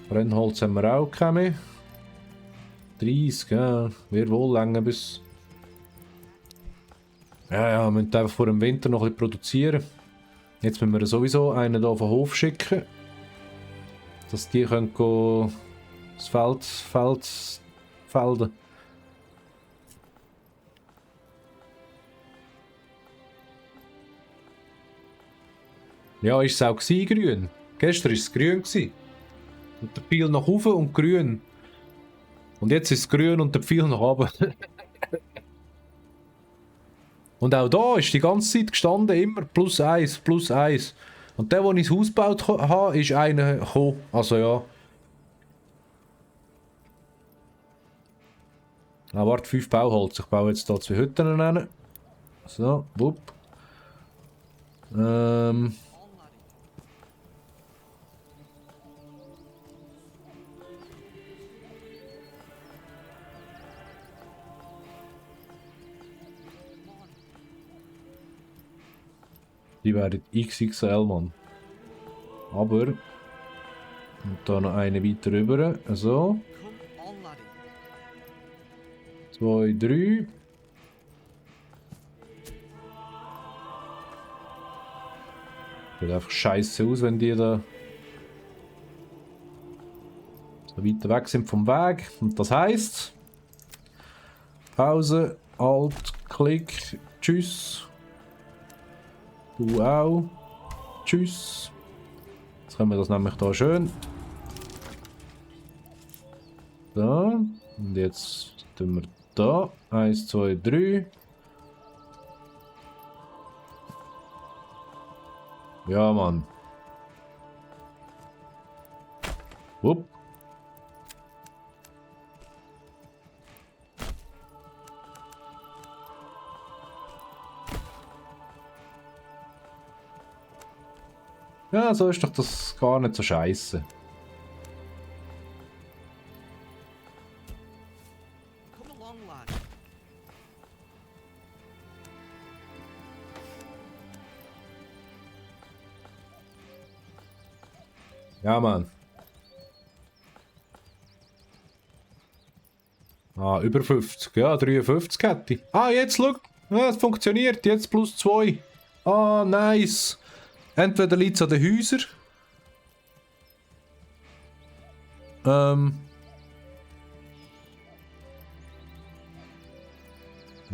Brennholz haben wir auch keine. 30, ja. Wird wohl länger bis... Ja, ja, wir müssen einfach vor dem Winter noch ein bisschen produzieren. Jetzt müssen wir sowieso einen hier auf den Hof schicken. Dass die können das Feld felden. Ja, ist es auch gewesen, grün. Gestern war es grün gewesen. Und der Pfeil nach oben und grün. Und jetzt ist es grün und der Pfeil nach oben. Und auch da ist die ganze Zeit gestanden, immer plus 1, plus 1. Und der, wo ich das Haus gebaut habe, ist einer gekommen. Also ja. Ah, warte, 5 Bauholz. Ich baue jetzt hier 2 Hütten rein. So, wupp. Die werden XXL, Mann. Aber... Und da noch eine weiter rüber. So. 2, 3. Sieht einfach scheiße aus, wenn die da so weit weg sind vom Weg. Und das heisst... Pause, Alt, Klick, Tschüss. Du auch. Tschüss. Jetzt können wir das nämlich da schön. Da. Und jetzt tun wir da. 1, 2, 3. Ja, Mann. Wupp. Ja, so ist doch das gar nicht so scheiße. Ja, Mann. Ah, über 50. Ja, 53 hätte ich. Ah, jetzt, schau. Ja, es funktioniert. Jetzt plus 2. Ah, nice. Entweder liegt es an den Häusern.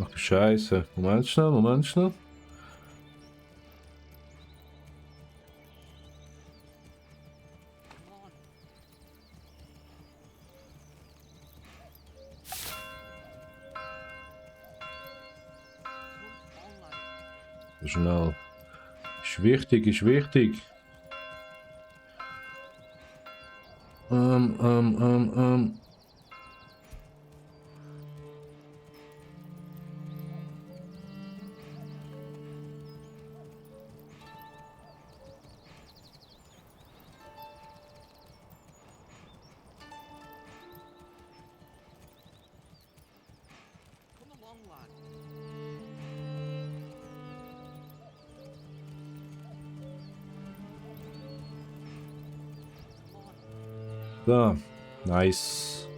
Ach du Scheiße. Moment schnell, Moment schnell. Schnell. Ist wichtig, ist wichtig. So, nice.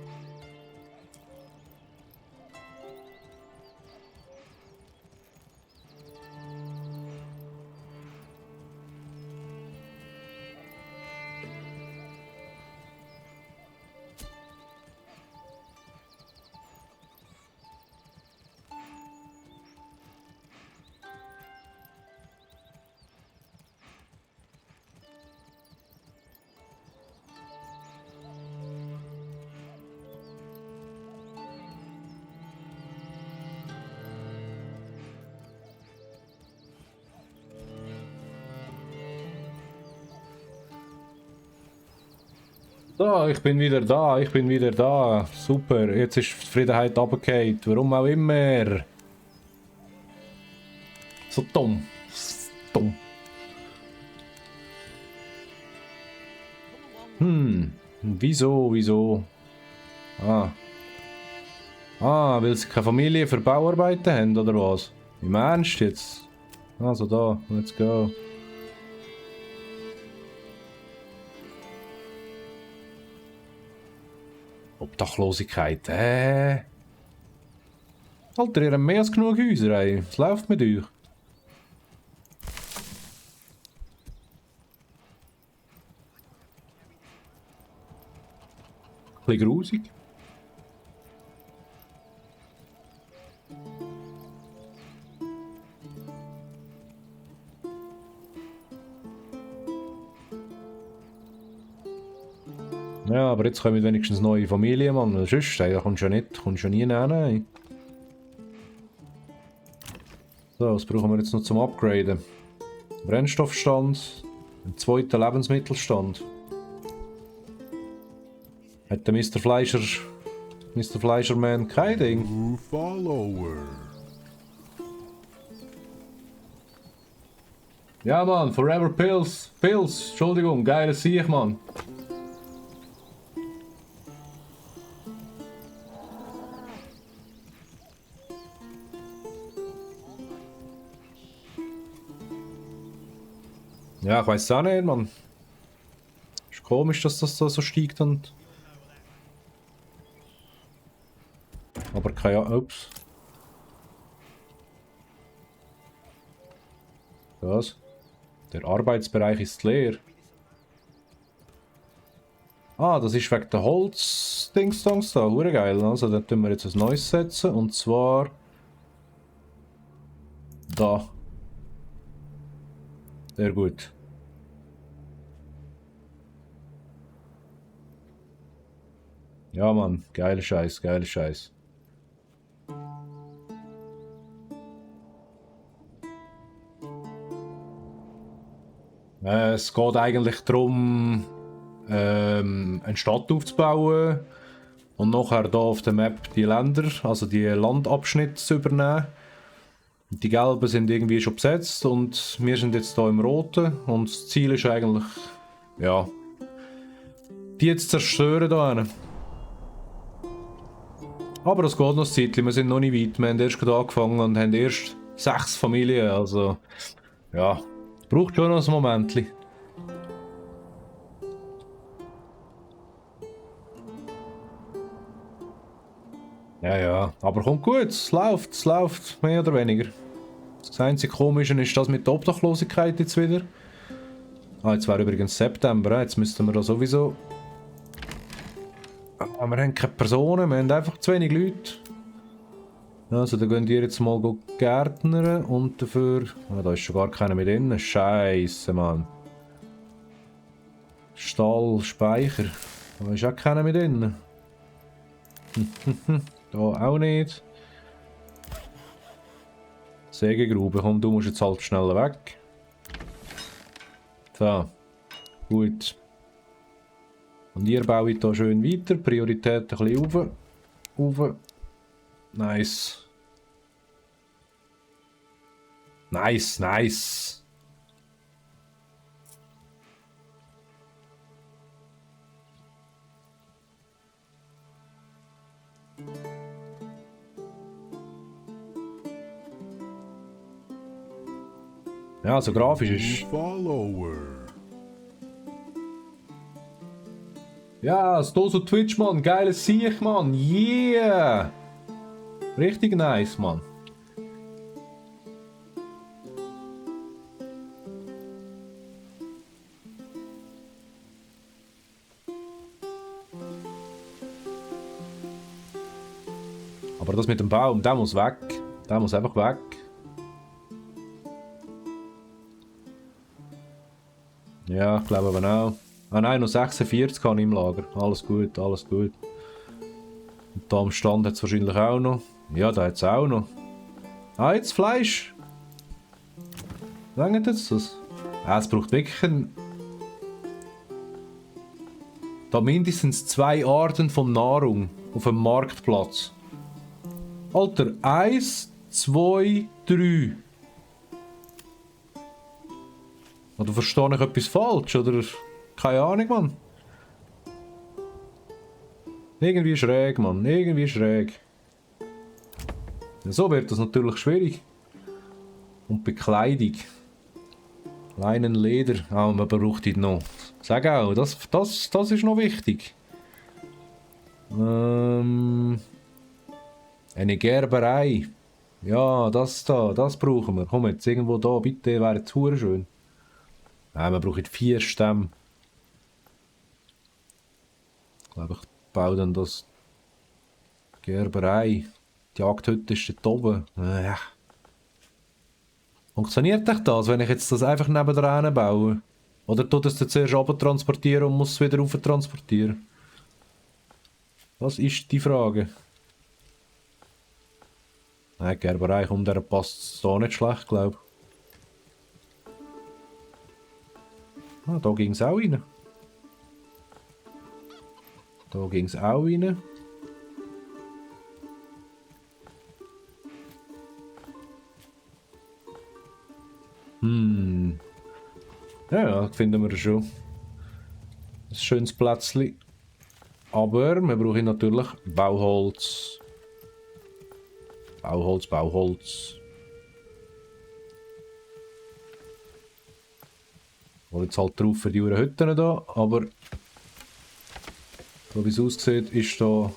So, ich bin wieder da, ich bin wieder da. Super, jetzt ist die Zufriedenheit runtergefallen. Warum auch immer. So dumm. Dumm. Wieso? Ah. Ah, weil sie keine Familie für Bauarbeiten haben, oder was? Im Ernst jetzt? Also da, let's go. Obdachlosigkeit, Alter, ihr habt mehr als genug Häuser, ey. Was läuft mit euch? Bisschen grusig. Ja, aber jetzt kommen wenigstens neue Familien, Mann. Sonst, da kommst du ja nicht, kommst du ja nie hin. So, was brauchen wir jetzt noch zum Upgraden? Brennstoffstand, einen zweiten Lebensmittelstand. Hat der Mr. Fleischerman kein Ding? Follower. Ja, Mann, Forever Pills. Pills, Entschuldigung, geiles Sieg, Mann. Ja, ich weiß auch nicht, Mann. Ist komisch, dass das da so steigt und. Aber keine Ahnung. Ups. Was? Der Arbeitsbereich ist leer. Ah, das ist wegen der Holz-Dingsdongs da. Hure geil. Also, da tun wir jetzt ein neues setzen. Und zwar. Da. Sehr gut. Ja, Mann. Geiler Scheiß, geiler Scheiß. Es geht eigentlich darum, eine Stadt aufzubauen und nachher hier auf der Map die Länder, also die Landabschnitte zu übernehmen. Die gelben sind irgendwie schon besetzt und wir sind jetzt hier im roten und das Ziel ist eigentlich, ja, die zu zerstören hier. Aber das geht noch ein Zeitchen, wir sind noch nicht weit, wir haben erst gerade angefangen und haben erst 6 Familien, also ja, braucht schon noch ein Momentchen. Ja, ja, aber kommt gut, es läuft, mehr oder weniger. Das einzige Komische ist das mit der Obdachlosigkeit jetzt wieder. Ah, jetzt wäre übrigens September, jetzt müssten wir da sowieso... Ah, wir haben keine Personen, wir haben einfach zu wenig Leute. Also, dann gehen wir jetzt mal gärtnern und dafür... Ah, da ist schon gar keiner mit drin. Scheisse, Mann. Stall, Speicher. Da ist auch keiner mit drin. Da auch nicht. Sägegrube, komm, du musst jetzt halt schnell weg. So, gut. Und ihr baut hier schön weiter, Priorität ein bisschen rauf. Nice. Nice. Ja, also grafisch ist... Follower. Ja, das hier so Twitch, Mann. Geiles Sieg, Mann. Yeah! Richtig nice, Mann. Aber das mit dem Baum, der muss weg. Der muss einfach weg. Ja, ich glaube aber auch. Ah nein, noch 46 habe ich im Lager. Alles gut. Und da am Stand hat es wahrscheinlich auch noch. Ja, da hat es auch noch. Ah, jetzt Fleisch. Lange jetzt das? Ah, es braucht wirklich ein... Da mindestens 2 Arten von Nahrung auf dem Marktplatz. Alter, 1, 2, 3. Oder verstehe ich etwas falsch? Oder keine Ahnung, Mann. Irgendwie schräg, Mann. Irgendwie schräg. Ja, so wird das natürlich schwierig. Und Bekleidung. Leinen, Leder. Ah, man braucht ihn noch. Sag auch, das ist noch wichtig. Eine Gerberei. Ja, das brauchen wir. Komm jetzt, irgendwo da, bitte, wäre jetzt hure schön. Nein, wir brauchen 4 Stämme. Ich glaube, ich baue dann das Gerberei. Die Jagdhütte ist dort oben. Funktioniert echt das, wenn ich jetzt das einfach nebendran baue? Oder tut es zuerst runter transportieren und muss es wieder rauf transportieren? Das ist die Frage. Nein, Gerberei kommt, der passt so nicht schlecht, glaube ich. Ah, da ging es auch rein. Da ging es auch rein. Ja, finden wir schon. Ein schönes Plätzchen. Aber wir brauchen natürlich Bauholz. Bauholz. Wo jetzt halt drauf für die Hütten da, aber so wie es aussieht, ist da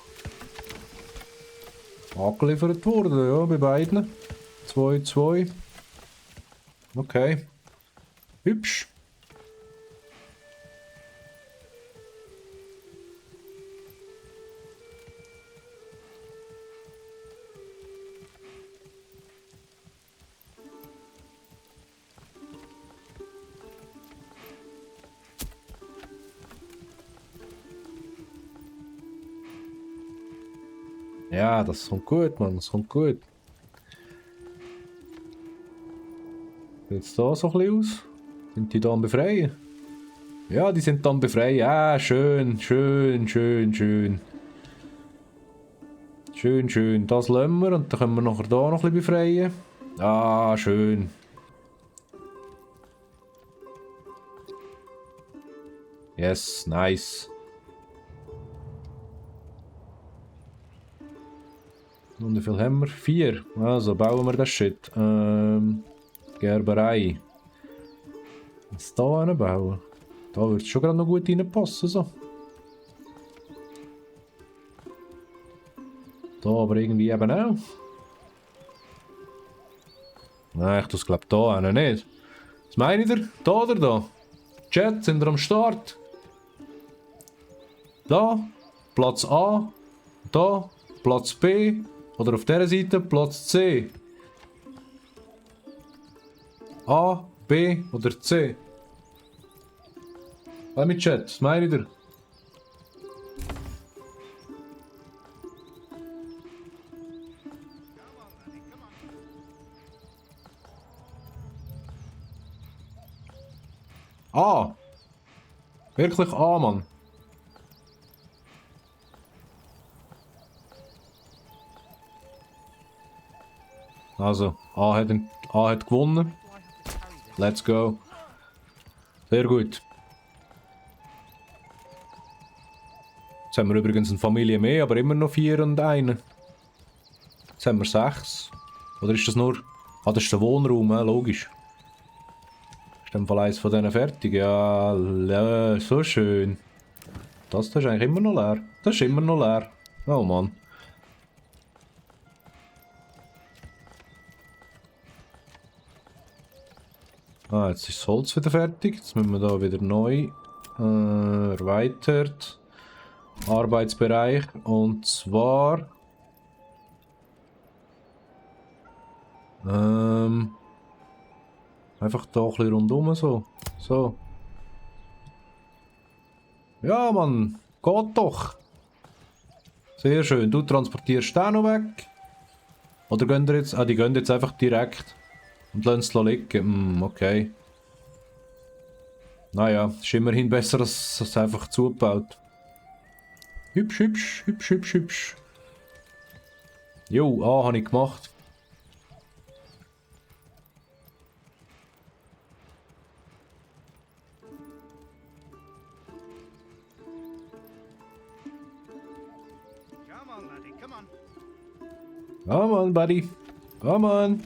angeliefert worden, ja, bei beiden. 2, 2. Okay. Hübsch. Ja, das kommt gut, Mann, das kommt gut. Jetzt da so ein bisschen aus? Sind die da am Befreien? Ja, die sind dann befreien. Ja, schön. Schön. Das lassen wir und dann können wir nachher da noch ein bisschen befreien. Ah, schön. Yes, nice. Und wie viel haben wir? 4. Also bauen wir das Shit. Gerberei. Was da hinbauen? Da würde es schon gerade noch gut reinpassen. So. Da aber irgendwie eben auch. Nein, ich tue es glaube da nicht. Was meint ihr? Da oder da? Chat, sind wir am Start? Da, Platz A. Da, Platz B. Oder auf dieser Seite Platz C. A, B oder C. Lass mich Chat, was meint ihr? A. Wirklich A, Mann. Also, A hat gewonnen. Let's go. Sehr gut. Jetzt haben wir übrigens eine Familie mehr, aber immer noch 4 und 1. Jetzt haben wir 6. Oder ist das nur... Ah, das ist der Wohnraum, logisch. Ist in dem Fall eins von denen fertig? Ja, so schön. Das ist eigentlich immer noch leer. Das ist immer noch leer. Oh Mann. Ah, jetzt ist das Holz wieder fertig. Jetzt müssen wir da wieder neu erweitert. Arbeitsbereich. Und zwar... einfach da ein bisschen rundum so. So. Ja, Mann. Geht doch. Sehr schön. Du transportierst den noch weg. Oder gehen die jetzt... Ah, die gehen jetzt einfach direkt. Und lassen es liegen. Okay. Naja, ist immerhin besser, als es einfach zugebaut. Hübsch, hübsch, hübsch, hübsch, hübsch. Jo, A habe ich gemacht. Come on, laddie, come on. Come on, buddy. Come on.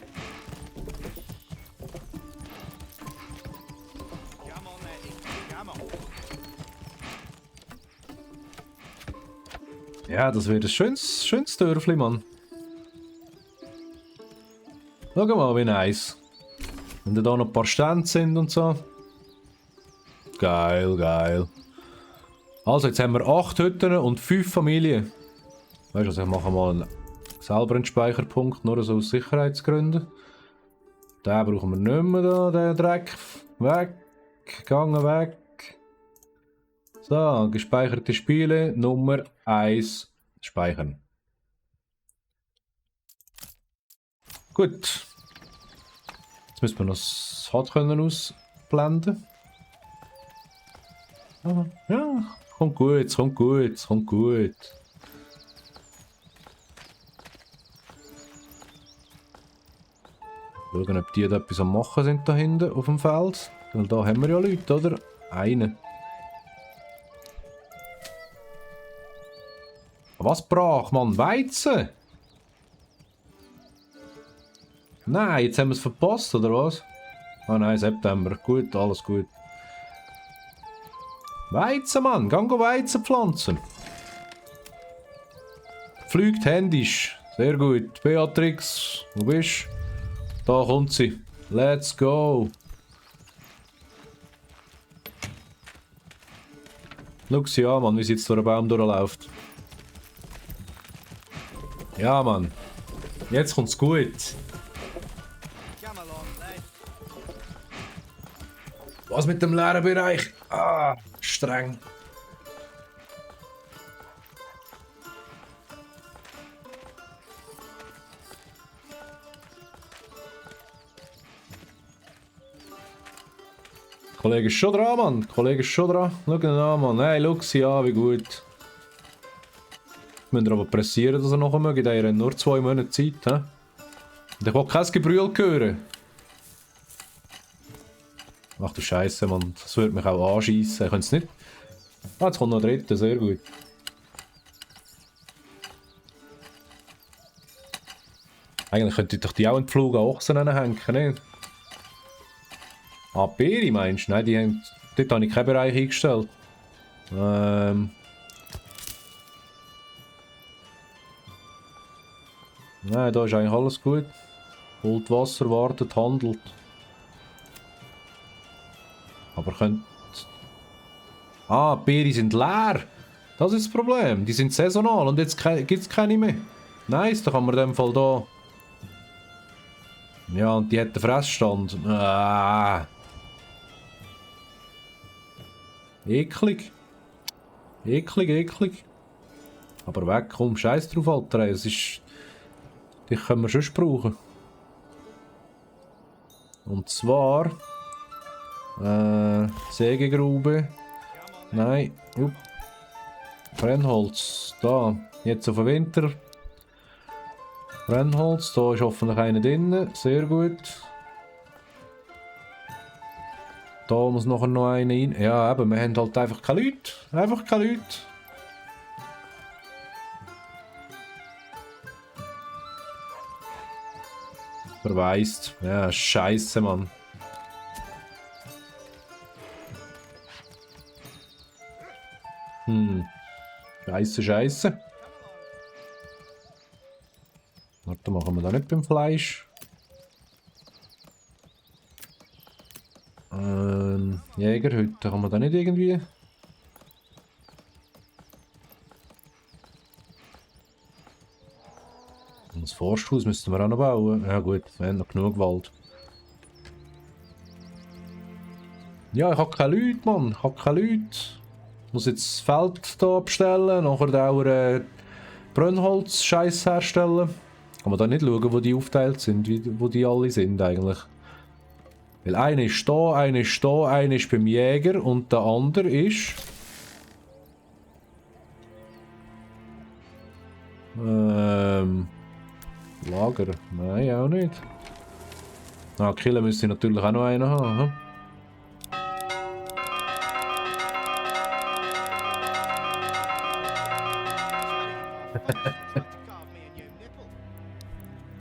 Come on, laddie, come on. Ja, das wird ein schönes Dörfli, Mann. Schau mal, wie nice. Wenn da noch ein paar Stände sind und so. Geil, geil. Also, jetzt haben wir 8 Hütten und 5 Familien. Weißt du, also ich mache mal selber einen Speicherpunkt, nur so aus Sicherheitsgründen. Den brauchen wir nicht mehr da, den Dreck. Weg. Gegangen weg. So, gespeicherte Spiele, Nummer 1 speichern. Gut. Jetzt müssen wir noch das HUD ausblenden. Ja, kommt gut, kommt gut, kommt gut. Schauen, ob die da etwas am Machen sind da hinten auf dem Feld. Weil da haben wir ja Leute, oder? Einen. Was brach, Mann? Weizen? Nein, jetzt haben wir es verpasst, oder was? Ah nein, September. Gut, alles gut. Weizen, Mann. Gang Weizen pflanzen. Fliegt händisch. Sehr gut. Beatrix, wo bist du? Da kommt sie. Let's go. Schau sie an, Mann, wie sie jetzt durch den Baum durchläuft. Ja, Mann. Jetzt kommt's gut. Come along, lad. Was mit dem leeren Bereich? Ah, streng. Kollege ist schon dran, Mann. Kollege ist schon dran. Schau ihn an, Mann. Hey, schau sie an, wie gut. Müssen wir aber pressieren, dass er noch möge. Der hat nur 2 Monate Zeit. He? Und ich will kein Gebrüll hören. Ach du Scheiße, Mann. Das würde mich auch anschießen. Ich könnte es nicht. Ah, jetzt kommt noch der dritte. Sehr gut. Eigentlich könnte ich doch die auch in die Flug an Ochsen hängen, nicht? Ah, Beere meinst du? Nein, die haben... Dort habe ich keinen Bereich eingestellt. Nein, da ist eigentlich alles gut. Holt Wasser, wartet, handelt. Aber könnt... Ah, die Beere sind leer. Das ist das Problem. Die sind saisonal und jetzt gibt es keine mehr. Nice, da kann man in dem Fall da... Ja, und die hat den Fressstand. Ah. Eklig. Eklig, eklig. Aber weg, komm, scheiß drauf, Alter. Es ist... Dich können wir schon brauchen. Und zwar... Sägegrube. Nein. Brennholz. Da. Jetzt auf den Winter. Brennholz. Da ist hoffentlich einer drin. Sehr gut. Da muss nachher noch einer rein. Ja, eben, wir haben halt einfach keine Leute. Einfach keine Leute. Verweist. Ja, scheiße, Mann. Scheiße, scheiße. Warte, machen wir da nicht beim Fleisch. Jägerhütte, kann man da nicht irgendwie... Und das Forsthaus müssten wir auch noch bauen. Ja gut, wir haben noch genug Wald. Ja, ich habe keine Leute, Mann. Ich habe keine Leute. Ich muss jetzt das Feld hier abstellen, nachher auch Brennholz-Scheiß herstellen. Kann man da nicht schauen, wo die aufgeteilt sind, wo die alle sind eigentlich. Weil einer ist da, einer ist da, einer ist beim Jäger und der andere ist... Lager? Nein, auch nicht. Ah, Killen müsste ich natürlich auch noch einen haben.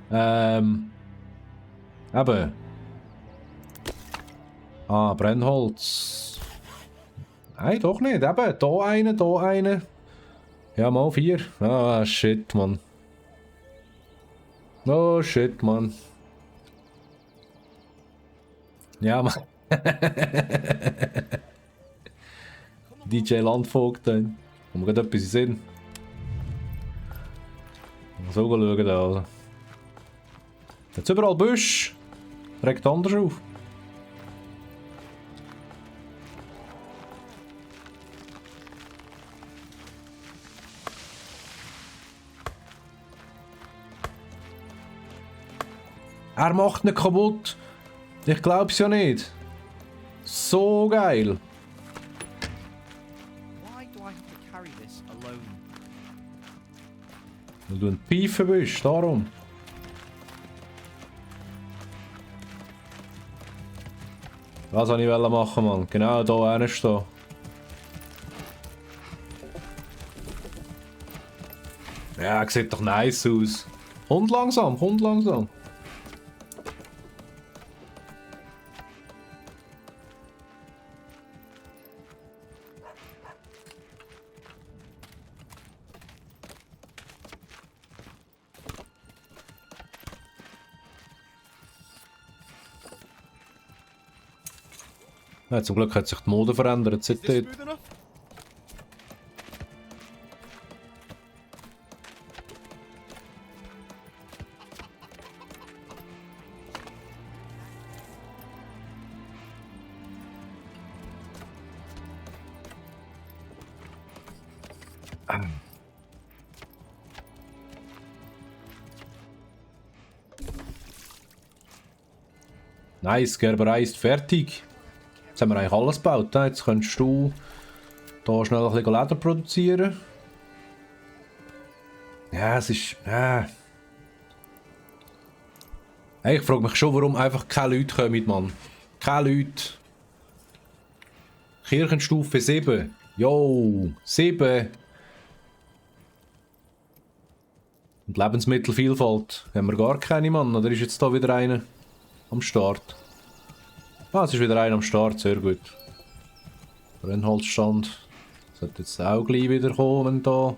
Hm? Eben. Ah, Brennholz. Nein, doch nicht. Eben, da eine, da eine. Ja, mal 4. Ah, shit, Mann. Oh, shit, Mann. Ja, Mann. DJ Landvogt dann. Kommt mir gerade etwas in den Sinn. Mal so schauen da, also. Jetzt überall Büsch. Regt anders auf. Er macht ihn kaputt. Ich glaub's ja nicht. So geil. Why do I have to carry this alone? Weil du ein Pfeife bist, darum. Was wollte ich machen, Mann? Genau da hinten stehen. Ja, sieht doch nice aus. Kommt langsam, kommt langsam. Ja, zum Glück hat sich die Mode verändert Is this seitdem. smooth enough? Nice, Gerberei ist fertig. Jetzt haben wir eigentlich alles gebaut. Ne? Jetzt könntest du hier schnell ein bisschen Leder produzieren. Ja, es ist... Hey, ich frage mich schon, warum einfach keine Leute kommen, Mann. Keine Leute. Kirchenstufe 7. Jo, 7. Und Lebensmittelvielfalt. Haben wir gar keine, Mann. Oder ist jetzt da wieder einer am Start? Ah, es ist wieder einer am Start. Sehr gut. Brennholzstand. Sollte jetzt auch gleich wieder kommen da.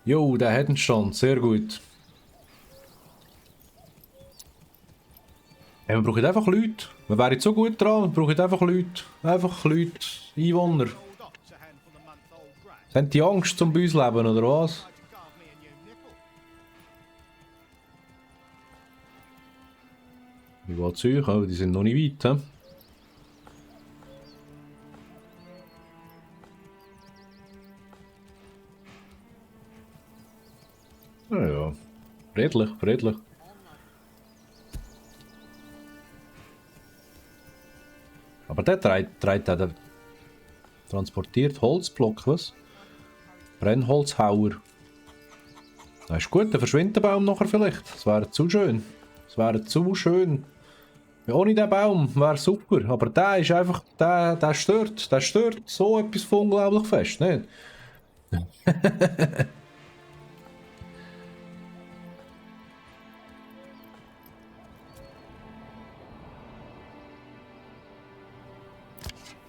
Jo, der hat einen Stand. Sehr gut. Ja, wir brauchen einfach Leute. Wir wären so gut dran. Wir brauchen einfach Leute. Einfach Leute. Einwohner. Haben die Angst zum bei uns leben, oder was? Wie geht's euch? Oh, die sind noch nicht weit, he? Ja, ja. Friedlich, friedlich. Aber der transportiert Holzblock, was? Brennholzhauer. Das ist gut, dann verschwindet der Baum nachher vielleicht. Das wäre zu schön. Das wäre zu schön. Ja, ohne den Baum wäre super. Aber der ist einfach, der stört. Der stört so etwas von unglaublich fest, nicht?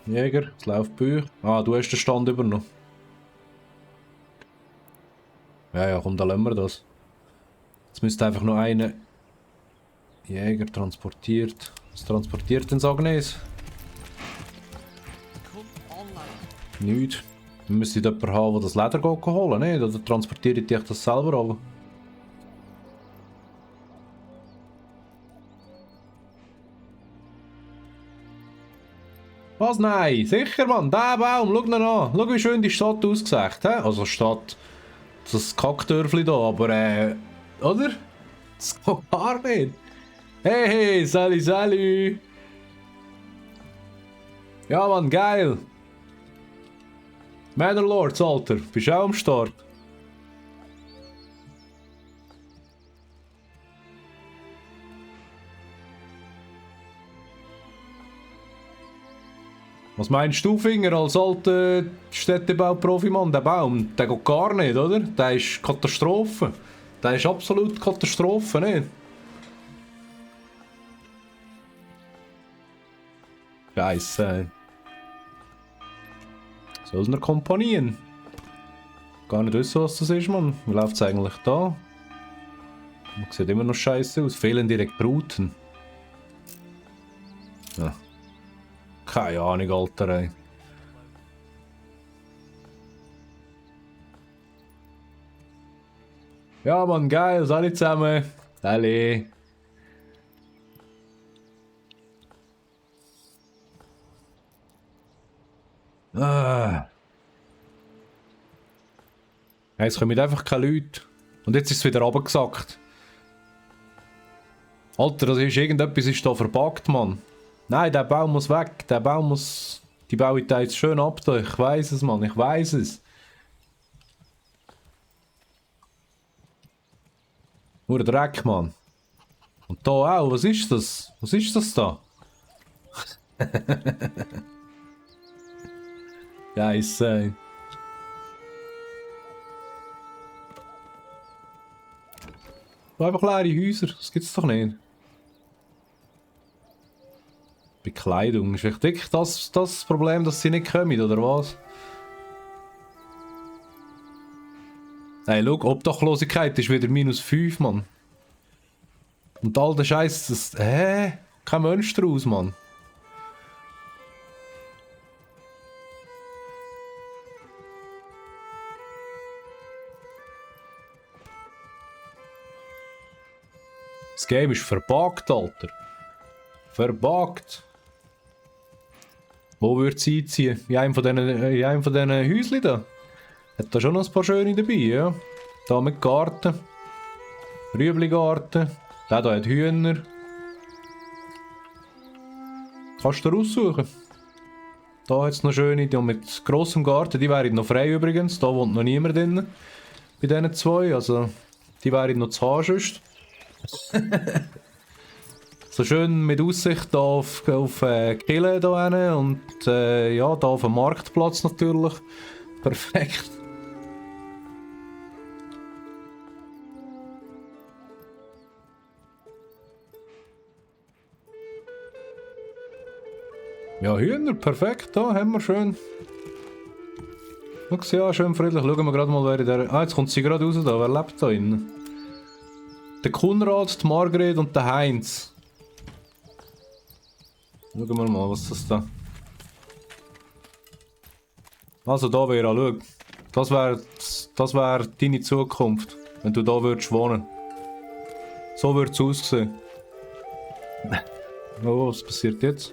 Jäger, es läuft bei euch. Ah, du hast den Stand übernommen. Ja, ja, komm, dann lassen wir das. Jetzt müsste einfach noch einer... Jäger transportiert. Was transportiert denn Agnes? Come on, lad. Nichts. Wir müssen jemanden haben, der das Leder holen, nicht? Oder transportiert ihr das selber ab? Was? Nein! Sicher, Mann! Der Baum! Schau ihn an! Schau, wie schön die Stadt aussieht, hä? Also Stadt... Das Kackdörfli da, aber oder? Das geht gar nicht! Hey, hey! Salut, salut! Ja, Mann, geil! Manor Lords, Alter! Bist du auch am Start? Was meinst du, Finger, als alter Städtebauprofi-Mann? Der Baum, der geht gar nicht, oder? Der ist Katastrophe. Der ist absolut Katastrophe, nicht? Scheisse. Soll er Kompanien? Gar nicht wissen, was das ist, Mann. Wie läuft es eigentlich da? Sieht immer noch scheiße aus. Fehlende Rekruten. Ja. Keine Ahnung, Alter, ey. Ja, Mann, geil, alle zusammen. Alle. Ah. Jetzt kommen einfach keine Leute. Und jetzt ist es wieder runtergesackt. Alter, das ist irgendetwas ist da verbuggt, Mann. Nein, der Baum muss weg. Der Baum muss... Die baue ich da jetzt schön ab. Da. Ich weiß es, Mann. Ich weiß es. Nur der Dreck, Mann. Und da auch. Was ist das? Was ist das da? Scheisse. Einfach leere Häuser. Das gibt's doch nicht. Bekleidung. Ist vielleicht wirklich das Problem, dass sie nicht kommen, oder was? Hey, schau, Obdachlosigkeit ist wieder -5, Mann. Und all der Scheiß, das... Kein Mensch draus, Mann. Das Game ist verbuggt, Alter. Verbuggt. Wo würde es einziehen? In einem von diesen Häuschen da. Hat da schon noch ein paar schöne dabei, ja. Da mit Garten. Rüebligarten. Der da hat Hühner. Kannst du dir aussuchen. Da hat es noch schöne, die mit grossem Garten. Die wären noch frei übrigens. Da wohnt noch niemand drin. Bei diesen zwei. Also, die wären noch zu haben sonst. So schön mit Aussicht da auf Kille da hin und ja, da auf dem Marktplatz natürlich. Perfekt. Ja, Hühner, perfekt, da haben wir schön. Schau, ja, schön friedlich. Schauen wir gerade mal, wer in der... Ah, jetzt kommt sie gerade raus da. Wer lebt da innen? Der Konrad, die Margret und der Heinz. Schauen wir mal, was das da... Also da wäre, schau. Das wär deine Zukunft, wenn du da würdest wohnen. So würde es aussehen. Oh, was passiert jetzt?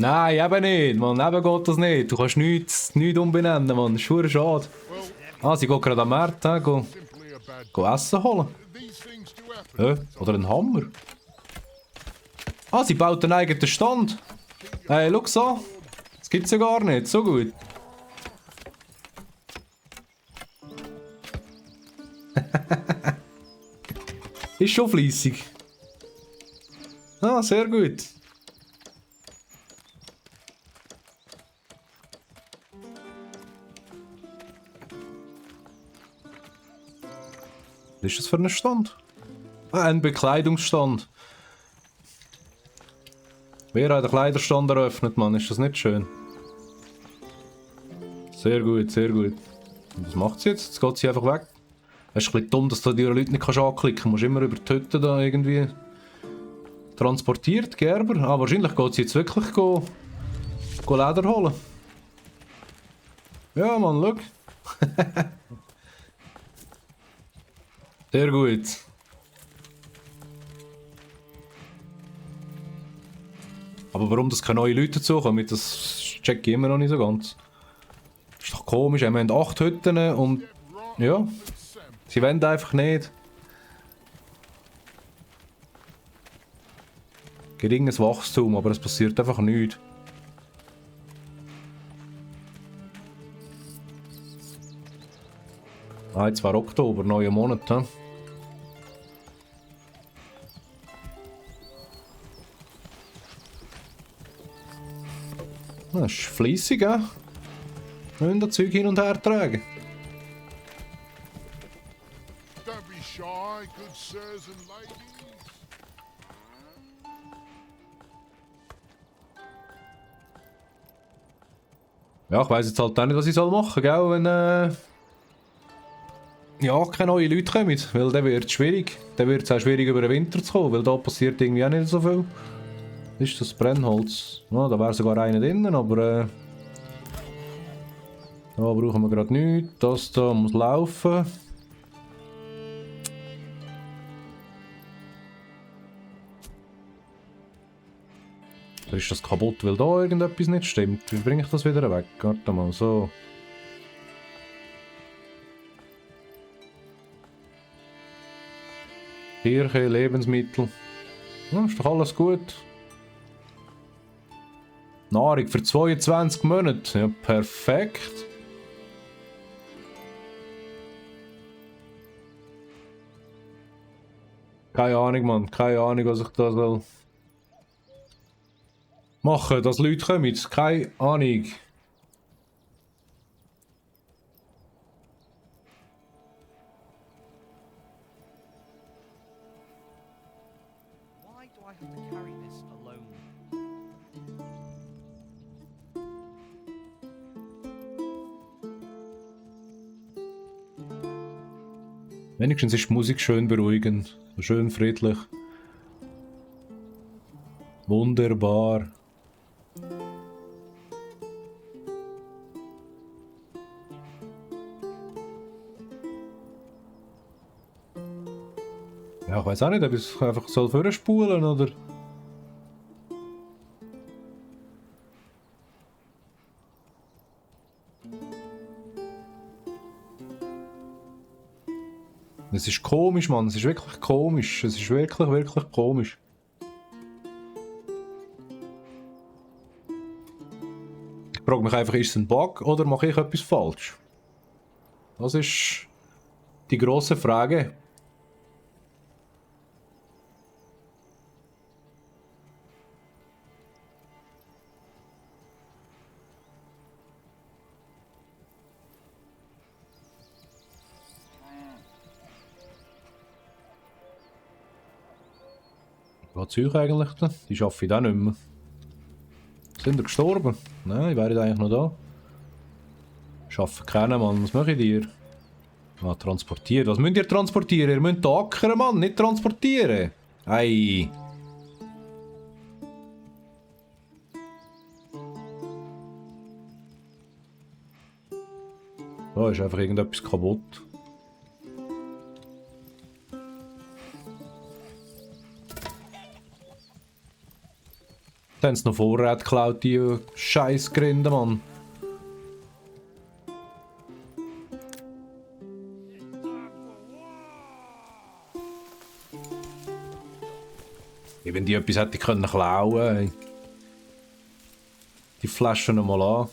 Nein, eben nicht, Mann. Eben geht das nicht. Du kannst nichts umbenennen, Mann. Das ist verdammt schade. Ah, sie geht gerade am Markt, go Essen holen. Oder einen Hammer. Ah, sie baut einen eigenen Stand. Hey, schau so. Das gibt's ja gar nicht. So gut. Ist schon fleissig. Ah, sehr gut. Was ist das für ein Stand? Ah, ein Bekleidungsstand. Wer hat den Kleiderstand eröffnet, Mann? Ist das nicht schön? Sehr gut, sehr gut. Und was macht sie jetzt? Jetzt geht sie einfach weg. Es ist ein bisschen dumm, dass du die Leute nicht anklicken kannst. Du musst immer über die Hütte da irgendwie transportiert, Gerber. Ah, wahrscheinlich geht sie jetzt wirklich go Leder holen. Ja, Mann, schau. Sehr gut. Aber warum das keine neuen Leute dazukommen, das check ich immer noch nicht so ganz. Ist doch komisch, wir haben 8 Hütten und ja, sie wollen einfach nicht. Geringes Wachstum, aber es passiert einfach nichts. Ah, jetzt war Oktober, neuer Monat. He? Das ist fleissig, ja? Wir müssen das Zeug hin und her tragen. Don't be shy, good sirs and ladies. Ja, ich weiss jetzt halt auch nicht, was ich machen soll, gell, wenn ja, keine neuen Leute kommen, weil dann wird es schwierig. Dann wird es auch schwierig über den Winter zu kommen, weil da passiert irgendwie auch nicht so viel. Ist das Brennholz? Ja, da wäre sogar einer drinnen, aber da brauchen wir gerade nichts. Das da muss laufen. Oder ist das kaputt, weil da irgendetwas nicht stimmt? Wie bringe ich das wieder weg? Warte mal, so. Tierchen, Lebensmittel. Ja, ist doch alles gut. Nahrung für 22 Monate. Ja, perfekt. Keine Ahnung, Mann. Keine Ahnung, was ich da soll machen, dass Leute kommen. Keine Ahnung. Why do I have to carry this alone? Wenigstens ist die Musik schön beruhigend. Schön friedlich. Wunderbar. Ja, ich weiß auch nicht, ob ich es einfach soll vorspulen oder. Es ist komisch, Mann. Es ist wirklich komisch. Es ist wirklich, wirklich komisch. Ich frage mich einfach, ist es ein Bug oder mache ich etwas falsch? Das ist die grosse Frage. Was ist eigentlich da? Die arbeite ich auch nicht mehr. Sind wir gestorben? Nein, ich wäre eigentlich noch da. Ich arbeite keinen, Mann. Was mache ich dir? Ah, transportieren. Was müsst ihr transportieren? Ihr müsst ackern, Mann, nicht transportieren. Ei. Da ist einfach irgendetwas kaputt. Dann haben sie noch Vorräte geklaut, die Scheissgrinde, Mann. Wenn die etwas hätte können klauen, ey. Die Flaschen nochmal an.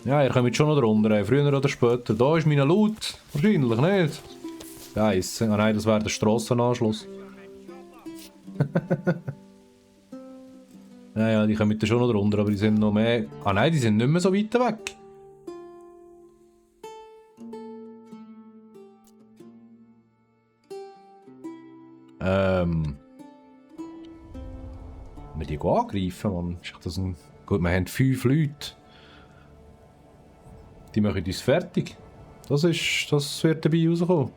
Ja, ihr kommt schon noch drunter, ey. Früher oder später. Da ist meine Loot. Wahrscheinlich nicht. Scheisse. Ah nein, das wäre der Strassenanschluss. Ja, die kommen schon noch drunter, aber die sind noch mehr. Ah nein, die sind nicht mehr so weit weg. Wir die angreifen, Mann. Ist das ein... Gut, wir haben 5 Leute. Die machen uns fertig. Das wird dabei rauskommen.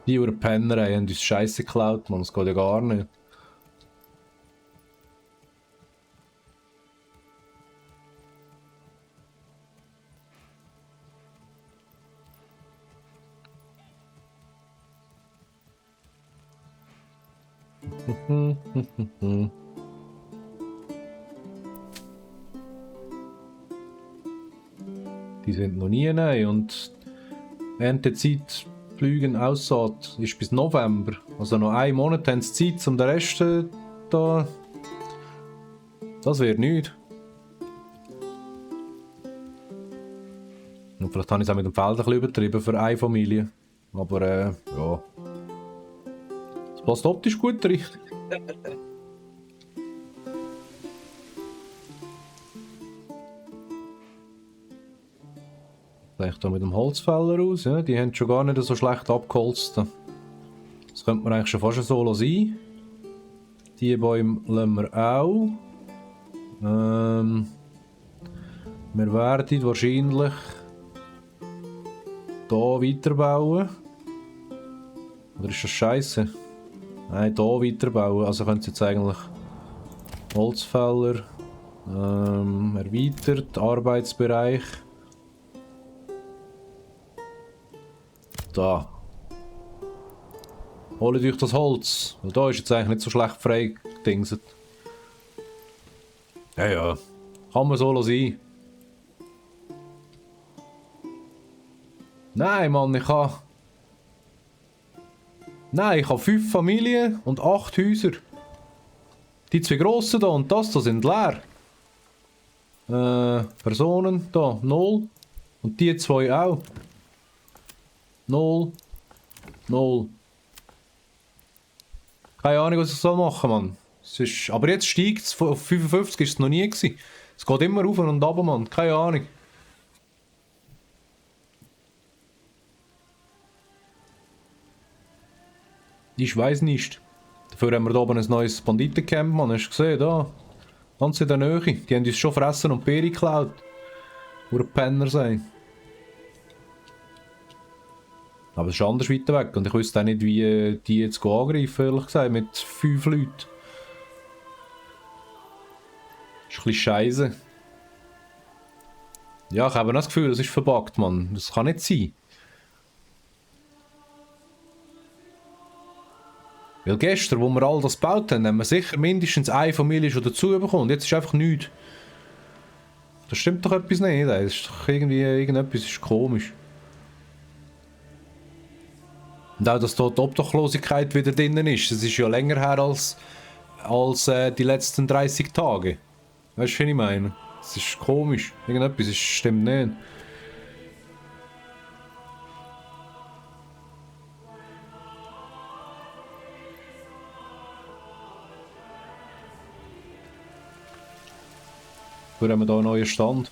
Die Penner haben uns Scheiße geklaut, Mann. Das geht ja gar nicht. Die sind noch nie rein und Erntezeit Flügen Aussaat ist bis November. Also noch 1 Monat haben sie Zeit, um den Rest da. Das wird nichts. Vielleicht habe ich es auch mit dem Feld ein bisschen übertrieben für eine Familie. Aber ja. Es passt optisch gut rein. Vielleicht hier mit dem Holzfäller aus. Ja, die haben schon gar nicht so schlecht abgeholzt. Das könnte man eigentlich schon fast so sein. Die Bäume lassen wir auch. Wir werden wahrscheinlich hier weiterbauen. Oder ist das scheiße? Nein, hier weiterbauen. Also könnt ihr jetzt eigentlich Holzfäller erweitert, Arbeitsbereich. Da. Holt euch das Holz. Weil da ist jetzt eigentlich nicht so schlecht frei gedingset. Ja, ja. Kann man so sein. Nein, Mann, ich habe... Nein, ich habe 5 Familien und 8 Häuser. Die 2 grossen hier und das hier sind leer. Personen hier 0. Und die 2 auch. 0. 0. Keine Ahnung, was ich machen soll, Mann. Es ist, aber jetzt steigt es, auf 55 ist es noch nie gewesen. Es geht immer rauf und runter, Mann. Keine Ahnung. Ich weiß nicht. Dafür haben wir hier oben ein neues Banditencamp, Mann. Hast du gesehen, da? Ganz in der Nähe. Die haben uns schon fressen und Beere geklaut. Wo Penner sein. Aber es ist anders weiter weg und ich wüsste auch nicht, wie die jetzt angreifen, ehrlich gesagt, mit 5 Leuten. Das ist ein bisschen scheisse. Ja, ich habe das Gefühl, das ist verbuggt, Mann. Das kann nicht sein. Weil gestern, wo wir all das gebaut haben, haben wir sicher mindestens eine Familie schon dazu bekommen. Jetzt ist einfach nichts. Das stimmt doch etwas nicht, ey. Das ist doch irgendwie, irgendetwas ist komisch. Und auch, dass dort die Obdachlosigkeit wieder drinnen ist. Das ist ja länger her als die letzten 30 Tage. Weißt du, was ich meine? Das ist komisch. Irgendetwas stimmt nicht. Wo haben wir hier einen neuen Stand?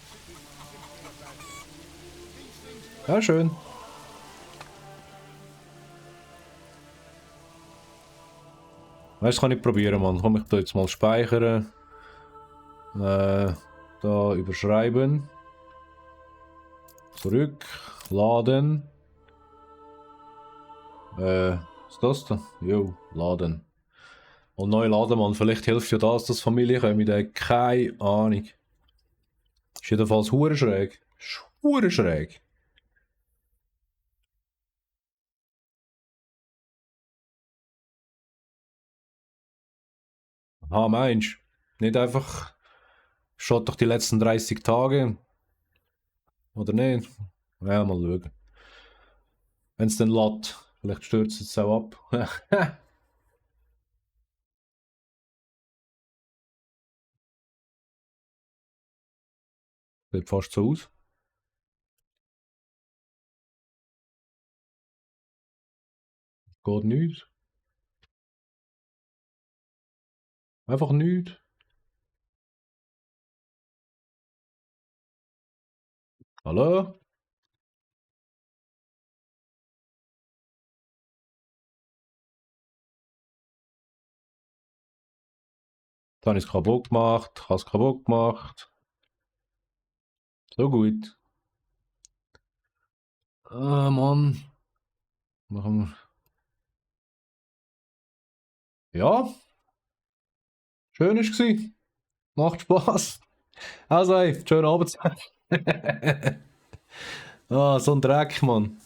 Ja, schön. Weißt du, kann ich probieren, Mann. Komm, ich da jetzt mal speichern. Da überschreiben. Zurück. Laden. Was ist das da? Jo, laden. Und neu laden, Mann. Vielleicht hilft ja das, dass Familie kommen. Ich habe keine Ahnung. Ist jedenfalls hure schräg. Ist hure schräg. Ah, meinst du? Nicht einfach. Schaut doch die letzten 30 Tage. Oder nicht? Ja, mal schauen. Wenn es dann lädt. Vielleicht stürzt es auch ab. Sieht fast so aus. Geht nichts. Einfach nichts. Hallo? Dann ist es kaputt gemacht. Ich habe es kaputt gemacht. So gut. Ah, Mann. Machen wir. Ja. Schön war es. Macht Spaß. Also, ey, schönen Abend. Ah, so ein Dreck, Mann.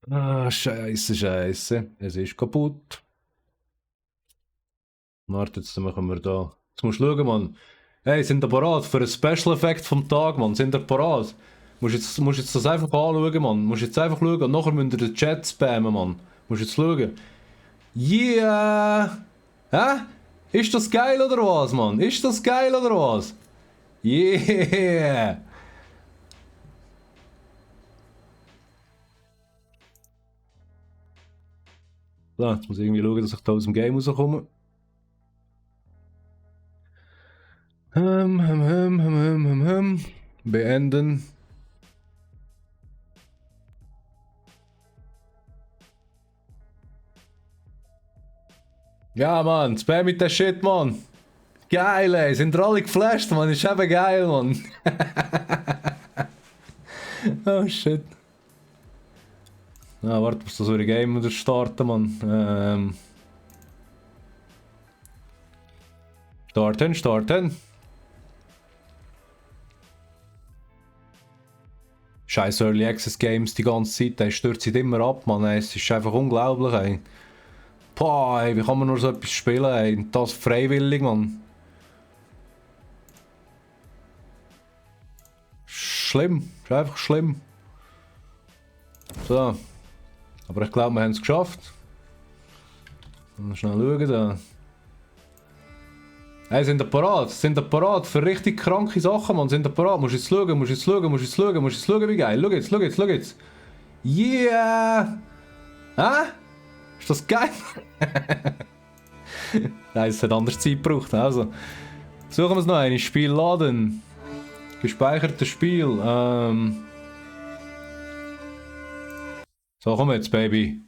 Ah, Scheiße, Scheiße. Es ist kaputt. Warte, jetzt machen wir da. Jetzt musst du schauen, Mann. Hey, sind ihr parat für einen Special Effekt vom Tag, Mann? Sind ihr parat? Musst jetzt das einfach anschauen, Mann. Musst jetzt einfach schauen und nachher müsst ihr den Chat spammen, Mann. Musst jetzt schauen. Yeah! Hä? Ist das geil oder was, Mann? Ist das geil oder was? Yeah! So, jetzt muss ich irgendwie schauen, dass ich da aus dem Game rauskomme. Beenden. Ja, Mann, spam mit der Shit, Mann. Geil, ey. Sind ihr alle geflasht, Mann? Ist eben geil, Mann. Oh, shit. Ah, warte, muss das so ein Game wieder starten, Mann. Starten. Scheiß Early Access Games die ganze Zeit, ey, stürzt sich immer ab, Mann. Ey. Es ist einfach unglaublich, ey. Boah, ey, wie kann man nur so etwas spielen, ey? Das freiwillig, Mann. Schlimm, ist einfach schlimm. So. Aber ich glaube, wir haben es geschafft. Mal schnell schauen da. Hey, sind ihr parat? Sind ihr parat für richtig kranke Sachen, Mann? Sind ihr parat? Musst du jetzt schauen, musst du jetzt schauen, musst du jetzt schauen, musst du jetzt schauen, wie geil. Schau jetzt. Yeah! Hä? Ist das geil? Nein, es hat anders Zeit gebraucht. Also. Suchen wir es noch ein. Spiel laden. Gespeichertes Spiel. So, komm jetzt, Baby.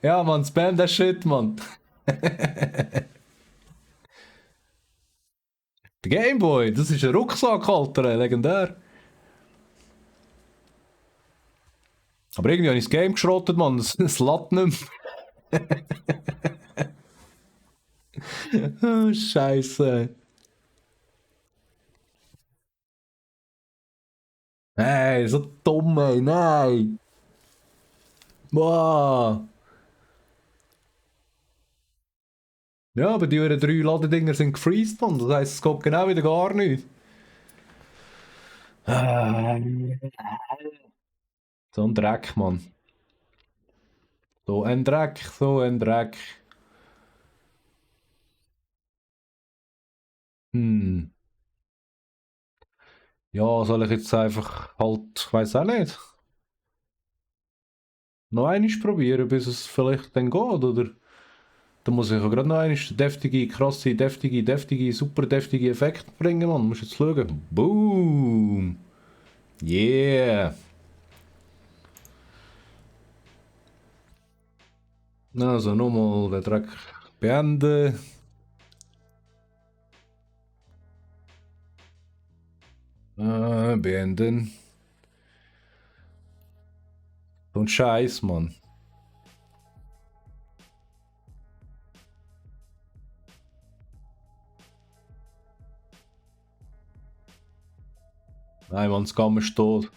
Ja, Mann, spam der Shit, Mann. Der Gameboy, das ist ein Rucksack, Alter, legendär. Aber irgendwie habe ich das Game geschrottet, Mann. Das lädt nicht mehr. Oh, Scheiße. Hey, so dumm, ey, nein. Boah. Ja, aber die 3 Ladedinger sind gefreezed, Mann. Das heisst, es geht genau wieder gar nicht. So ein Dreck, Mann. So ein Dreck. Hm. Ja, soll ich jetzt einfach halt, ich weiß auch nicht. Noch einmal probieren, bis es vielleicht dann geht, oder? Da muss ich ja gerade noch einmal krasse, deftige, super deftige Effekte bringen, Mann. Musst jetzt schauen. Boom! Yeah! Also nochmal den Dreck beenden. Beenden. So ein Scheiß, Mann. Nein, Mann, das Gamm ist tot.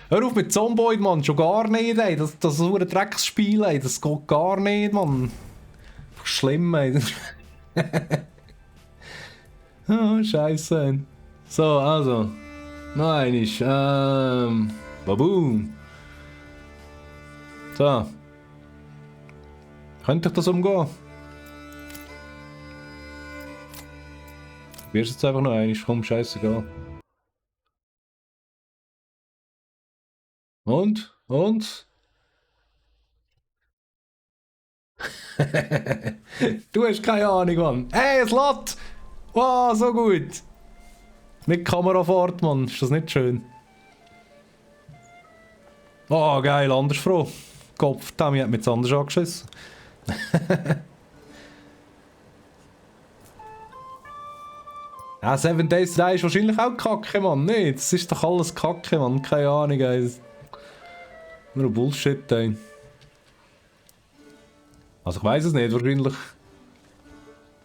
Hör auf mit Zomboid, Mann, schon gar nicht, ey. Das ist so ein Drecksspiel, ey. Das geht gar nicht, Mann. Schlimm, ey. Oh, Scheiße. So, also. Nein, ist. Baboom. So. Könnte ich das umgehen? Probier's jetzt einfach noch einmal, komm, scheißegal. Und? Du hast keine Ahnung, Mann. Hey, es lädt! Wow, so gut! Mit Kamerafahrt, Mann. Ist das nicht schön? Oh, geil, anders froh. Kopf, Tammy hat mich jetzt anders angeschissen. Ja, 7 Days to Die ist wahrscheinlich auch Kacke, Mann. Nee, das ist doch alles Kacke, Mann. Keine Ahnung, ey. Nur Bullshit, ey. Also ich weiß es nicht, wahrscheinlich.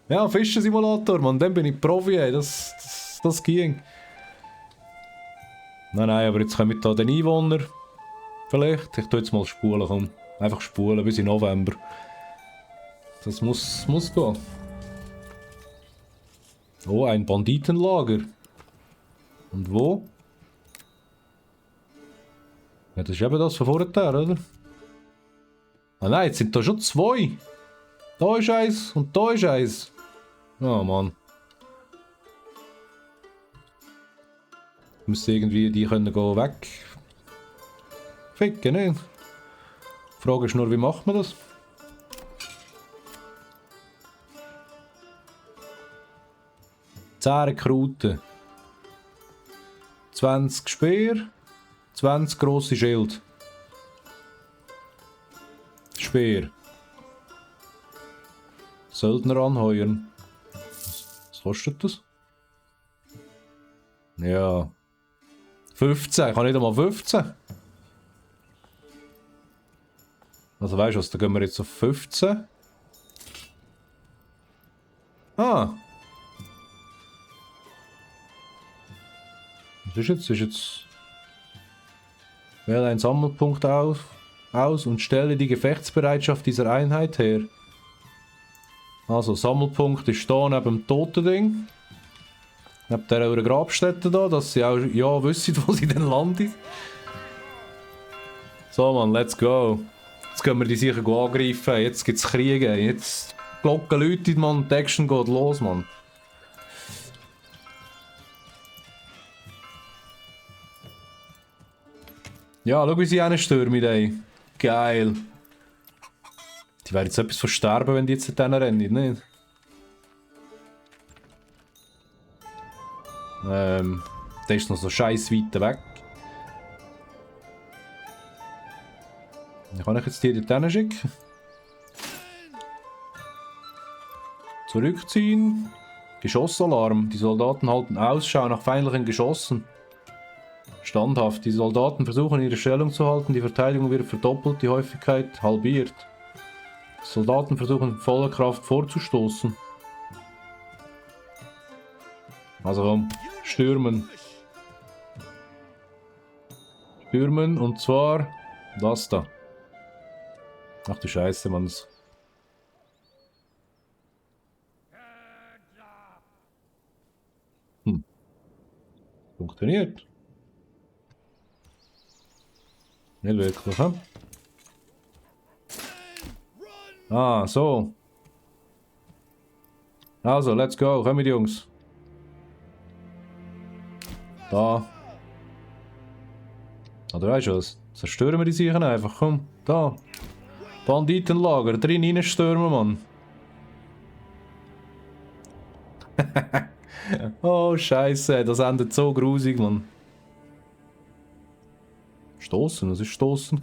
Ja, Fischensimulator, Mann. Dann bin ich Profi, ey. Das ging. Nein, aber jetzt kommen da den Einwohner. Vielleicht. Ich tue jetzt mal spulen, komm. Einfach spulen bis in November. Das muss gehen. Oh, ein Banditenlager. Und wo? Ja, das ist eben das von vorher, oder? Ah nein, jetzt sind da schon 2. Da ist eins und da ist eins. Oh Mann. Müsste irgendwie die können gehen weg. Ficken, ne? Die Frage ist nur, wie macht man das? Rekruten. 20 Speer, 20 grosse Schild. Speer. Söldner anheuern. Was kostet das? Ja. 15, ich habe nicht einmal 15. Also weißt du was, da gehen wir jetzt auf 15. Ah. Was ist jetzt? Ist jetzt... Wähle einen Sammelpunkt aus und stelle die Gefechtsbereitschaft dieser Einheit her. Also, Sammelpunkt ist hier neben dem Totending. Neben der eurer Grabstätte da, dass sie auch ja wissen, wo sie dann landen. So Mann, let's go. Jetzt können wir die sicher angreifen. Jetzt gibt's Kriege. Jetzt Glocken läutet, Mann. Die Action geht los, Mann. Ja, schau wie sie stürmen, ey. Geil. Die werden jetzt etwas versterben, wenn die jetzt in denen rennen, nicht? Der ist noch so scheiß weit weg. Kann ich jetzt die dort schicken? Zurückziehen. Geschossalarm. Die Soldaten halten Ausschau nach feindlichen Geschossen. Standhaft. Die Soldaten versuchen ihre Stellung zu halten. Die Verteidigung wird verdoppelt, die Häufigkeit halbiert. Die Soldaten versuchen mit voller Kraft vorzustoßen. Also komm, stürmen. Stürmen und zwar das da. Ach du Scheiße, Mann. Funktioniert. Nicht wirklich, hm? Ah, so. Also, let's go. Komm mit, Jungs. Da. Oder weißt du was? Zerstören wir die Sachen einfach. Komm, da. Banditenlager. Drin reinstürmen, Mann. Oh, Scheiße. Das endet so grusig, Mann. Stoßen? Was ist Stoßen?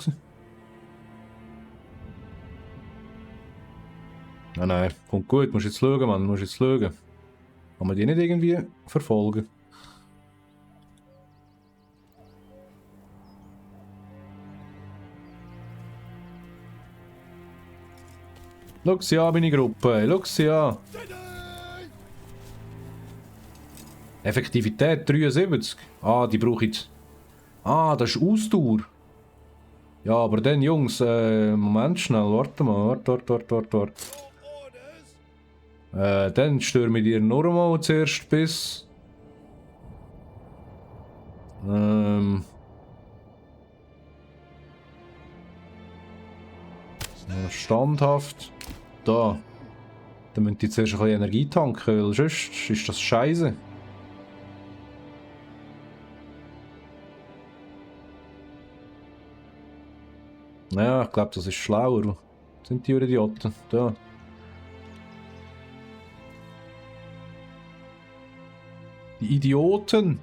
Nein, nein. Kommt gut. Musst jetzt schauen, Mann. Musst jetzt schauen. Kann man die nicht irgendwie verfolgen? Schau sie an, meine Gruppe. Schau sie an. Effektivität 73. Ah, die brauche ich. Ah, das ist Ausdauer. Ja, aber dann, Jungs, Moment schnell. Warte mal. Warte. Dann stürme ich dir nur mal zuerst bis... Standhaft. Da. Dann müsst ihr zuerst ein bisschen Energie tanken, weil sonst ist das scheiße. Ja, ich glaube, das ist schlauer. Sind die Idioten. Da. Die Idioten!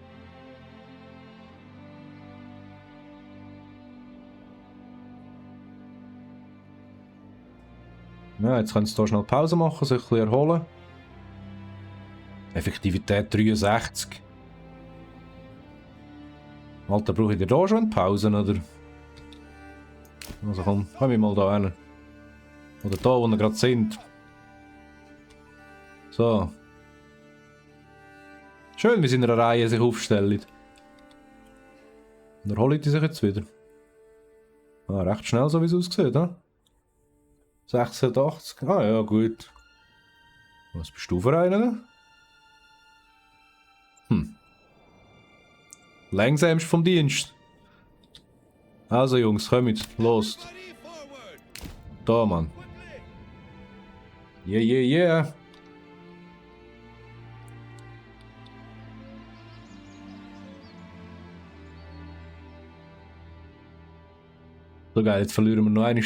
Ja, jetzt können sie hier schnell Pause machen, sich ein bisschen erholen. Effektivität 63. Alter, brauche ich dir da schon eine Pause, oder? Also komm wir mal da hin. Oder da, wo wir gerade sind. So. Schön, wie sie in einer Reihe sich aufstellen. Und erholen die sich jetzt wieder. Ah, recht schnell, so wie es aussieht, ne? 86. Ah ja, gut. Was bist du für einen? Langsamst vom Dienst. Also Jungs, kommt, los. Da, Mann. Yeah. So geil, jetzt verlieren wir noch einmal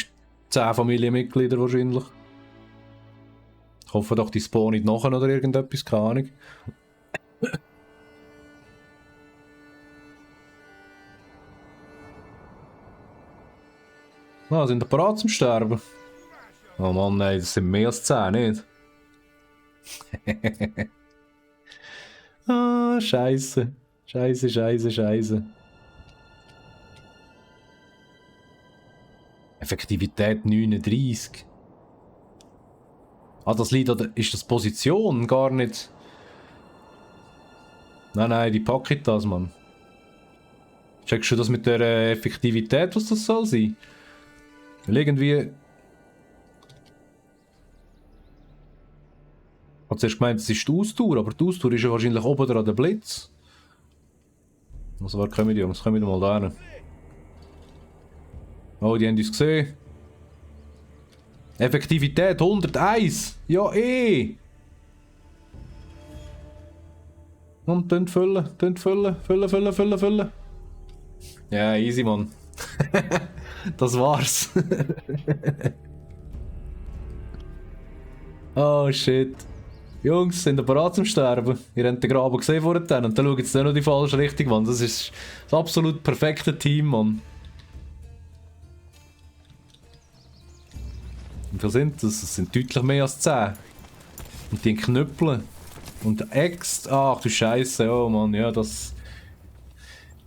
10 Familienmitglieder wahrscheinlich. Ich hoffe doch, die spawnen nicht nachher oder irgendetwas, keine Ahnung. Ah, sind wir bereit zum Sterben? Oh Mann, nein, das sind mehr als 10, nicht? Ah, Scheiße. Scheiße, Scheiße, Scheiße. Effektivität 39. Ah, das liegt an der... Ist das Position? Gar nicht. Nein, nein, die packe ich das, Mann. Checkst du das mit der Effektivität, was das soll sein? Weil irgendwie... Ich habe zuerst gemeint, das ist die Ausdauer, aber die Ausdauer ist ja wahrscheinlich oben dran der Blitz. Also, wer kommen die Jungs? Kommen wir mal da hin. Oh, die haben uns gesehen. Effektivität 101! Ja, eh! Und dann füllen, füllen. Ja, easy, Mann. Das war's. Oh shit. Jungs, sind ihr bereit zum Sterben? Ihr habt den Graben gesehen vorhin und dann schaut jetzt nicht noch die falsche Richtung, Mann. Das ist das absolut perfekte Team, Mann. Wie viel sind das? Das sind deutlich mehr als 10. Und die Knüppel. Und Ex. Ach du Scheiße, oh Mann, ja, das.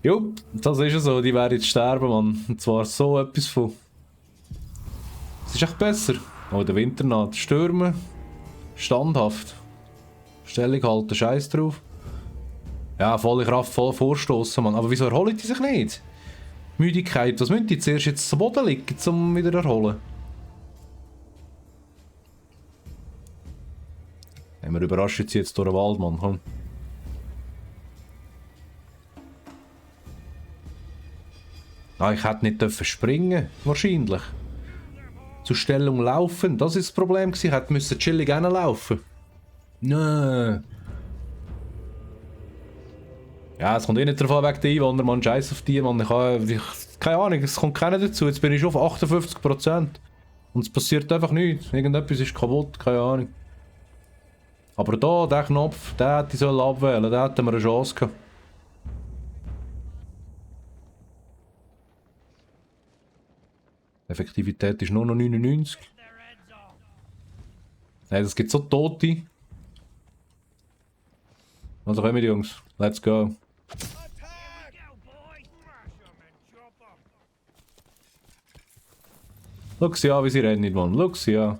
Jupp, das ist ja so, die werden jetzt sterben, Mann. Und zwar so etwas von. Es ist echt besser. Oh, der Winternaht. Stürmen. Standhaft. Stellung halten, Scheiß drauf. Ja, volle Kraft, voll vorstoßen, Mann. Aber wieso erholen die sich nicht? Müdigkeit, was müssen die zuerst jetzt zu Boden liegen, um wieder erholen? Ja, wir überraschen sie jetzt durch den Wald, Mann. Komm. Ah, ich hätte nicht dürfen springen, wahrscheinlich. Zur Stellung laufen, das ist das Problem gewesen. Ich hätte müssen chillig hinlaufen. Nö. Ja, es kommt eh nicht davon weg, die Einwanderer, man, scheiß auf die, man. Keine Ahnung, es kommt keiner dazu. Jetzt bin ich schon auf 58%. Und es passiert einfach nichts. Irgendetwas ist kaputt, keine Ahnung. Aber da, der Knopf, der hätte ich abwählen sollen, da hätten wir eine Chance gehabt. Effektivität ist nur noch 99. Nein, es gibt so Tote. Also kommen die Jungs, let's go. Schau sie an, wie sie rennen, Mann. Schau sie an.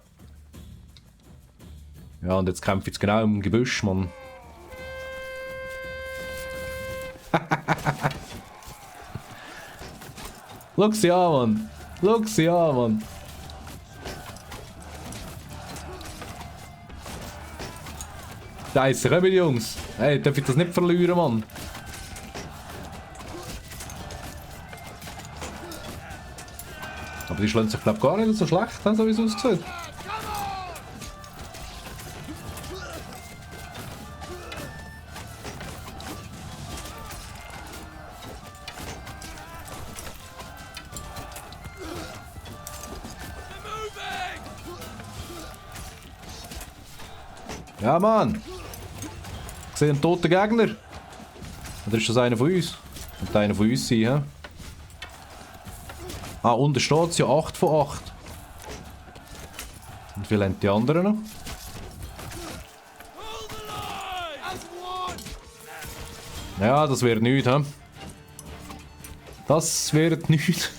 Ja, und jetzt kämpft jetzt genau im Gebüsch, Mann. Schau sie an, Mann. Schau sie an, Mann. Scheiße, kommen die Jungs. Hey, darf ich das nicht verlieren, Mann? Aber die schlagen sich, glaube ich, gar nicht so schlecht, so wie es aussieht. Ja, Mann! Ich sehe einen toten Gegner. Oder ist das einer von uns? Könnte einer von uns sein, hä? Ah, unten steht es ja 8 von 8. Und wie lernt die anderen noch? Ja, das wird nichts, hä? Das wird nichts.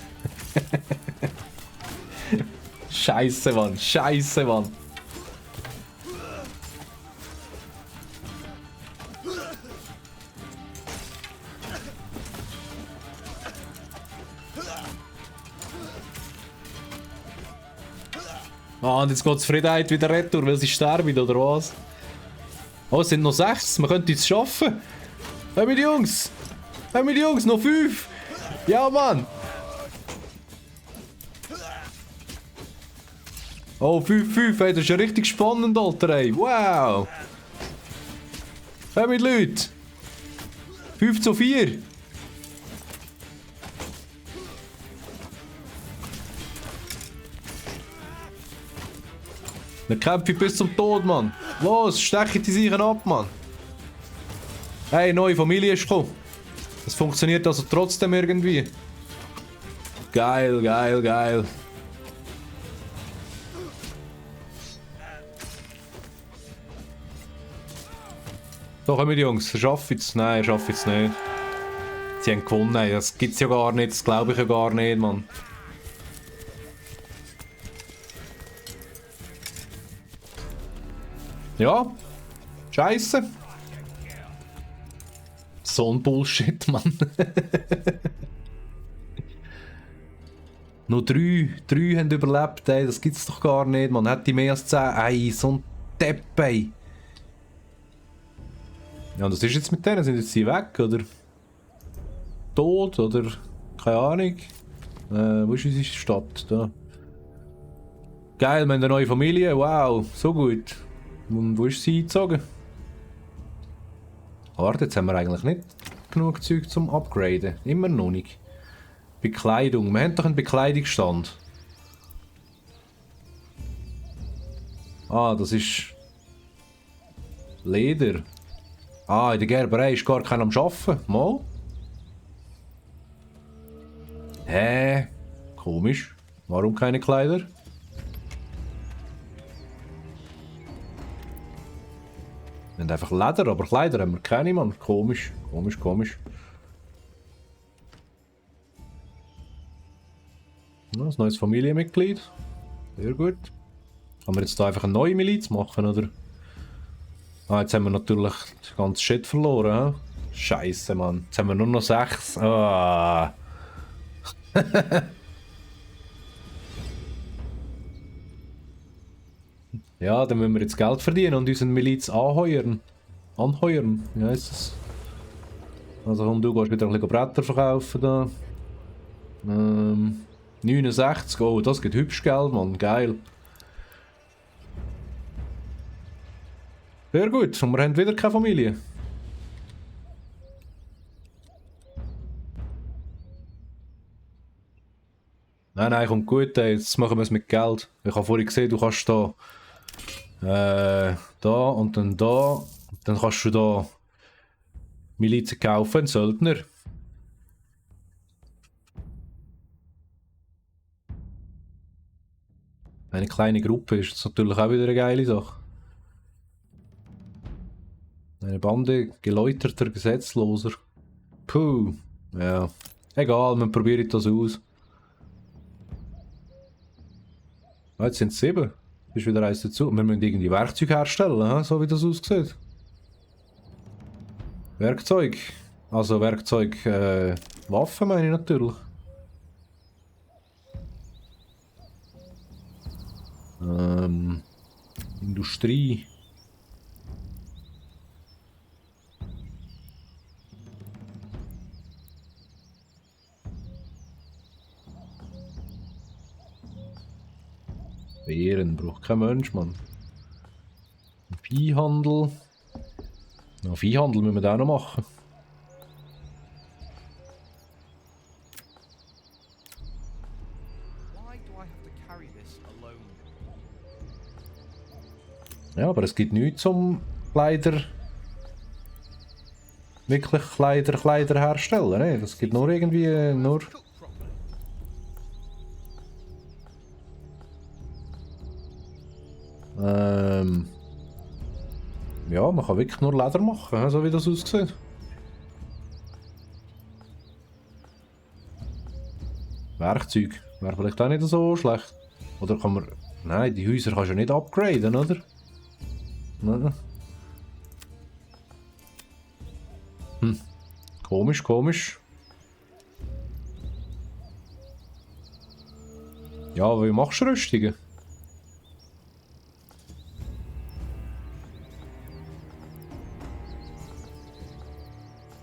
Scheiße, Mann. Scheiße, Mann. Ah, und jetzt geht Zufriedenheit wieder retour, weil sie sterben, oder was? Oh, es sind noch 6, wir könnten es schaffen. Hey, mit Jungs! Hey, mit Jungs, noch 5! Ja, Mann! Oh, 5, hey, das ist ja richtig spannend, Alter, ey. Wow! Hey, mit Leuten! 5:4! Dann kämpfe ich bis zum Tod, Mann. Los, steche die Sichen ab, Mann. Hey, neue Familie ist gekommen. Das funktioniert also trotzdem irgendwie. Geil, geil, geil. So, kommen die Jungs. Schaffen es? Nein, schaffen es nicht. Sie haben gewonnen. Das gibt's ja gar nicht. Das glaube ich ja gar nicht, Mann. Ja. Scheiße. So ein Bullshit, Mann. Nur drei haben überlebt, ey. Das gibt's doch gar nicht. Man hätte mehr als 10. Ey, so ein Depp, ey. Ja, und was ist jetzt mit denen? Sind jetzt sie weg, oder? Tot, oder? Keine Ahnung. Wo ist unsere Stadt? Da. Geil, wir haben eine neue Familie. Wow, so gut. Und wo ist sie eingezogen? Warte, jetzt haben wir eigentlich nicht genug Zeug zum Upgraden. Immer noch nicht. Bekleidung. Wir haben doch einen Bekleidungsstand. Ah, das ist... Leder. Ah, in der Gerberei ist gar keiner am Arbeiten. Mal. Hä? Komisch. Warum keine Kleider? Wir haben einfach Leder, aber Kleider haben wir keine, Mann. Komisch, komisch, komisch. Ja, ein neues Familienmitglied. Sehr gut. Kann man jetzt da einfach eine neue Miliz machen, oder? Ah, jetzt haben wir natürlich den ganzen Shit verloren, hä? Scheiße, Mann. Jetzt haben wir nur noch 6. Ah. Ja, dann müssen wir jetzt Geld verdienen und unseren Miliz anheuern. Anheuern, wie heisst das? Also komm, du gehst wieder ein bisschen Bretter verkaufen da. 69, oh, das gibt hübsch Geld, Mann, geil. Sehr gut, und wir haben wieder keine Familie. Nein, nein, kommt gut, ey. Jetzt machen wir es mit Geld. Ich habe vorhin gesehen, du kannst da... da und dann da. Und dann kannst du da... Milizen kaufen, Söldner. Eine kleine Gruppe ist jetzt natürlich auch wieder eine geile Sache. Eine Bande geläuterter Gesetzloser. Puh. Ja. Egal, wir probieren das aus. Ah, jetzt sind es 7. Ist wieder eins dazu. Wir müssen irgendwie Werkzeug herstellen, so wie das aussieht. Werkzeug. Also Werkzeug, Waffen meine ich natürlich. Industrie. Beeren braucht kein Mensch, Mann. Viehhandel. Ja, Viehhandel müssen wir da auch noch machen. Ja, aber es gibt nichts zum Kleider... Wirklich Kleider herstellen, ne? Das gibt nur irgendwie... nur... Ja, man kann wirklich nur Leder machen, so wie das aussieht. Werkzeug wäre vielleicht auch nicht so schlecht. Oder kann man... Nein, die Häuser kannst du ja nicht upgraden, oder? Nein. Komisch, komisch. Ja, wie machst du Rüstungen?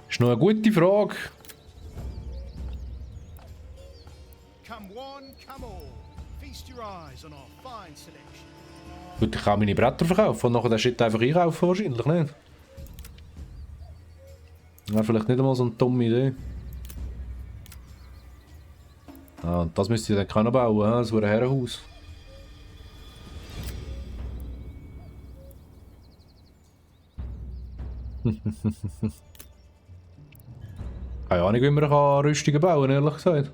Ist noch eine gute Frage. Gut, ich kann meine Bretter verkaufen und nachher den Shit einfach einkaufen wahrscheinlich, nicht? Wäre vielleicht nicht einmal so eine dumme Idee. Ah, und das müsste ich dann bauen, das wäre ein Herrenhaus. Keine Ahnung, wie man Rüstungen bauen kann, ehrlich gesagt.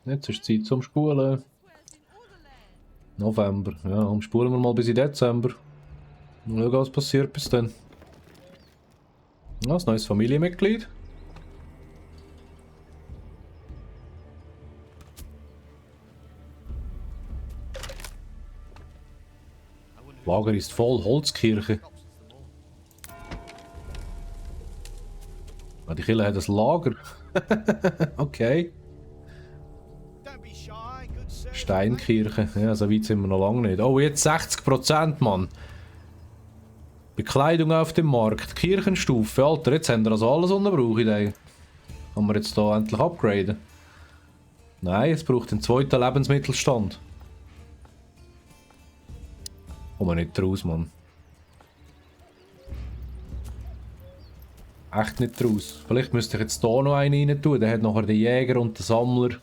Jetzt ist Zeit zum Spulen. November. Ja, umspulen wir mal bis in Dezember. Mal schauen, was passiert bis dann. Ja, ein neues Familienmitglied. Lager ist voll, Holzkirche. Ah, die Kille hat ein Lager. Okay. Don't be shy, good citizen. Steinkirche. Ja, so weit sind wir noch lange nicht. Oh, jetzt 60%, Mann. Bekleidung auf dem Markt. Kirchenstufe. Alter, jetzt haben wir also alles unterbraucht. Kann man jetzt da endlich upgraden? Nein, es braucht einen zweiten Lebensmittelstand. Kommen wir nicht raus, Mann. Echt nicht raus. Vielleicht müsste ich jetzt hier noch einen rein tun. Der hat nachher den Jäger und den Sammler.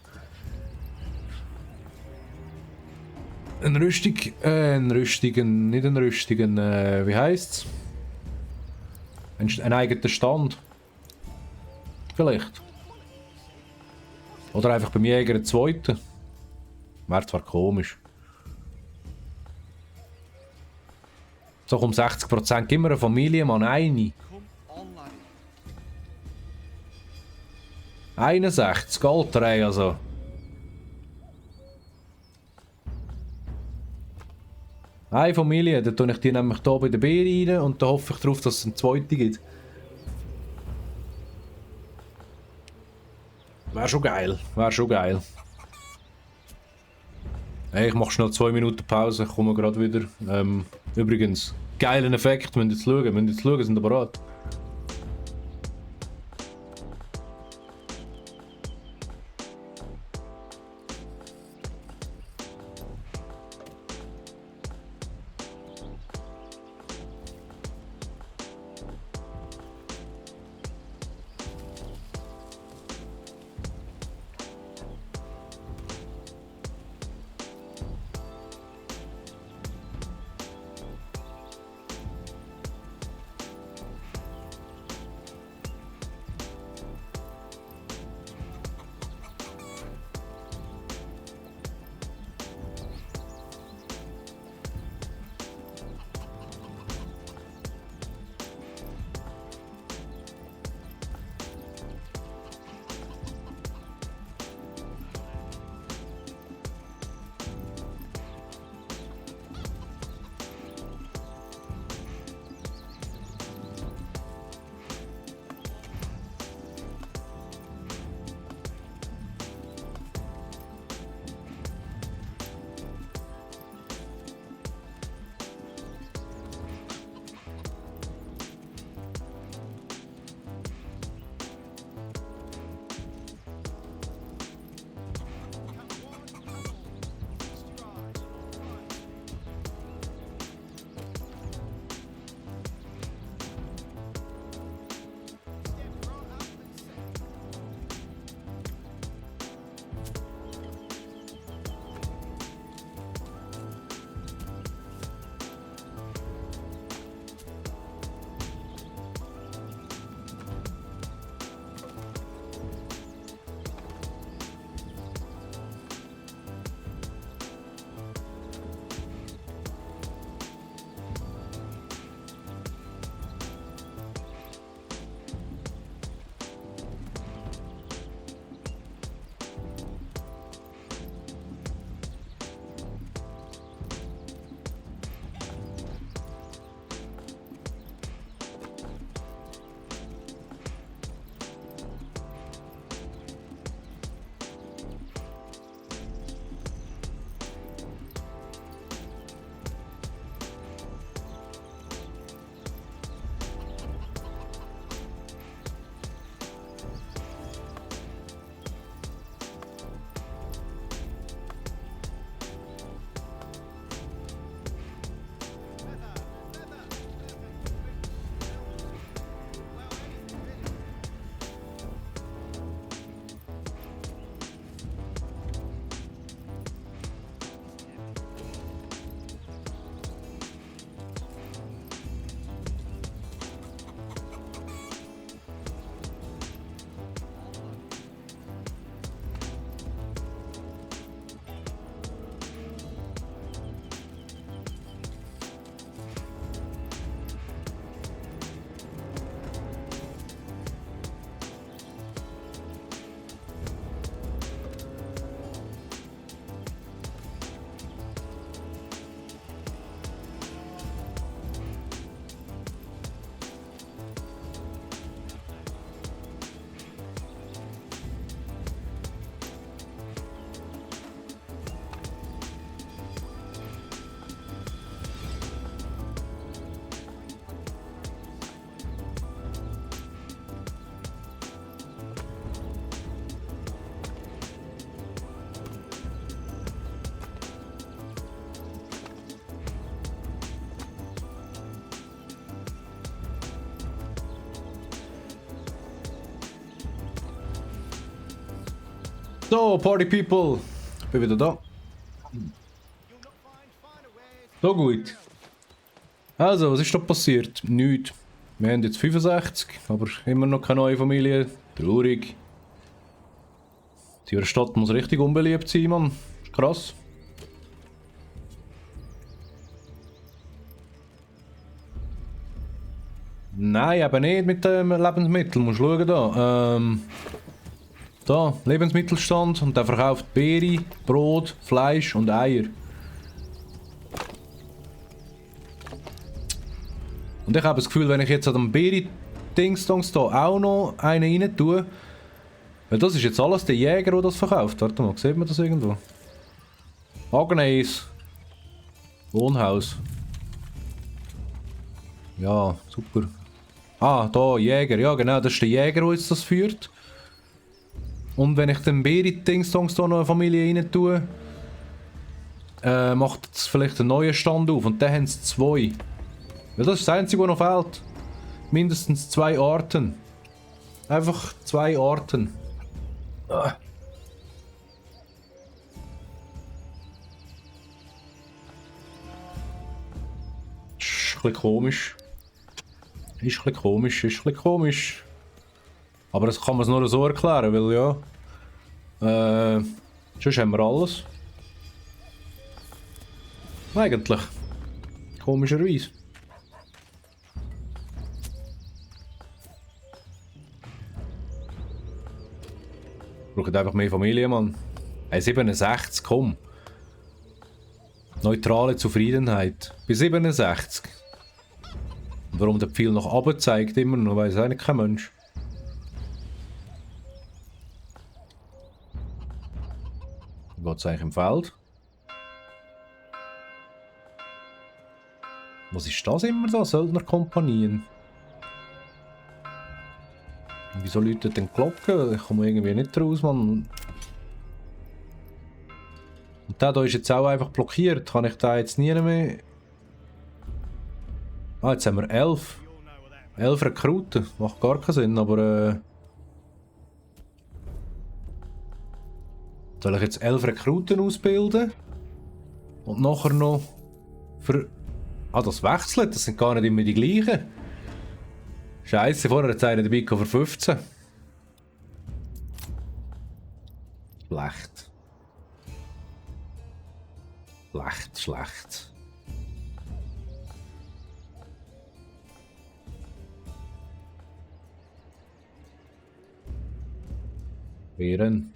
Ein nicht ein rüstigen, wie heisst's? Ein eigener Stand. Vielleicht. Oder einfach beim Jäger einen zweiten. Wäre zwar komisch. So um 60% gib mir eine Familie, Mann, eine. Come on, laddie. 61, Alter, ey, also. Eine Familie, dann tue ich die nämlich hier bei der Beere rein und dann hoffe ich darauf, dass es eine zweite gibt. Wäre schon geil, wäre schon geil. Hey, ich mache schnell 2 Minuten Pause, ich komme gerade wieder. Übrigens, geilen Effekt, müsst ihr jetzt schauen, sind ihr bereit? So, Party People. Ich bin wieder da. So gut. Also, was ist da passiert? Nichts. Wir haben jetzt 65, aber immer noch keine neue Familie. Traurig. Die Stadt muss richtig unbeliebt sein, Mann. Ist krass. Nein, eben nicht mit dem Lebensmittel. Musst schauen da. Da, Lebensmittelstand und der verkauft Beere, Brot, Fleisch und Eier. Und ich habe das Gefühl, wenn ich jetzt an dem Beere-Dingstongs da auch noch einen rein tue, weil das ist jetzt alles der Jäger, der das verkauft. Warte mal, sieht man das irgendwo? Agnes. Wohnhaus. Ja, super. Ah, da, Jäger. Ja, genau, das ist der Jäger, der jetzt das führt. Und wenn ich den Beere-Dingstongs da noch eine Familie rein tue, macht es vielleicht einen neuen Stand auf. Und dann haben sie 2. Ja, das ist das Einzige, was noch fehlt. Mindestens 2 Arten. Einfach 2 Arten. Ah. Ist ein bisschen komisch. Ist ein bisschen komisch, ist ein bisschen komisch. Aber das kann man es nur so erklären, weil ja... sonst haben wir alles. Eigentlich. Komischerweise. Braucht einfach mehr Familie, Mann. Hey, 67, komm. Neutrale Zufriedenheit. Bei 67. Und warum der Pfeil nach oben zeigt immer noch, weiss eigentlich kein Mensch. Wie geht es eigentlich im Feld? Was ist das immer da? Söldnerkompanien? Wieso läutet denn die Glocke? Ich komme irgendwie nicht raus, Mann. Und der hier ist jetzt auch einfach blockiert. Kann ich da jetzt nie mehr... Ah, jetzt haben wir 11. 11 Rekruten. Macht gar keinen Sinn, aber... Soll ich jetzt 11 Rekruten ausbilden? Und nachher noch... Für... Ah, das wechselt. Das sind gar nicht immer die gleichen. Scheiße, vorher hat einer dabei für 15. Schlecht. Schlecht, schlecht. Beeren.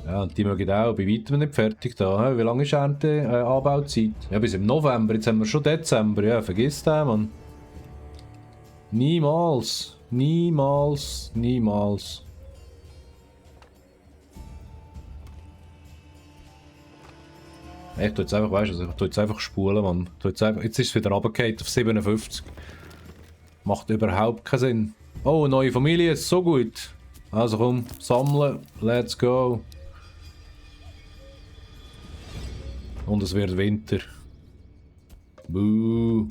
Ja, und die mögen auch bei weitem nicht fertig da. Wie lange ist Ernte Anbauzeit? Ja, bis im November. Jetzt haben wir schon Dezember. Ja, vergiss den, Mann. Niemals. Niemals. Niemals. Ich tue jetzt einfach, weißt du, ich tue jetzt einfach spulen, Mann. Jetzt ist es wieder runtergefallen auf 57. Macht überhaupt keinen Sinn. Oh, eine neue Familie ist so gut. Also komm, sammeln. Let's go. Und es wird Winter. Buh.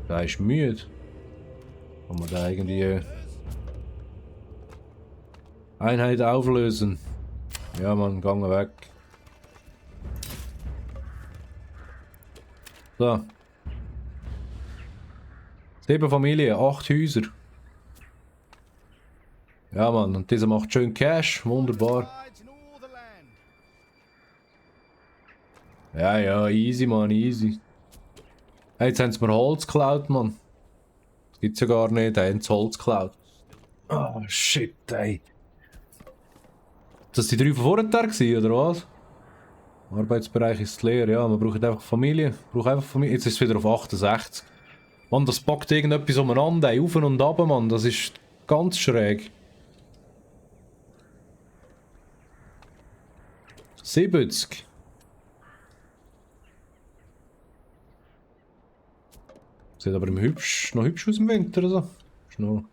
Der ist müde. Kann man da irgendwie Einheit auflösen? Ja, Mann, gang weg. So. 7 Familien, 8 Häuser. Ja, Mann, und dieser macht schön Cash, wunderbar. Ja, ja, easy, Mann, easy. Hey, jetzt haben sie mir Holz geklaut, Mann. Das gibt's ja gar nicht, da haben sie Holz geklaut. Oh, shit, ey. Das die 3 von vorher gewesen, oder was? Arbeitsbereich ist leer, ja, man braucht einfach Familie. Jetzt ist es wieder auf 68. Mann, das packt irgendetwas umeinander, ey, auf und ab, Mann, das ist ganz schräg. 70. Sieht aber noch hübsch aus im Winter, oder so. Schnell.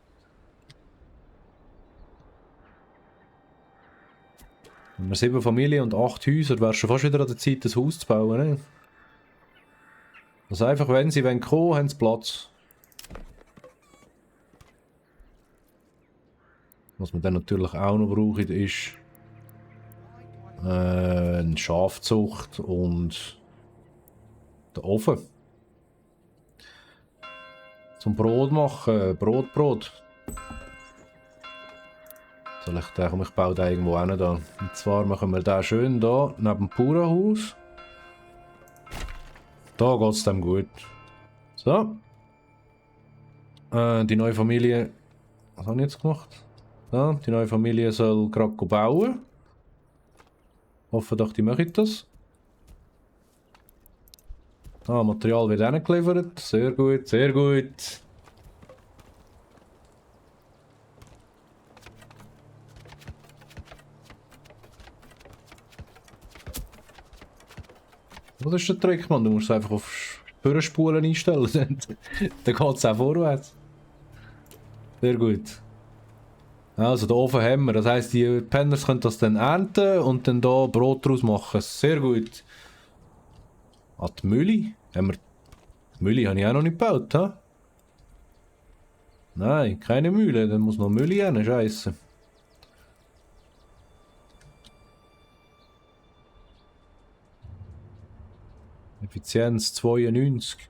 Wenn wir 7 Familien und 8 Häuser, wäre schon fast wieder an der Zeit, ein Haus zu bauen, ne? Also einfach, wenn sie kommen wollen, haben sie Platz. Was man dann natürlich auch noch braucht, ist eine Schafzucht und der Ofen. Zum Brot machen, Brot. Soll ich den, komm, ich baue den irgendwo hin da. Und zwar machen wir den schön da, neben dem Bauernhaus. Da geht es dem gut. So. Die neue Familie... Was habe ich jetzt gemacht? Ja, die neue Familie soll gerade bauen. Hoffe doch, die machen das. Ah, Material wird auch geliefert. Sehr gut, sehr gut. Was ist der Trick, Mann? Du musst es einfach auf Führerspulen einstellen. Dann geht es auch vorwärts. Sehr gut. Also, den Ofen haben wir. Das heisst, die Penners können das dann ernten und dann hier Brot draus machen. Sehr gut. Ah, die Mühle? Haben wir... Die Mühle habe ich auch noch nicht gebaut, ha? Nein, keine Mühle. Dann muss noch Mühle rein, scheisse. Effizienz 92.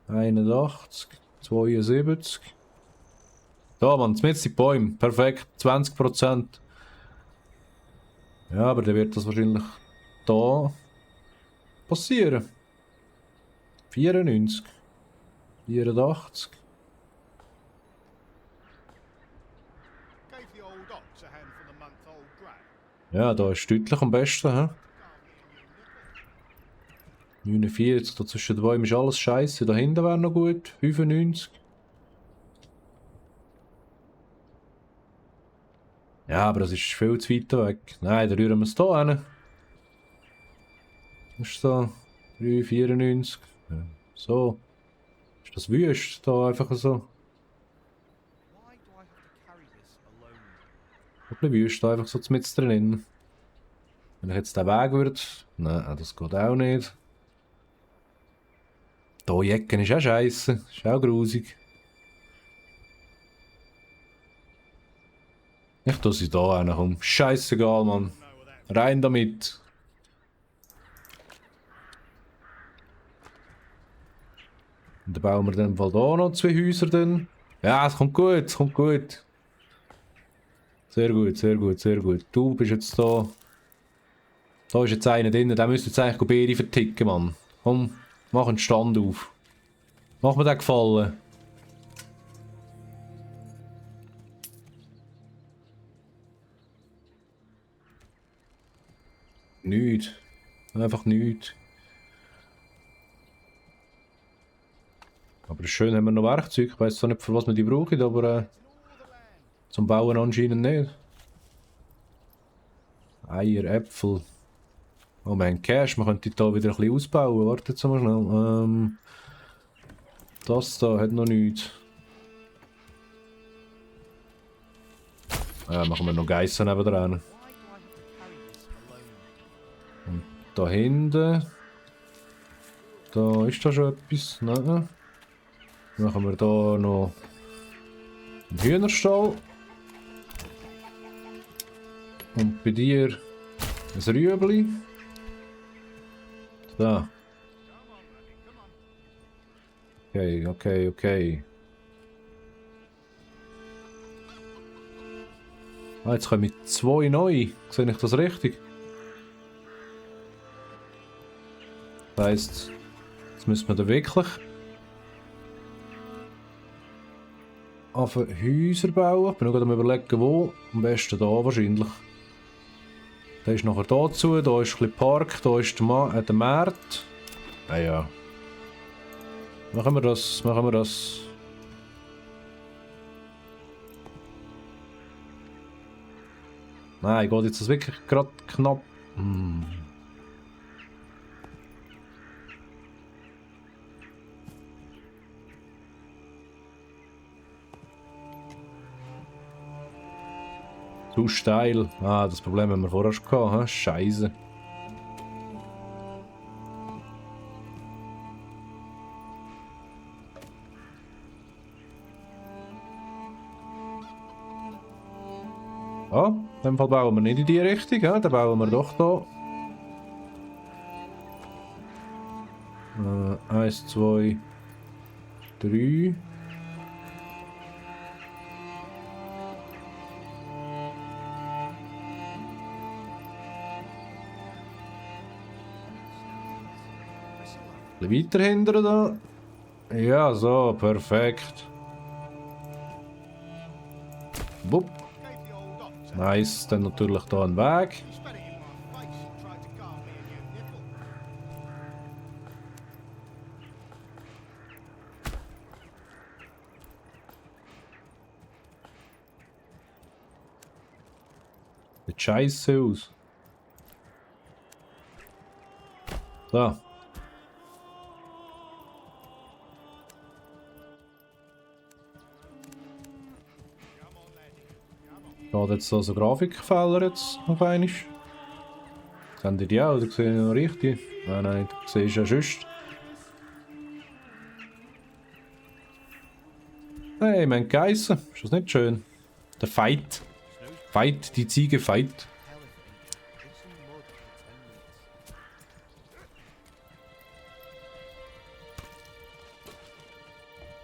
81. 72. Da, Mann, mit die Bäume. Perfekt. 20%. Ja, aber dann wird das wahrscheinlich da passieren. 94. 84. Gave the old ox a handful of month-old grass. Ja, da ist deutlich am besten, hä? 49, da zwischen den Bäumen ist alles scheiße. Da hinten wäre noch gut. 95. Ja, aber das ist viel zu weit weg. Nein, dann rühren wir es hier hin. Das ist so. 3, 94. Ja. So. Ist das wüst? Da einfach so. Why do I have to carry this alone? Ein bisschen wüst, da einfach so mit drin. Wenn ich jetzt den Weg würde. Nein, das geht auch nicht. Hier Jecken ist auch scheiße. Ist auch grusig. Ich tue sie hier hin, komm. Scheißegal, Mann. Rein damit. Und dann bauen wir dann hier noch 2 Häuser. Dann. Ja, es kommt gut, es kommt gut. Sehr gut, sehr gut, sehr gut. Du bist jetzt da. Da ist jetzt einer drin, der müsste jetzt eigentlich Beere verticken, Mann. Komm, mach einen Stand auf. Mach mir den Gefallen. Nichts. Einfach nichts. Aber schön haben wir noch Werkzeug. Ich weiß zwar nicht, für was wir die brauchen, aber zum Bauen anscheinend nicht. Eier, Äpfel. Oh, wir haben Cash. Man könnte da wieder ein bisschen ausbauen. Wartet jetzt mal schnell. Das da hat noch nichts. Machen wir noch Geissen nebendran. Why do I have to carry this alone? Da hinten. Da ist da schon etwas. Nein. Machen wir da noch einen Hühnerstall. Und bei dir ein Rüebli. Da. Okay, okay, okay. Ah, jetzt kommen 2 neu. Sehe ich das richtig? Das heisst, jetzt müssen wir da wirklich auf Häuser bauen. Ich bin noch gerade am überlegen, wo. Am besten da wahrscheinlich. Da ist nachher dazu, da ist ein bisschen Park, da ist der Markt. Ah ja. Machen wir das, machen wir das. Nein, geht jetzt das wirklich gerade knapp. Zu steil. Ah, das Problem haben wir vorher schon gehabt. Scheiße. In dem Fall bauen wir nicht in die Richtung, ja? Dann bauen wir doch da. 1, 2, 3. Ein bisschen weiter hinten da. Ja, so, perfekt. Bup. Gave the old ox a Nice, dann natürlich da ein Weg. He spat it in my face and tried to carve me a new nipple. Sieht scheiße aus. So. Come on, laddie. Come on. Geht jetzt so ein Grafikfehler jetzt auf einmal? Seht ihr die auch? Oder sehe ich noch richtig? Nein, nein, du siehst ja sonst. Hey, wir haben geheissen. Ist das nicht schön? Der Fight. Fight, die Ziege Fight.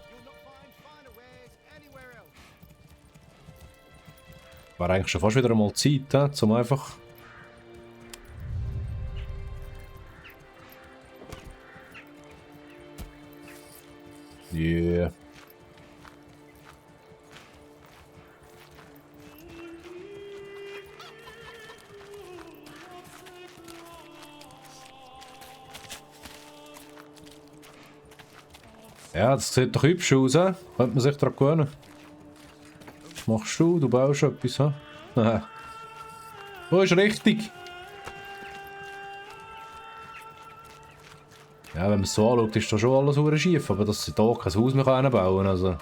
You'll not find finer wares anywhere else. War eigentlich schon fast wieder einmal Zeit, um einfach... Yeah. Ja, das sieht doch hübsch aus, hä? Könnte man sich daran gewöhnen. Was machst du? Du baust etwas, hä? Nein. Oh, ist richtig. Ja, wenn man es so anschaut, ist da schon alles hure schief, aber dass sie da kein Haus mehr bauen können, also...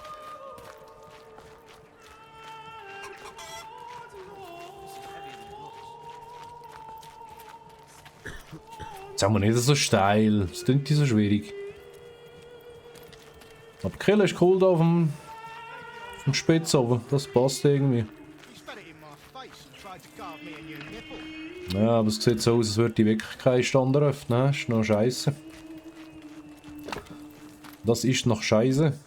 Jetzt haben wir nicht so steil, das klingt nicht so schwierig. Aber die Kille ist cool da vom Spitz oben, das passt irgendwie. He spat it in my face and tried to carve me a new nipple. Ja, aber es sieht so aus, als würde die wirklich keinen Stand eröffnen, ist noch scheiße. Das ist noch scheiße.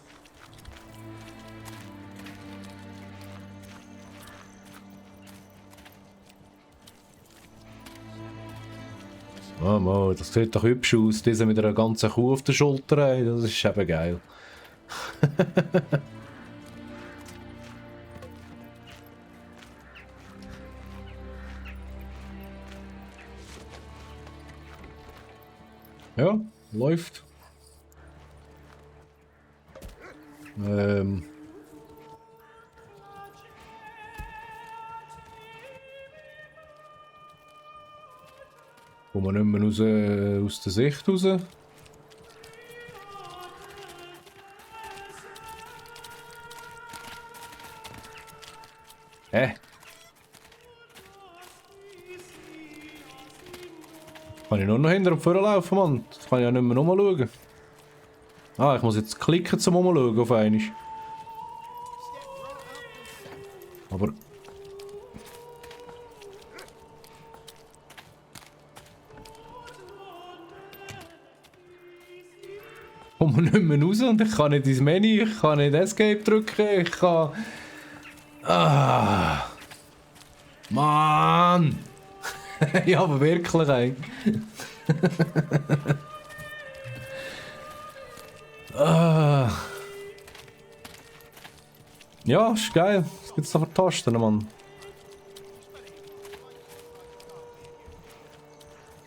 Oh Mann, das sieht doch hübsch aus, diese mit einer ganzen Kuh auf der Schulter, ey. Das ist eben geil. Ja, läuft. Kommen wir nicht mehr raus, aus der Sicht raus. Hä? Kann ich nur noch hinter und vorne laufen, Mann? Das kann ich ja nicht mehr rumschauen. Ah, ich muss jetzt klicken zum Umschauen auf einmal. Aber... Kommt man nicht mehr raus und ich kann nicht ins Menü, ich kann nicht Escape drücken, ich kann... Ah... Mann! Ja, aber wirklich eigentlich. Ah. Ja, ist geil. Was gibt's da für Tasten, Mann?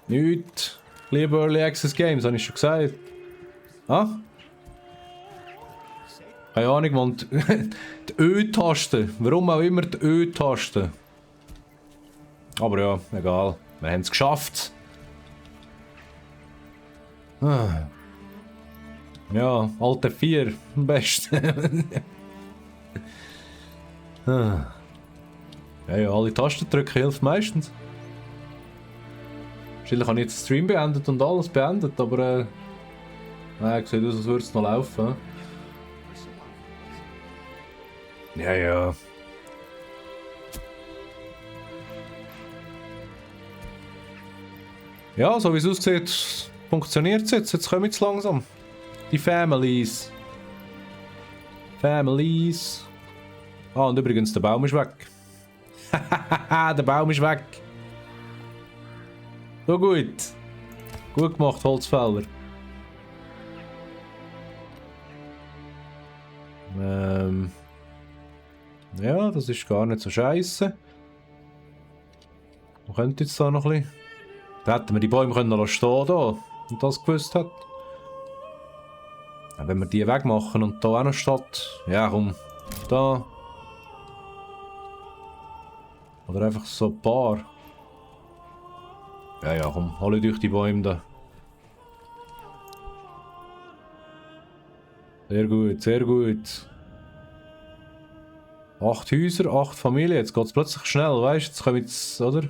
Nicht. Lieber Early Access Games, habe ich schon gesagt. Ah? Keine Ahnung, Mann. Die Ö-Taste. Warum auch immer die Ö-Taste. Aber ja, egal. Wir haben es geschafft. Ah. Ja, alte 4. Am besten. Ah. Ja, alle Tasten drücken hilft meistens. Wahrscheinlich habe ich jetzt den Stream beendet und alles beendet, aber nein, sieht aus, als würde es noch laufen. Ja, ja. Ja, so wie es aussieht, funktioniert es jetzt. Jetzt kommen jetzt langsam. Die Families. Families. Ah, und übrigens, der Baum ist weg. Hahaha, der Baum ist weg. So gut. Gut gemacht, Holzfäller. Ja, das ist gar nicht so scheiße. Man könnte jetzt da noch ein bisschen... Da hätten wir die Bäume können lassen stehen da, und das gewusst hat. Ja, wenn wir die wegmachen und da auch noch statt... Ja, komm. Da. Oder einfach so ein paar. Ja, ja, komm. Alle durch die Bäume da. Sehr gut, sehr gut. 8 Häuser, 8 Familien. Jetzt geht es plötzlich schnell, weißt du? Jetzt kommen jetzt, oder?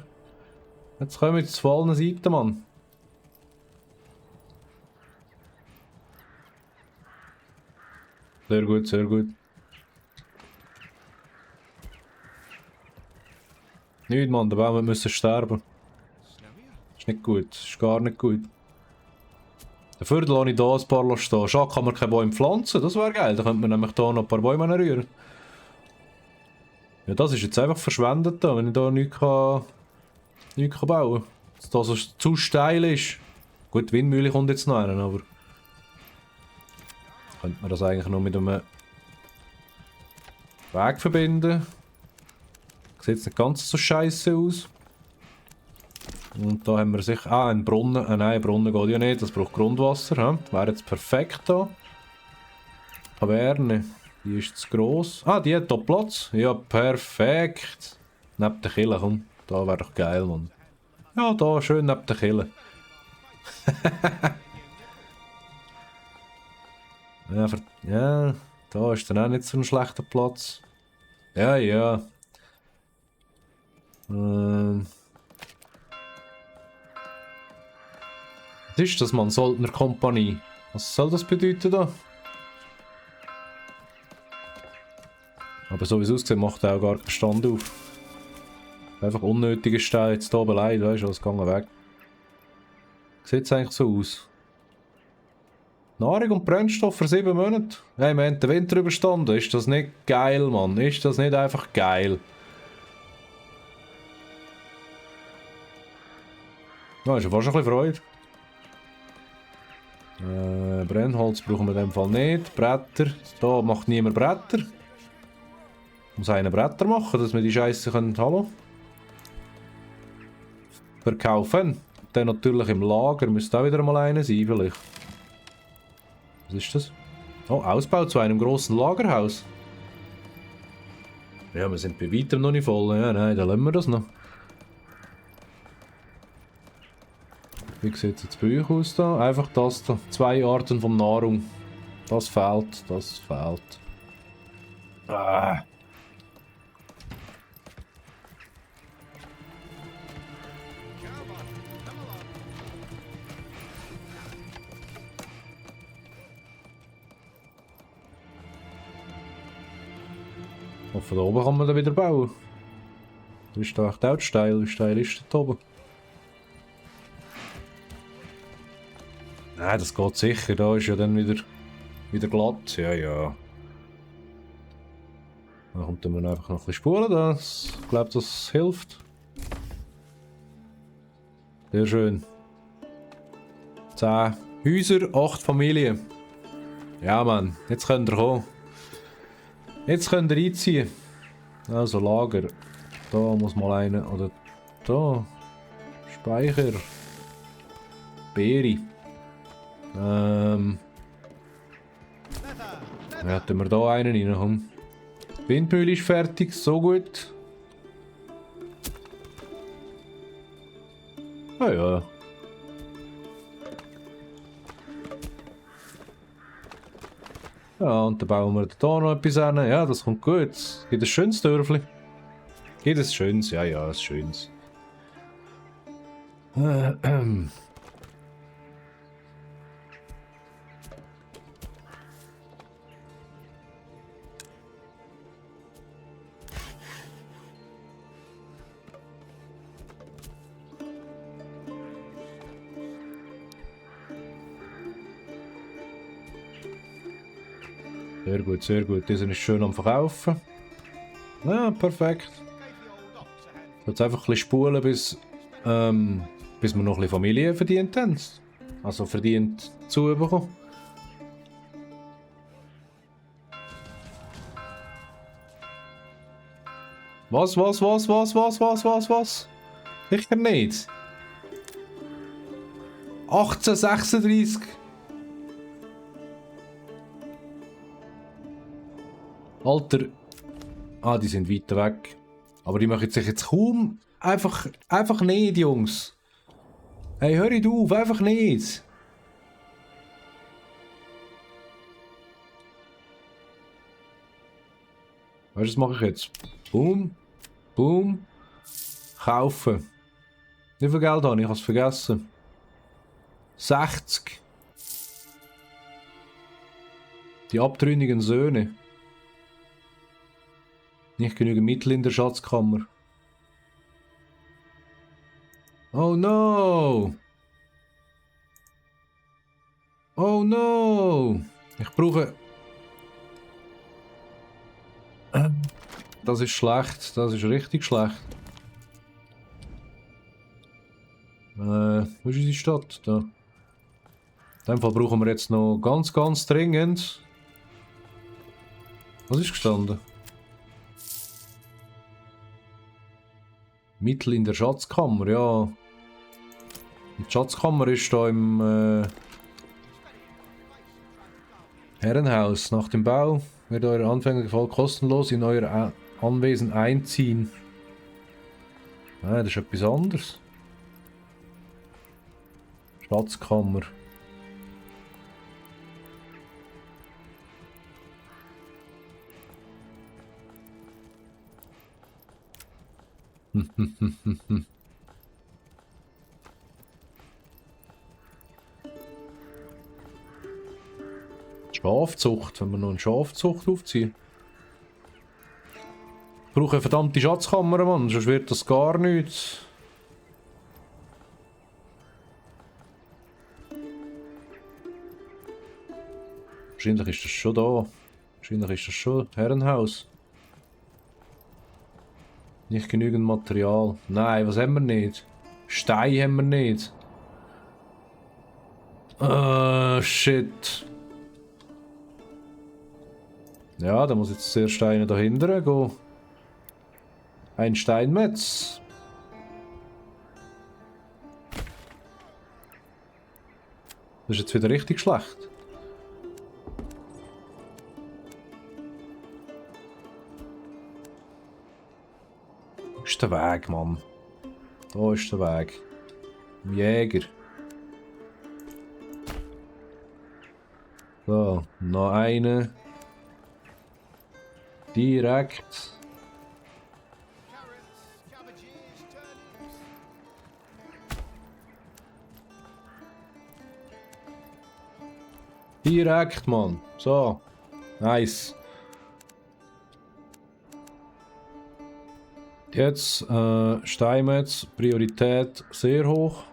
Jetzt kommen wir jetzt von allen Seiten, Mann. Sehr gut, sehr gut. Nicht, Mann, der Baum müssen sterben. Ist nicht gut, ist gar nicht gut. Dafür lasse ich hier ein paar stehen. Schade, kann man keine Bäume pflanzen, das wäre geil. Da könnte man nämlich hier noch ein paar Bäume rühren. Ja, das ist jetzt einfach verschwendet, da, wenn ich hier nichts bauen kann. Dass das so zu steil ist. Gut, die Windmühle kommt jetzt noch rein, aber... Könnte man das eigentlich noch mit einem Weg verbinden. Sieht jetzt nicht ganz so scheiße aus. Und da haben wir sicher... Ah, ein Brunnen. Nein, ein Brunnen geht ja nicht, das braucht Grundwasser. Hm? Wäre jetzt perfekt da. Kaverne. Die ist zu gross. Ah, die hat hier Platz. Ja, perfekt. Neben der Kille, komm. Da wäre doch geil, Mann. Ja, da, schön neben der Kille. Ja, da ist dann auch nicht so ein schlechter Platz. Ja, ja. Was ist das, Mann? Soldner Kompanie. Was soll das bedeuten da? Aber so wie es aussieht, macht er auch gar keinen Stand auf. Einfach unnötige Steine jetzt hier oben leid, weißt du, was geht weg. Sieht es eigentlich so aus? Nahrung und Brennstoff für 7 Monate? Hey, wir haben den Winter überstanden. Ist das nicht geil, Mann? Ist das nicht einfach geil? Ja, ist ja fast ein bisschen Freude. Brennholz brauchen wir in dem Fall nicht. Bretter. Da macht niemand Bretter. Muss einer Bretter machen, dass wir die Scheiße können. Hallo? Verkaufen. Dann natürlich im Lager. Müsste auch wieder mal einer sein, vielleicht. Was ist das? Oh, Ausbau zu einem großen Lagerhaus. Ja, wir sind bei weitem noch nicht voll. Ja, nein, dann lassen wir das noch. Wie sieht es jetzt bei euch aus da? Einfach das da. 2 Arten von Nahrung. Das fehlt, das fehlt. Ah. Und von da oben kann man dann wieder bauen. Ist da echt auch steil? Wie steil ist das da oben? Nein, das geht sicher. Da ist ja dann wieder glatt. Ja, ja. Dann kommt man einfach noch ein bisschen spulen. Ich glaube, das hilft. Sehr schön. 10 Häuser, 8 Familien. Ja, Mann. Jetzt könnt ihr kommen. Jetzt könnt ihr einziehen. Also Lager. Da muss mal einer. Oder da. Speicher. Beere. Ja, tun wir da einen rein. Komm. Die Windmühle ist fertig. So gut. Ah ja. Ja, und dann bauen wir da noch etwas an. Ja, das kommt gut. Gibt ein schönes Dörfli. Gibt ein schönes, ja, ja, ein schönes. Sehr gut, sehr gut. Dieser ist schön am Verkaufen. Ja, perfekt. Gave the old ox a handful. Jetzt einfach ein bisschen spulen, bis wir noch ein bisschen Familie verdient haben. Also verdient zubekommen. Was? Sicher nicht. 1836. Alter. Ah, die sind weiter weg. Aber die machen sich jetzt kaum... Einfach nicht, Jungs. Hey, hört auf, einfach nicht. Weißt du, was mache ich jetzt? Boom. Boom. Kaufen. Wie viel Geld habe ich? Ich habe es vergessen. 60. Die abtrünnigen Söhne. Nicht genügend Mittel in der Schatzkammer. Oh no! Oh no! Ich brauche... Das ist schlecht. Das ist richtig schlecht. Wo ist unsere Stadt? Da. In dem Fall brauchen wir jetzt noch ganz dringend. Was ist gestanden? Mittel in der Schatzkammer, ja. Die Schatzkammer ist da im Herrenhaus. Nach dem Bau wird euer anfänglicher Fall kostenlos in euer Anwesen einziehen. Nein, das ist etwas anderes. Schatzkammer. Schafzucht, wenn wir noch eine Schafzucht aufziehen. Ich brauche eine verdammte Schatzkammer, Mann, sonst wird das gar nichts. Wahrscheinlich ist das schon da. Wahrscheinlich ist das schon Herrenhaus. Nicht genügend Material. Nein, was haben wir nicht? Stein haben wir nicht. Shit. Ja, da muss jetzt zuerst einer dahinter gehen. Ein Steinmetz. Das ist jetzt wieder richtig schlecht. Wo ist der Weg, Mann? Da ist der Weg. Jäger. So, noch eine. Direkt. Carrots, cabbages, turnips. Direkt, Mann. So. Nice. Jetzt Steinmetz, Priorität sehr hoch.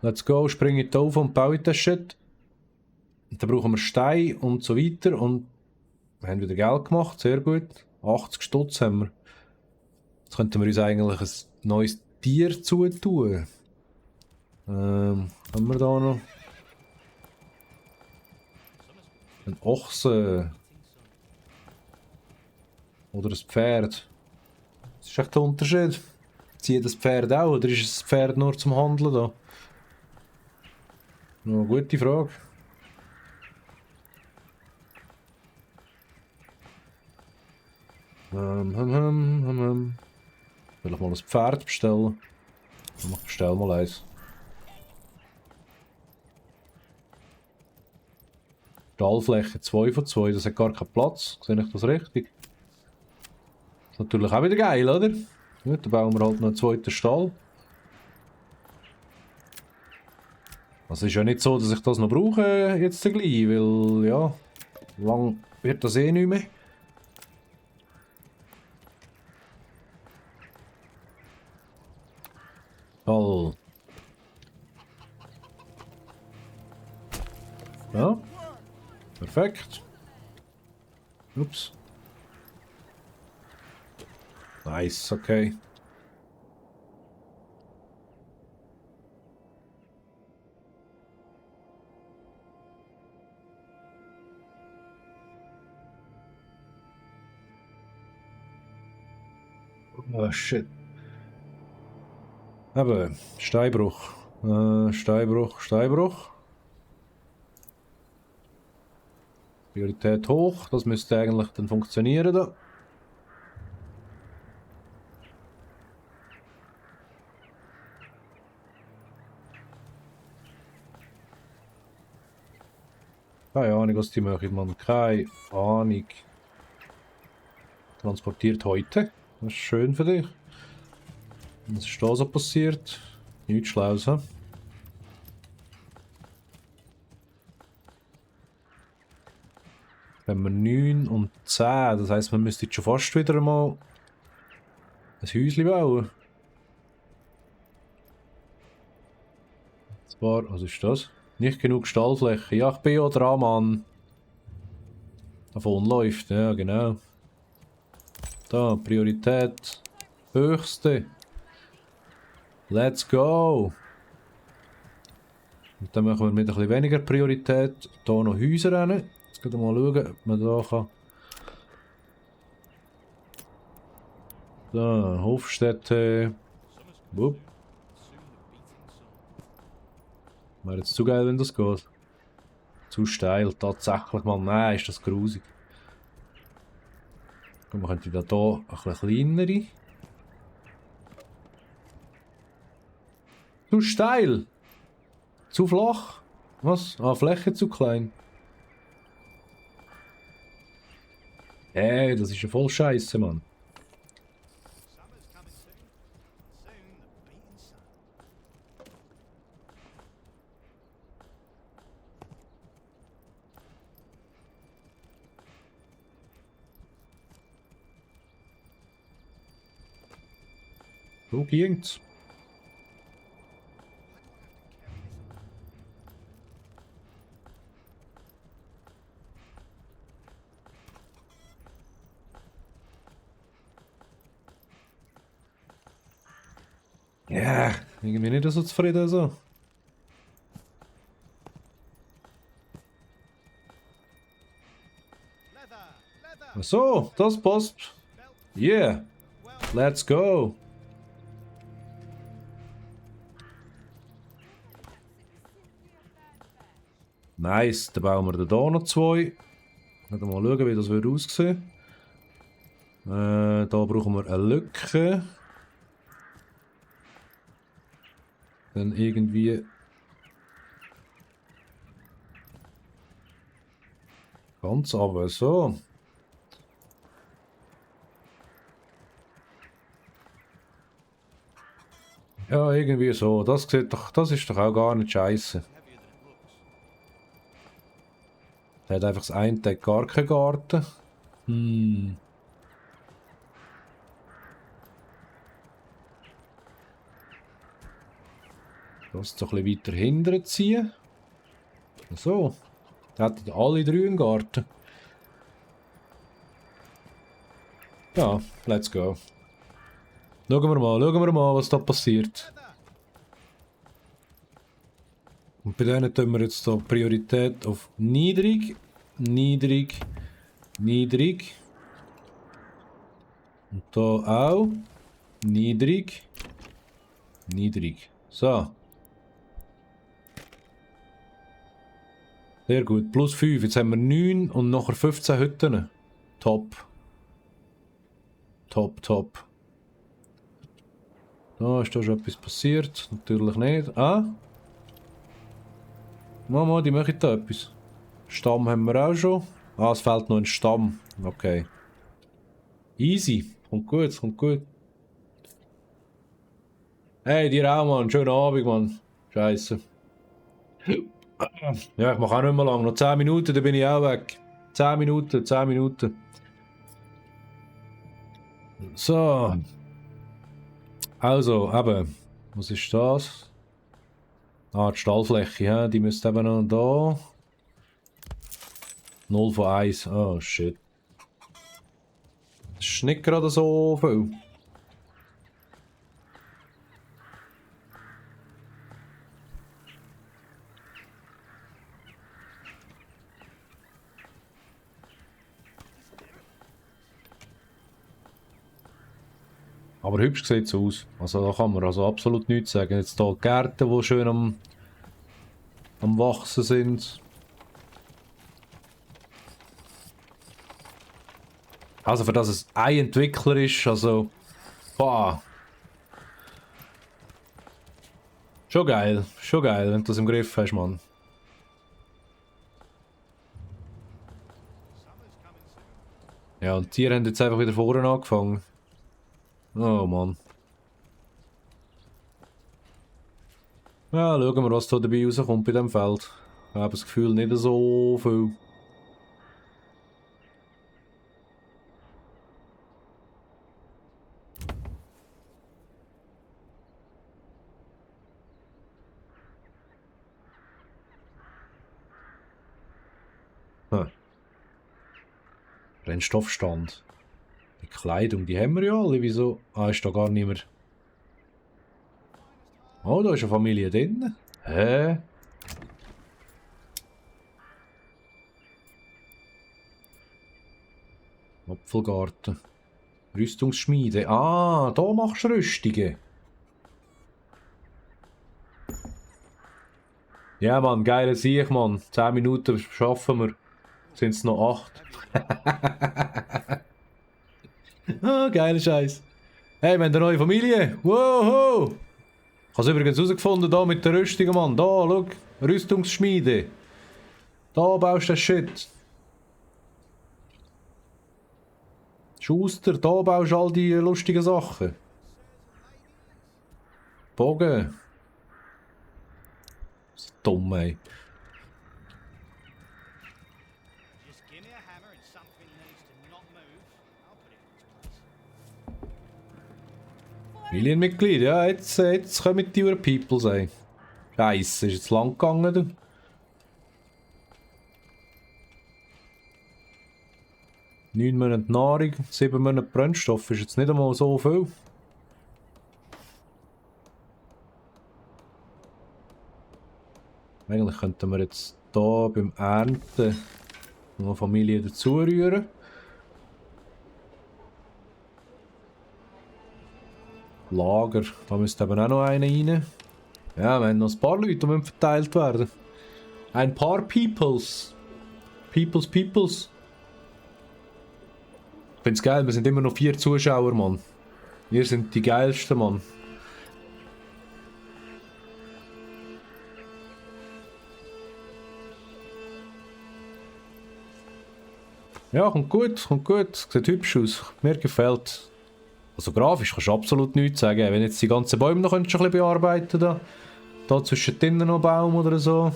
Let's go, springe ich auf und baue das Shit. Dann brauchen wir Stein und so weiter und wir haben wieder Geld gemacht, sehr gut. 80 Stutz haben wir. Jetzt könnten wir uns eigentlich ein neues Tier zutun. Haben wir da noch? Ein Ochse. Oder ein Pferd. Das ist echt der Unterschied. Zieht das Pferd auch oder ist das Pferd nur zum Handeln da? Noch eine gute Frage. Will ich mal ein Pferd bestellen? Ich bestell mal eins. Stallfläche 2 von 2, das hat gar keinen Platz. Sehe ich das richtig? Ist natürlich auch wieder geil, oder? Gut, dann bauen wir halt noch einen zweiten Stall. Also ist ja nicht so, dass ich das noch brauche jetzt gleich, weil ja, lang wird das eh nicht mehr. Toll. Ja, perfekt. Ups. Nice, okay. Oh shit. Aber Steinbruch. Steinbruch. Priorität hoch. Das müsste eigentlich dann funktionieren da. Keine Ahnung, was die machen, man. Keine Ahnung. Transportiert heute. Das ist schön für dich. Was ist da so passiert? Nichts Schlaues, hä? Wenn wir 9 und 10, das heisst, man müsste jetzt schon fast wieder mal ein Häuschen bauen. Zwar, was ist das? Nicht genug Stallfläche. Ja, ich bin ja dran, Mann. Davon läuft, ja genau. Da, Priorität. Höchste. Let's go! Und dann machen wir mit ein bisschen weniger Priorität hier noch Häuser rein. Jetzt gehen wir mal schauen, ob man da kann. Da, Hofstätte. Wupp. Wäre jetzt zu geil, wenn das geht. Zu steil, tatsächlich mal. Nein, ist das grusig. Man könnte da ein bisschen kleinere. Zu steil! Zu flach? Was? Ah, Fläche zu klein. Das ist ja voll scheiße, Mann. Summer's coming soon. Soon the beating sun. So ging's. Ja, irgendwie nicht so zufrieden so. Leather, leather. Ach so, das passt. Yeah, let's go. Nice, dann bauen wir da noch zwei. Mal schauen, wie das würde aussehen. Da brauchen wir eine Lücke. Dann irgendwie... Ganz aber so. Ja, irgendwie so. Das sieht doch, das ist doch auch gar nicht scheiße. Der hat einfach das eine Tag gar keinen Garten. Das so ein bisschen weiter hinten ziehen. So. Da hätten alle drei einen Garten. Ja, let's go. Schauen wir mal, was da passiert. Und bei denen tun wir jetzt da Priorität auf niedrig, niedrig, niedrig. Und da auch niedrig, niedrig. So. Sehr gut. Plus 5. Jetzt haben wir 9 und nachher 15 Hütten. Top. Top, top. Da ist da schon etwas passiert. Natürlich nicht. Ah. Mama, die machen da etwas. Stamm haben wir auch schon. Ah, es fehlt noch ein Stamm. Okay. Easy. Kommt gut, kommt gut. Hey, dir auch, Mann. Schönen Abend, Mann. Scheiße. Ja, ich mache auch nicht mehr lang. Noch 10 Minuten, dann bin ich auch weg. 10 Minuten, 10 Minuten. So. Also, eben. Was ist das? Ah, die Stallfläche, ja, die müsste eben noch da. 0 von 1. Oh, shit. Das ist nicht gerade so viel. Aber hübsch sieht es aus. Also da kann man also absolut nichts sagen. Jetzt hier die Gärten, die schön am Wachsen sind. Also für das es ein Entwickler ist, also... Boah. Schon geil, wenn du das im Griff hast, Mann. Ja, und die Tiere haben jetzt einfach wieder vorne angefangen. Oh Mann. Ja, schauen wir, was da dabei rauskommt bei diesem Feld. Ich habe das Gefühl, nicht so viel. Hm. Brennstoffstand. Die Kleidung, die haben wir ja alle. Wieso? Ah, ist da gar niemand. Oh, da ist eine Familie drin. Hä? Apfelgarten. Rüstungsschmiede. Ah, da machst du Rüstungen. Ja, Mann, geile Sieg, Mann. 10 Minuten schaffen wir. Sind es noch 8. Ah, geiler Scheiß. Hey, wir haben eine neue Familie. Wow! Ich habe es übrigens herausgefunden, da mit der Rüstung, Mann. Da, schau. Rüstungsschmiede. Da baust du das Shit. Schuster, da baust du all die lustigen Sachen. Bogen. Das ist dumm, ey. Just give me a hammer and something needs to not move. I'll put it in its place. Familienmitglied, ja, jetzt kommen die People sein. Scheisse, ist jetzt lang gegangen, du. Neun Monate Nahrung, 7 Monate Brennstoff, ist jetzt nicht einmal so viel. Eigentlich könnten wir jetzt hier beim Ernten noch eine Familie dazu rühren. Lager, da müsste eben auch noch einer rein. Ja, wir haben noch ein paar Leute, die verteilt werden. Ein paar Peoples. Peoples. Ich find's geil, wir sind immer noch 4 Zuschauer, Mann. Wir sind die geilsten, Mann. Ja, kommt gut. Sieht hübsch aus. Mir gefällt. Also grafisch kannst du absolut nichts sagen. Wenn jetzt die ganzen Bäume noch ein bisschen bearbeiten da zwischen drinnen noch Baum oder so.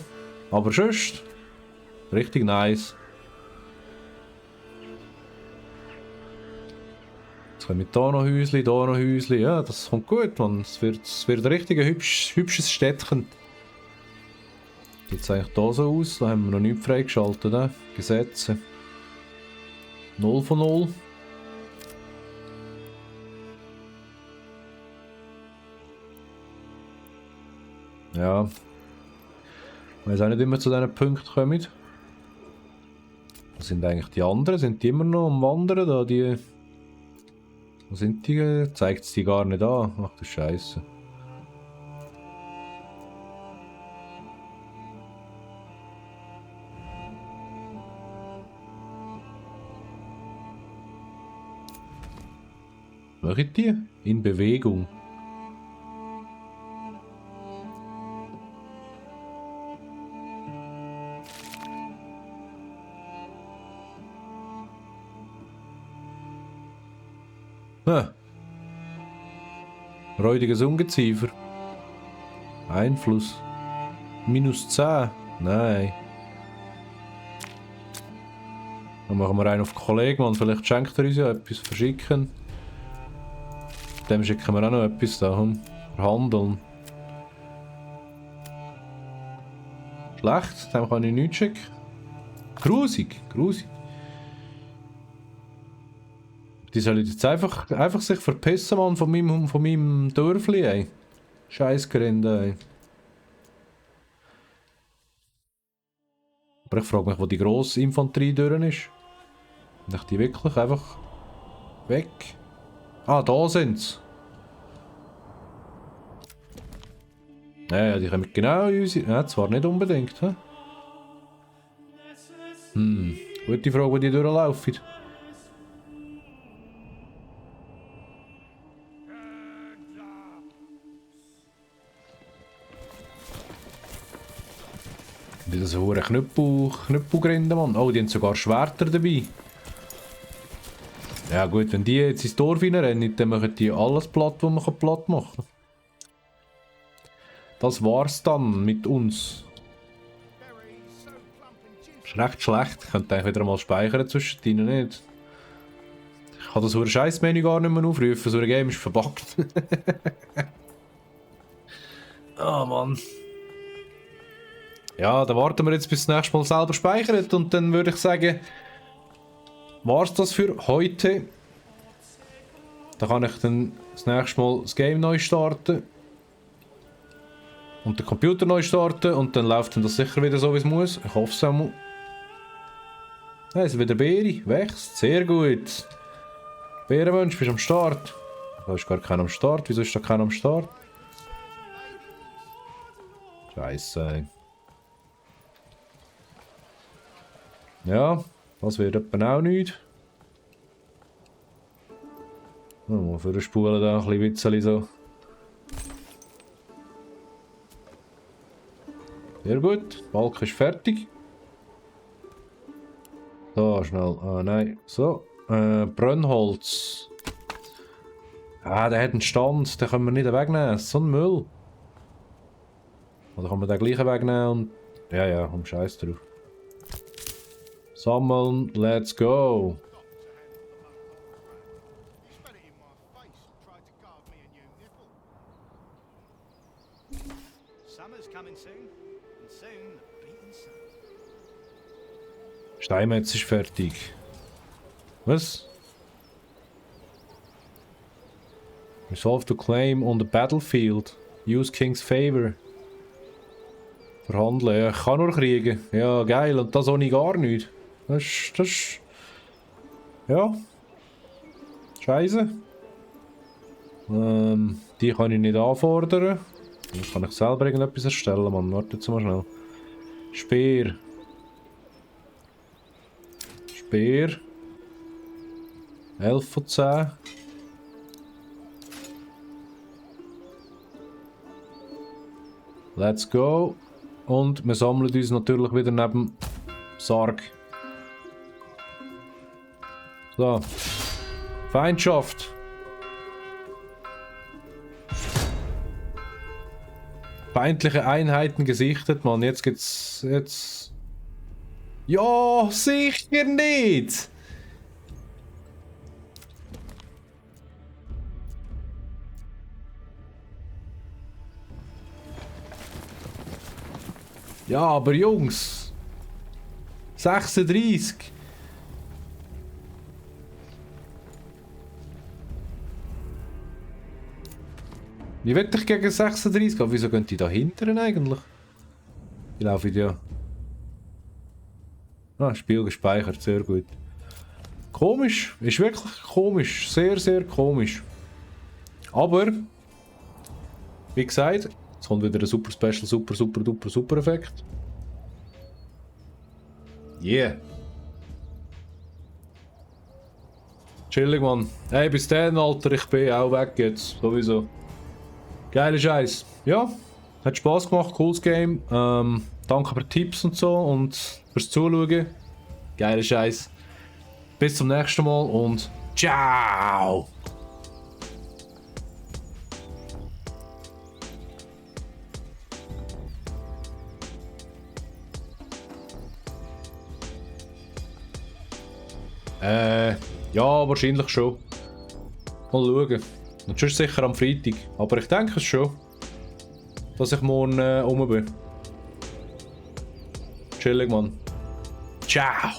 Aber sonst richtig nice. Jetzt kommen hier noch Häusli, Ja, das kommt gut, man. Es wird ein richtig hübsches Städtchen. Sieht es eigentlich hier so aus? Da haben wir noch nichts freigeschaltet, ne? Gesetze. 0 von 0. Ja. Ich weiß auch nicht, wie wir zu diesen Punkten kommen. Wo sind eigentlich die anderen? Sind die immer noch am Wandern da? Die... Wo sind die? Zeigt es die gar nicht an? Ach du Scheiße. Welche die? In Bewegung. Räudiges Ungeziefer. Einfluss. -10. Nein. Dann machen wir einen auf den Kollegen, Mann. Vielleicht schenkt er uns ja etwas. Verschicken. Dem schicken wir auch noch etwas da. Verhandeln. Schlecht, dem kann ich nichts schicken. Grusig. Die sollen jetzt einfach sich verpissen, Mann, von meinem Dörfli, ey. Scheissgerinde, ey. Aber ich frage mich, wo die grosse Infanterie durch ist. Sind die wirklich einfach weg? Ah, da sind sie. Ja, die kommen genau in unsere... Ja, zwar nicht unbedingt, hä? Gute Frage, wo die durchlaufen. Die das hohe Knüppelgrinde, Mann. Oh, die haben sogar Schwerter dabei. Ja gut, wenn die jetzt ins Dorf reinrennen, dann machen die alles platt, was man platt machen kann. Das war's dann mit uns. Ist recht schlecht. Ich könnte eigentlich wieder mal speichern zwischendrin, nicht? Ich kann das so ein Scheiß-Menü gar nicht mehr aufrufen. So ein Game ist verbuggt. Oh Mann. Ja, dann warten wir jetzt bis das nächste Mal selber speichert und dann würde ich sagen, war's das für heute. Dann kann ich dann das nächste Mal das Game neu starten. Und den Computer neu starten und dann läuft dann das sicher wieder so, wie es muss. Ich hoffe es auch mal. Ja, es ist wieder Beere. Wächst. Sehr gut. Bärenmensch, bist du am Start? Da ist gar keiner am Start. Wieso ist da keiner am Start? Scheiße. Ja, das wird etwa auch nicht. Oh, für die Spulen da ein bisschen so. Sehr gut, der Balken ist fertig. So, schnell. Ah, nein. So. Brennholz. Ah, der hat einen Stand. Den können wir nicht wegnehmen. So ein Müll. Oder kann man den gleichen wegnehmen und... Ja, um Scheiß drauf. Sammeln, let's go. Summer's coming soon, and soon the beaten sun. Steinmetz ist fertig. Was? Resolve to claim on the battlefield. Use King's favor. Verhandeln. Ja, ich kann nur kriegen. Ja, geil. Und das ohne gar nichts. Das ist... Ja. Scheiße. Die kann ich nicht anfordern. Dann kann ich selber irgendetwas erstellen, Mann. Warte jetzt mal schnell. Speer. Speer. 11 von 10. Let's go. Und wir sammeln uns natürlich wieder neben Sarg. So. Feindschaft. Feindliche Einheiten gesichtet, Mann. Jetzt geht's. Jetzt. Ja, sicher nicht! Ja, aber Jungs. 36. Wie will ich gegen 36 gehen? Wieso gehen die da hinten eigentlich? Die laufen ja. Ah, Spiel gespeichert, sehr gut. Komisch, ist wirklich komisch. Sehr, sehr komisch. Aber, wie gesagt, jetzt kommt wieder ein super Special, super Effekt. Yeah. Chillig, Mann. Hey, bis dann, Alter, ich bin auch weg jetzt, sowieso. Geiler Scheiß. Ja, hat Spaß gemacht, cooles Game. Danke für Tipps und so und fürs Zuschauen. Geiler Scheiß. Bis zum nächsten Mal und ciao! Ja, wahrscheinlich schon. Mal schauen. Und sonst sicher am Freitag. Aber ich denke es schon, dass ich morgen rum bin. Chillig, Mann. Ciao!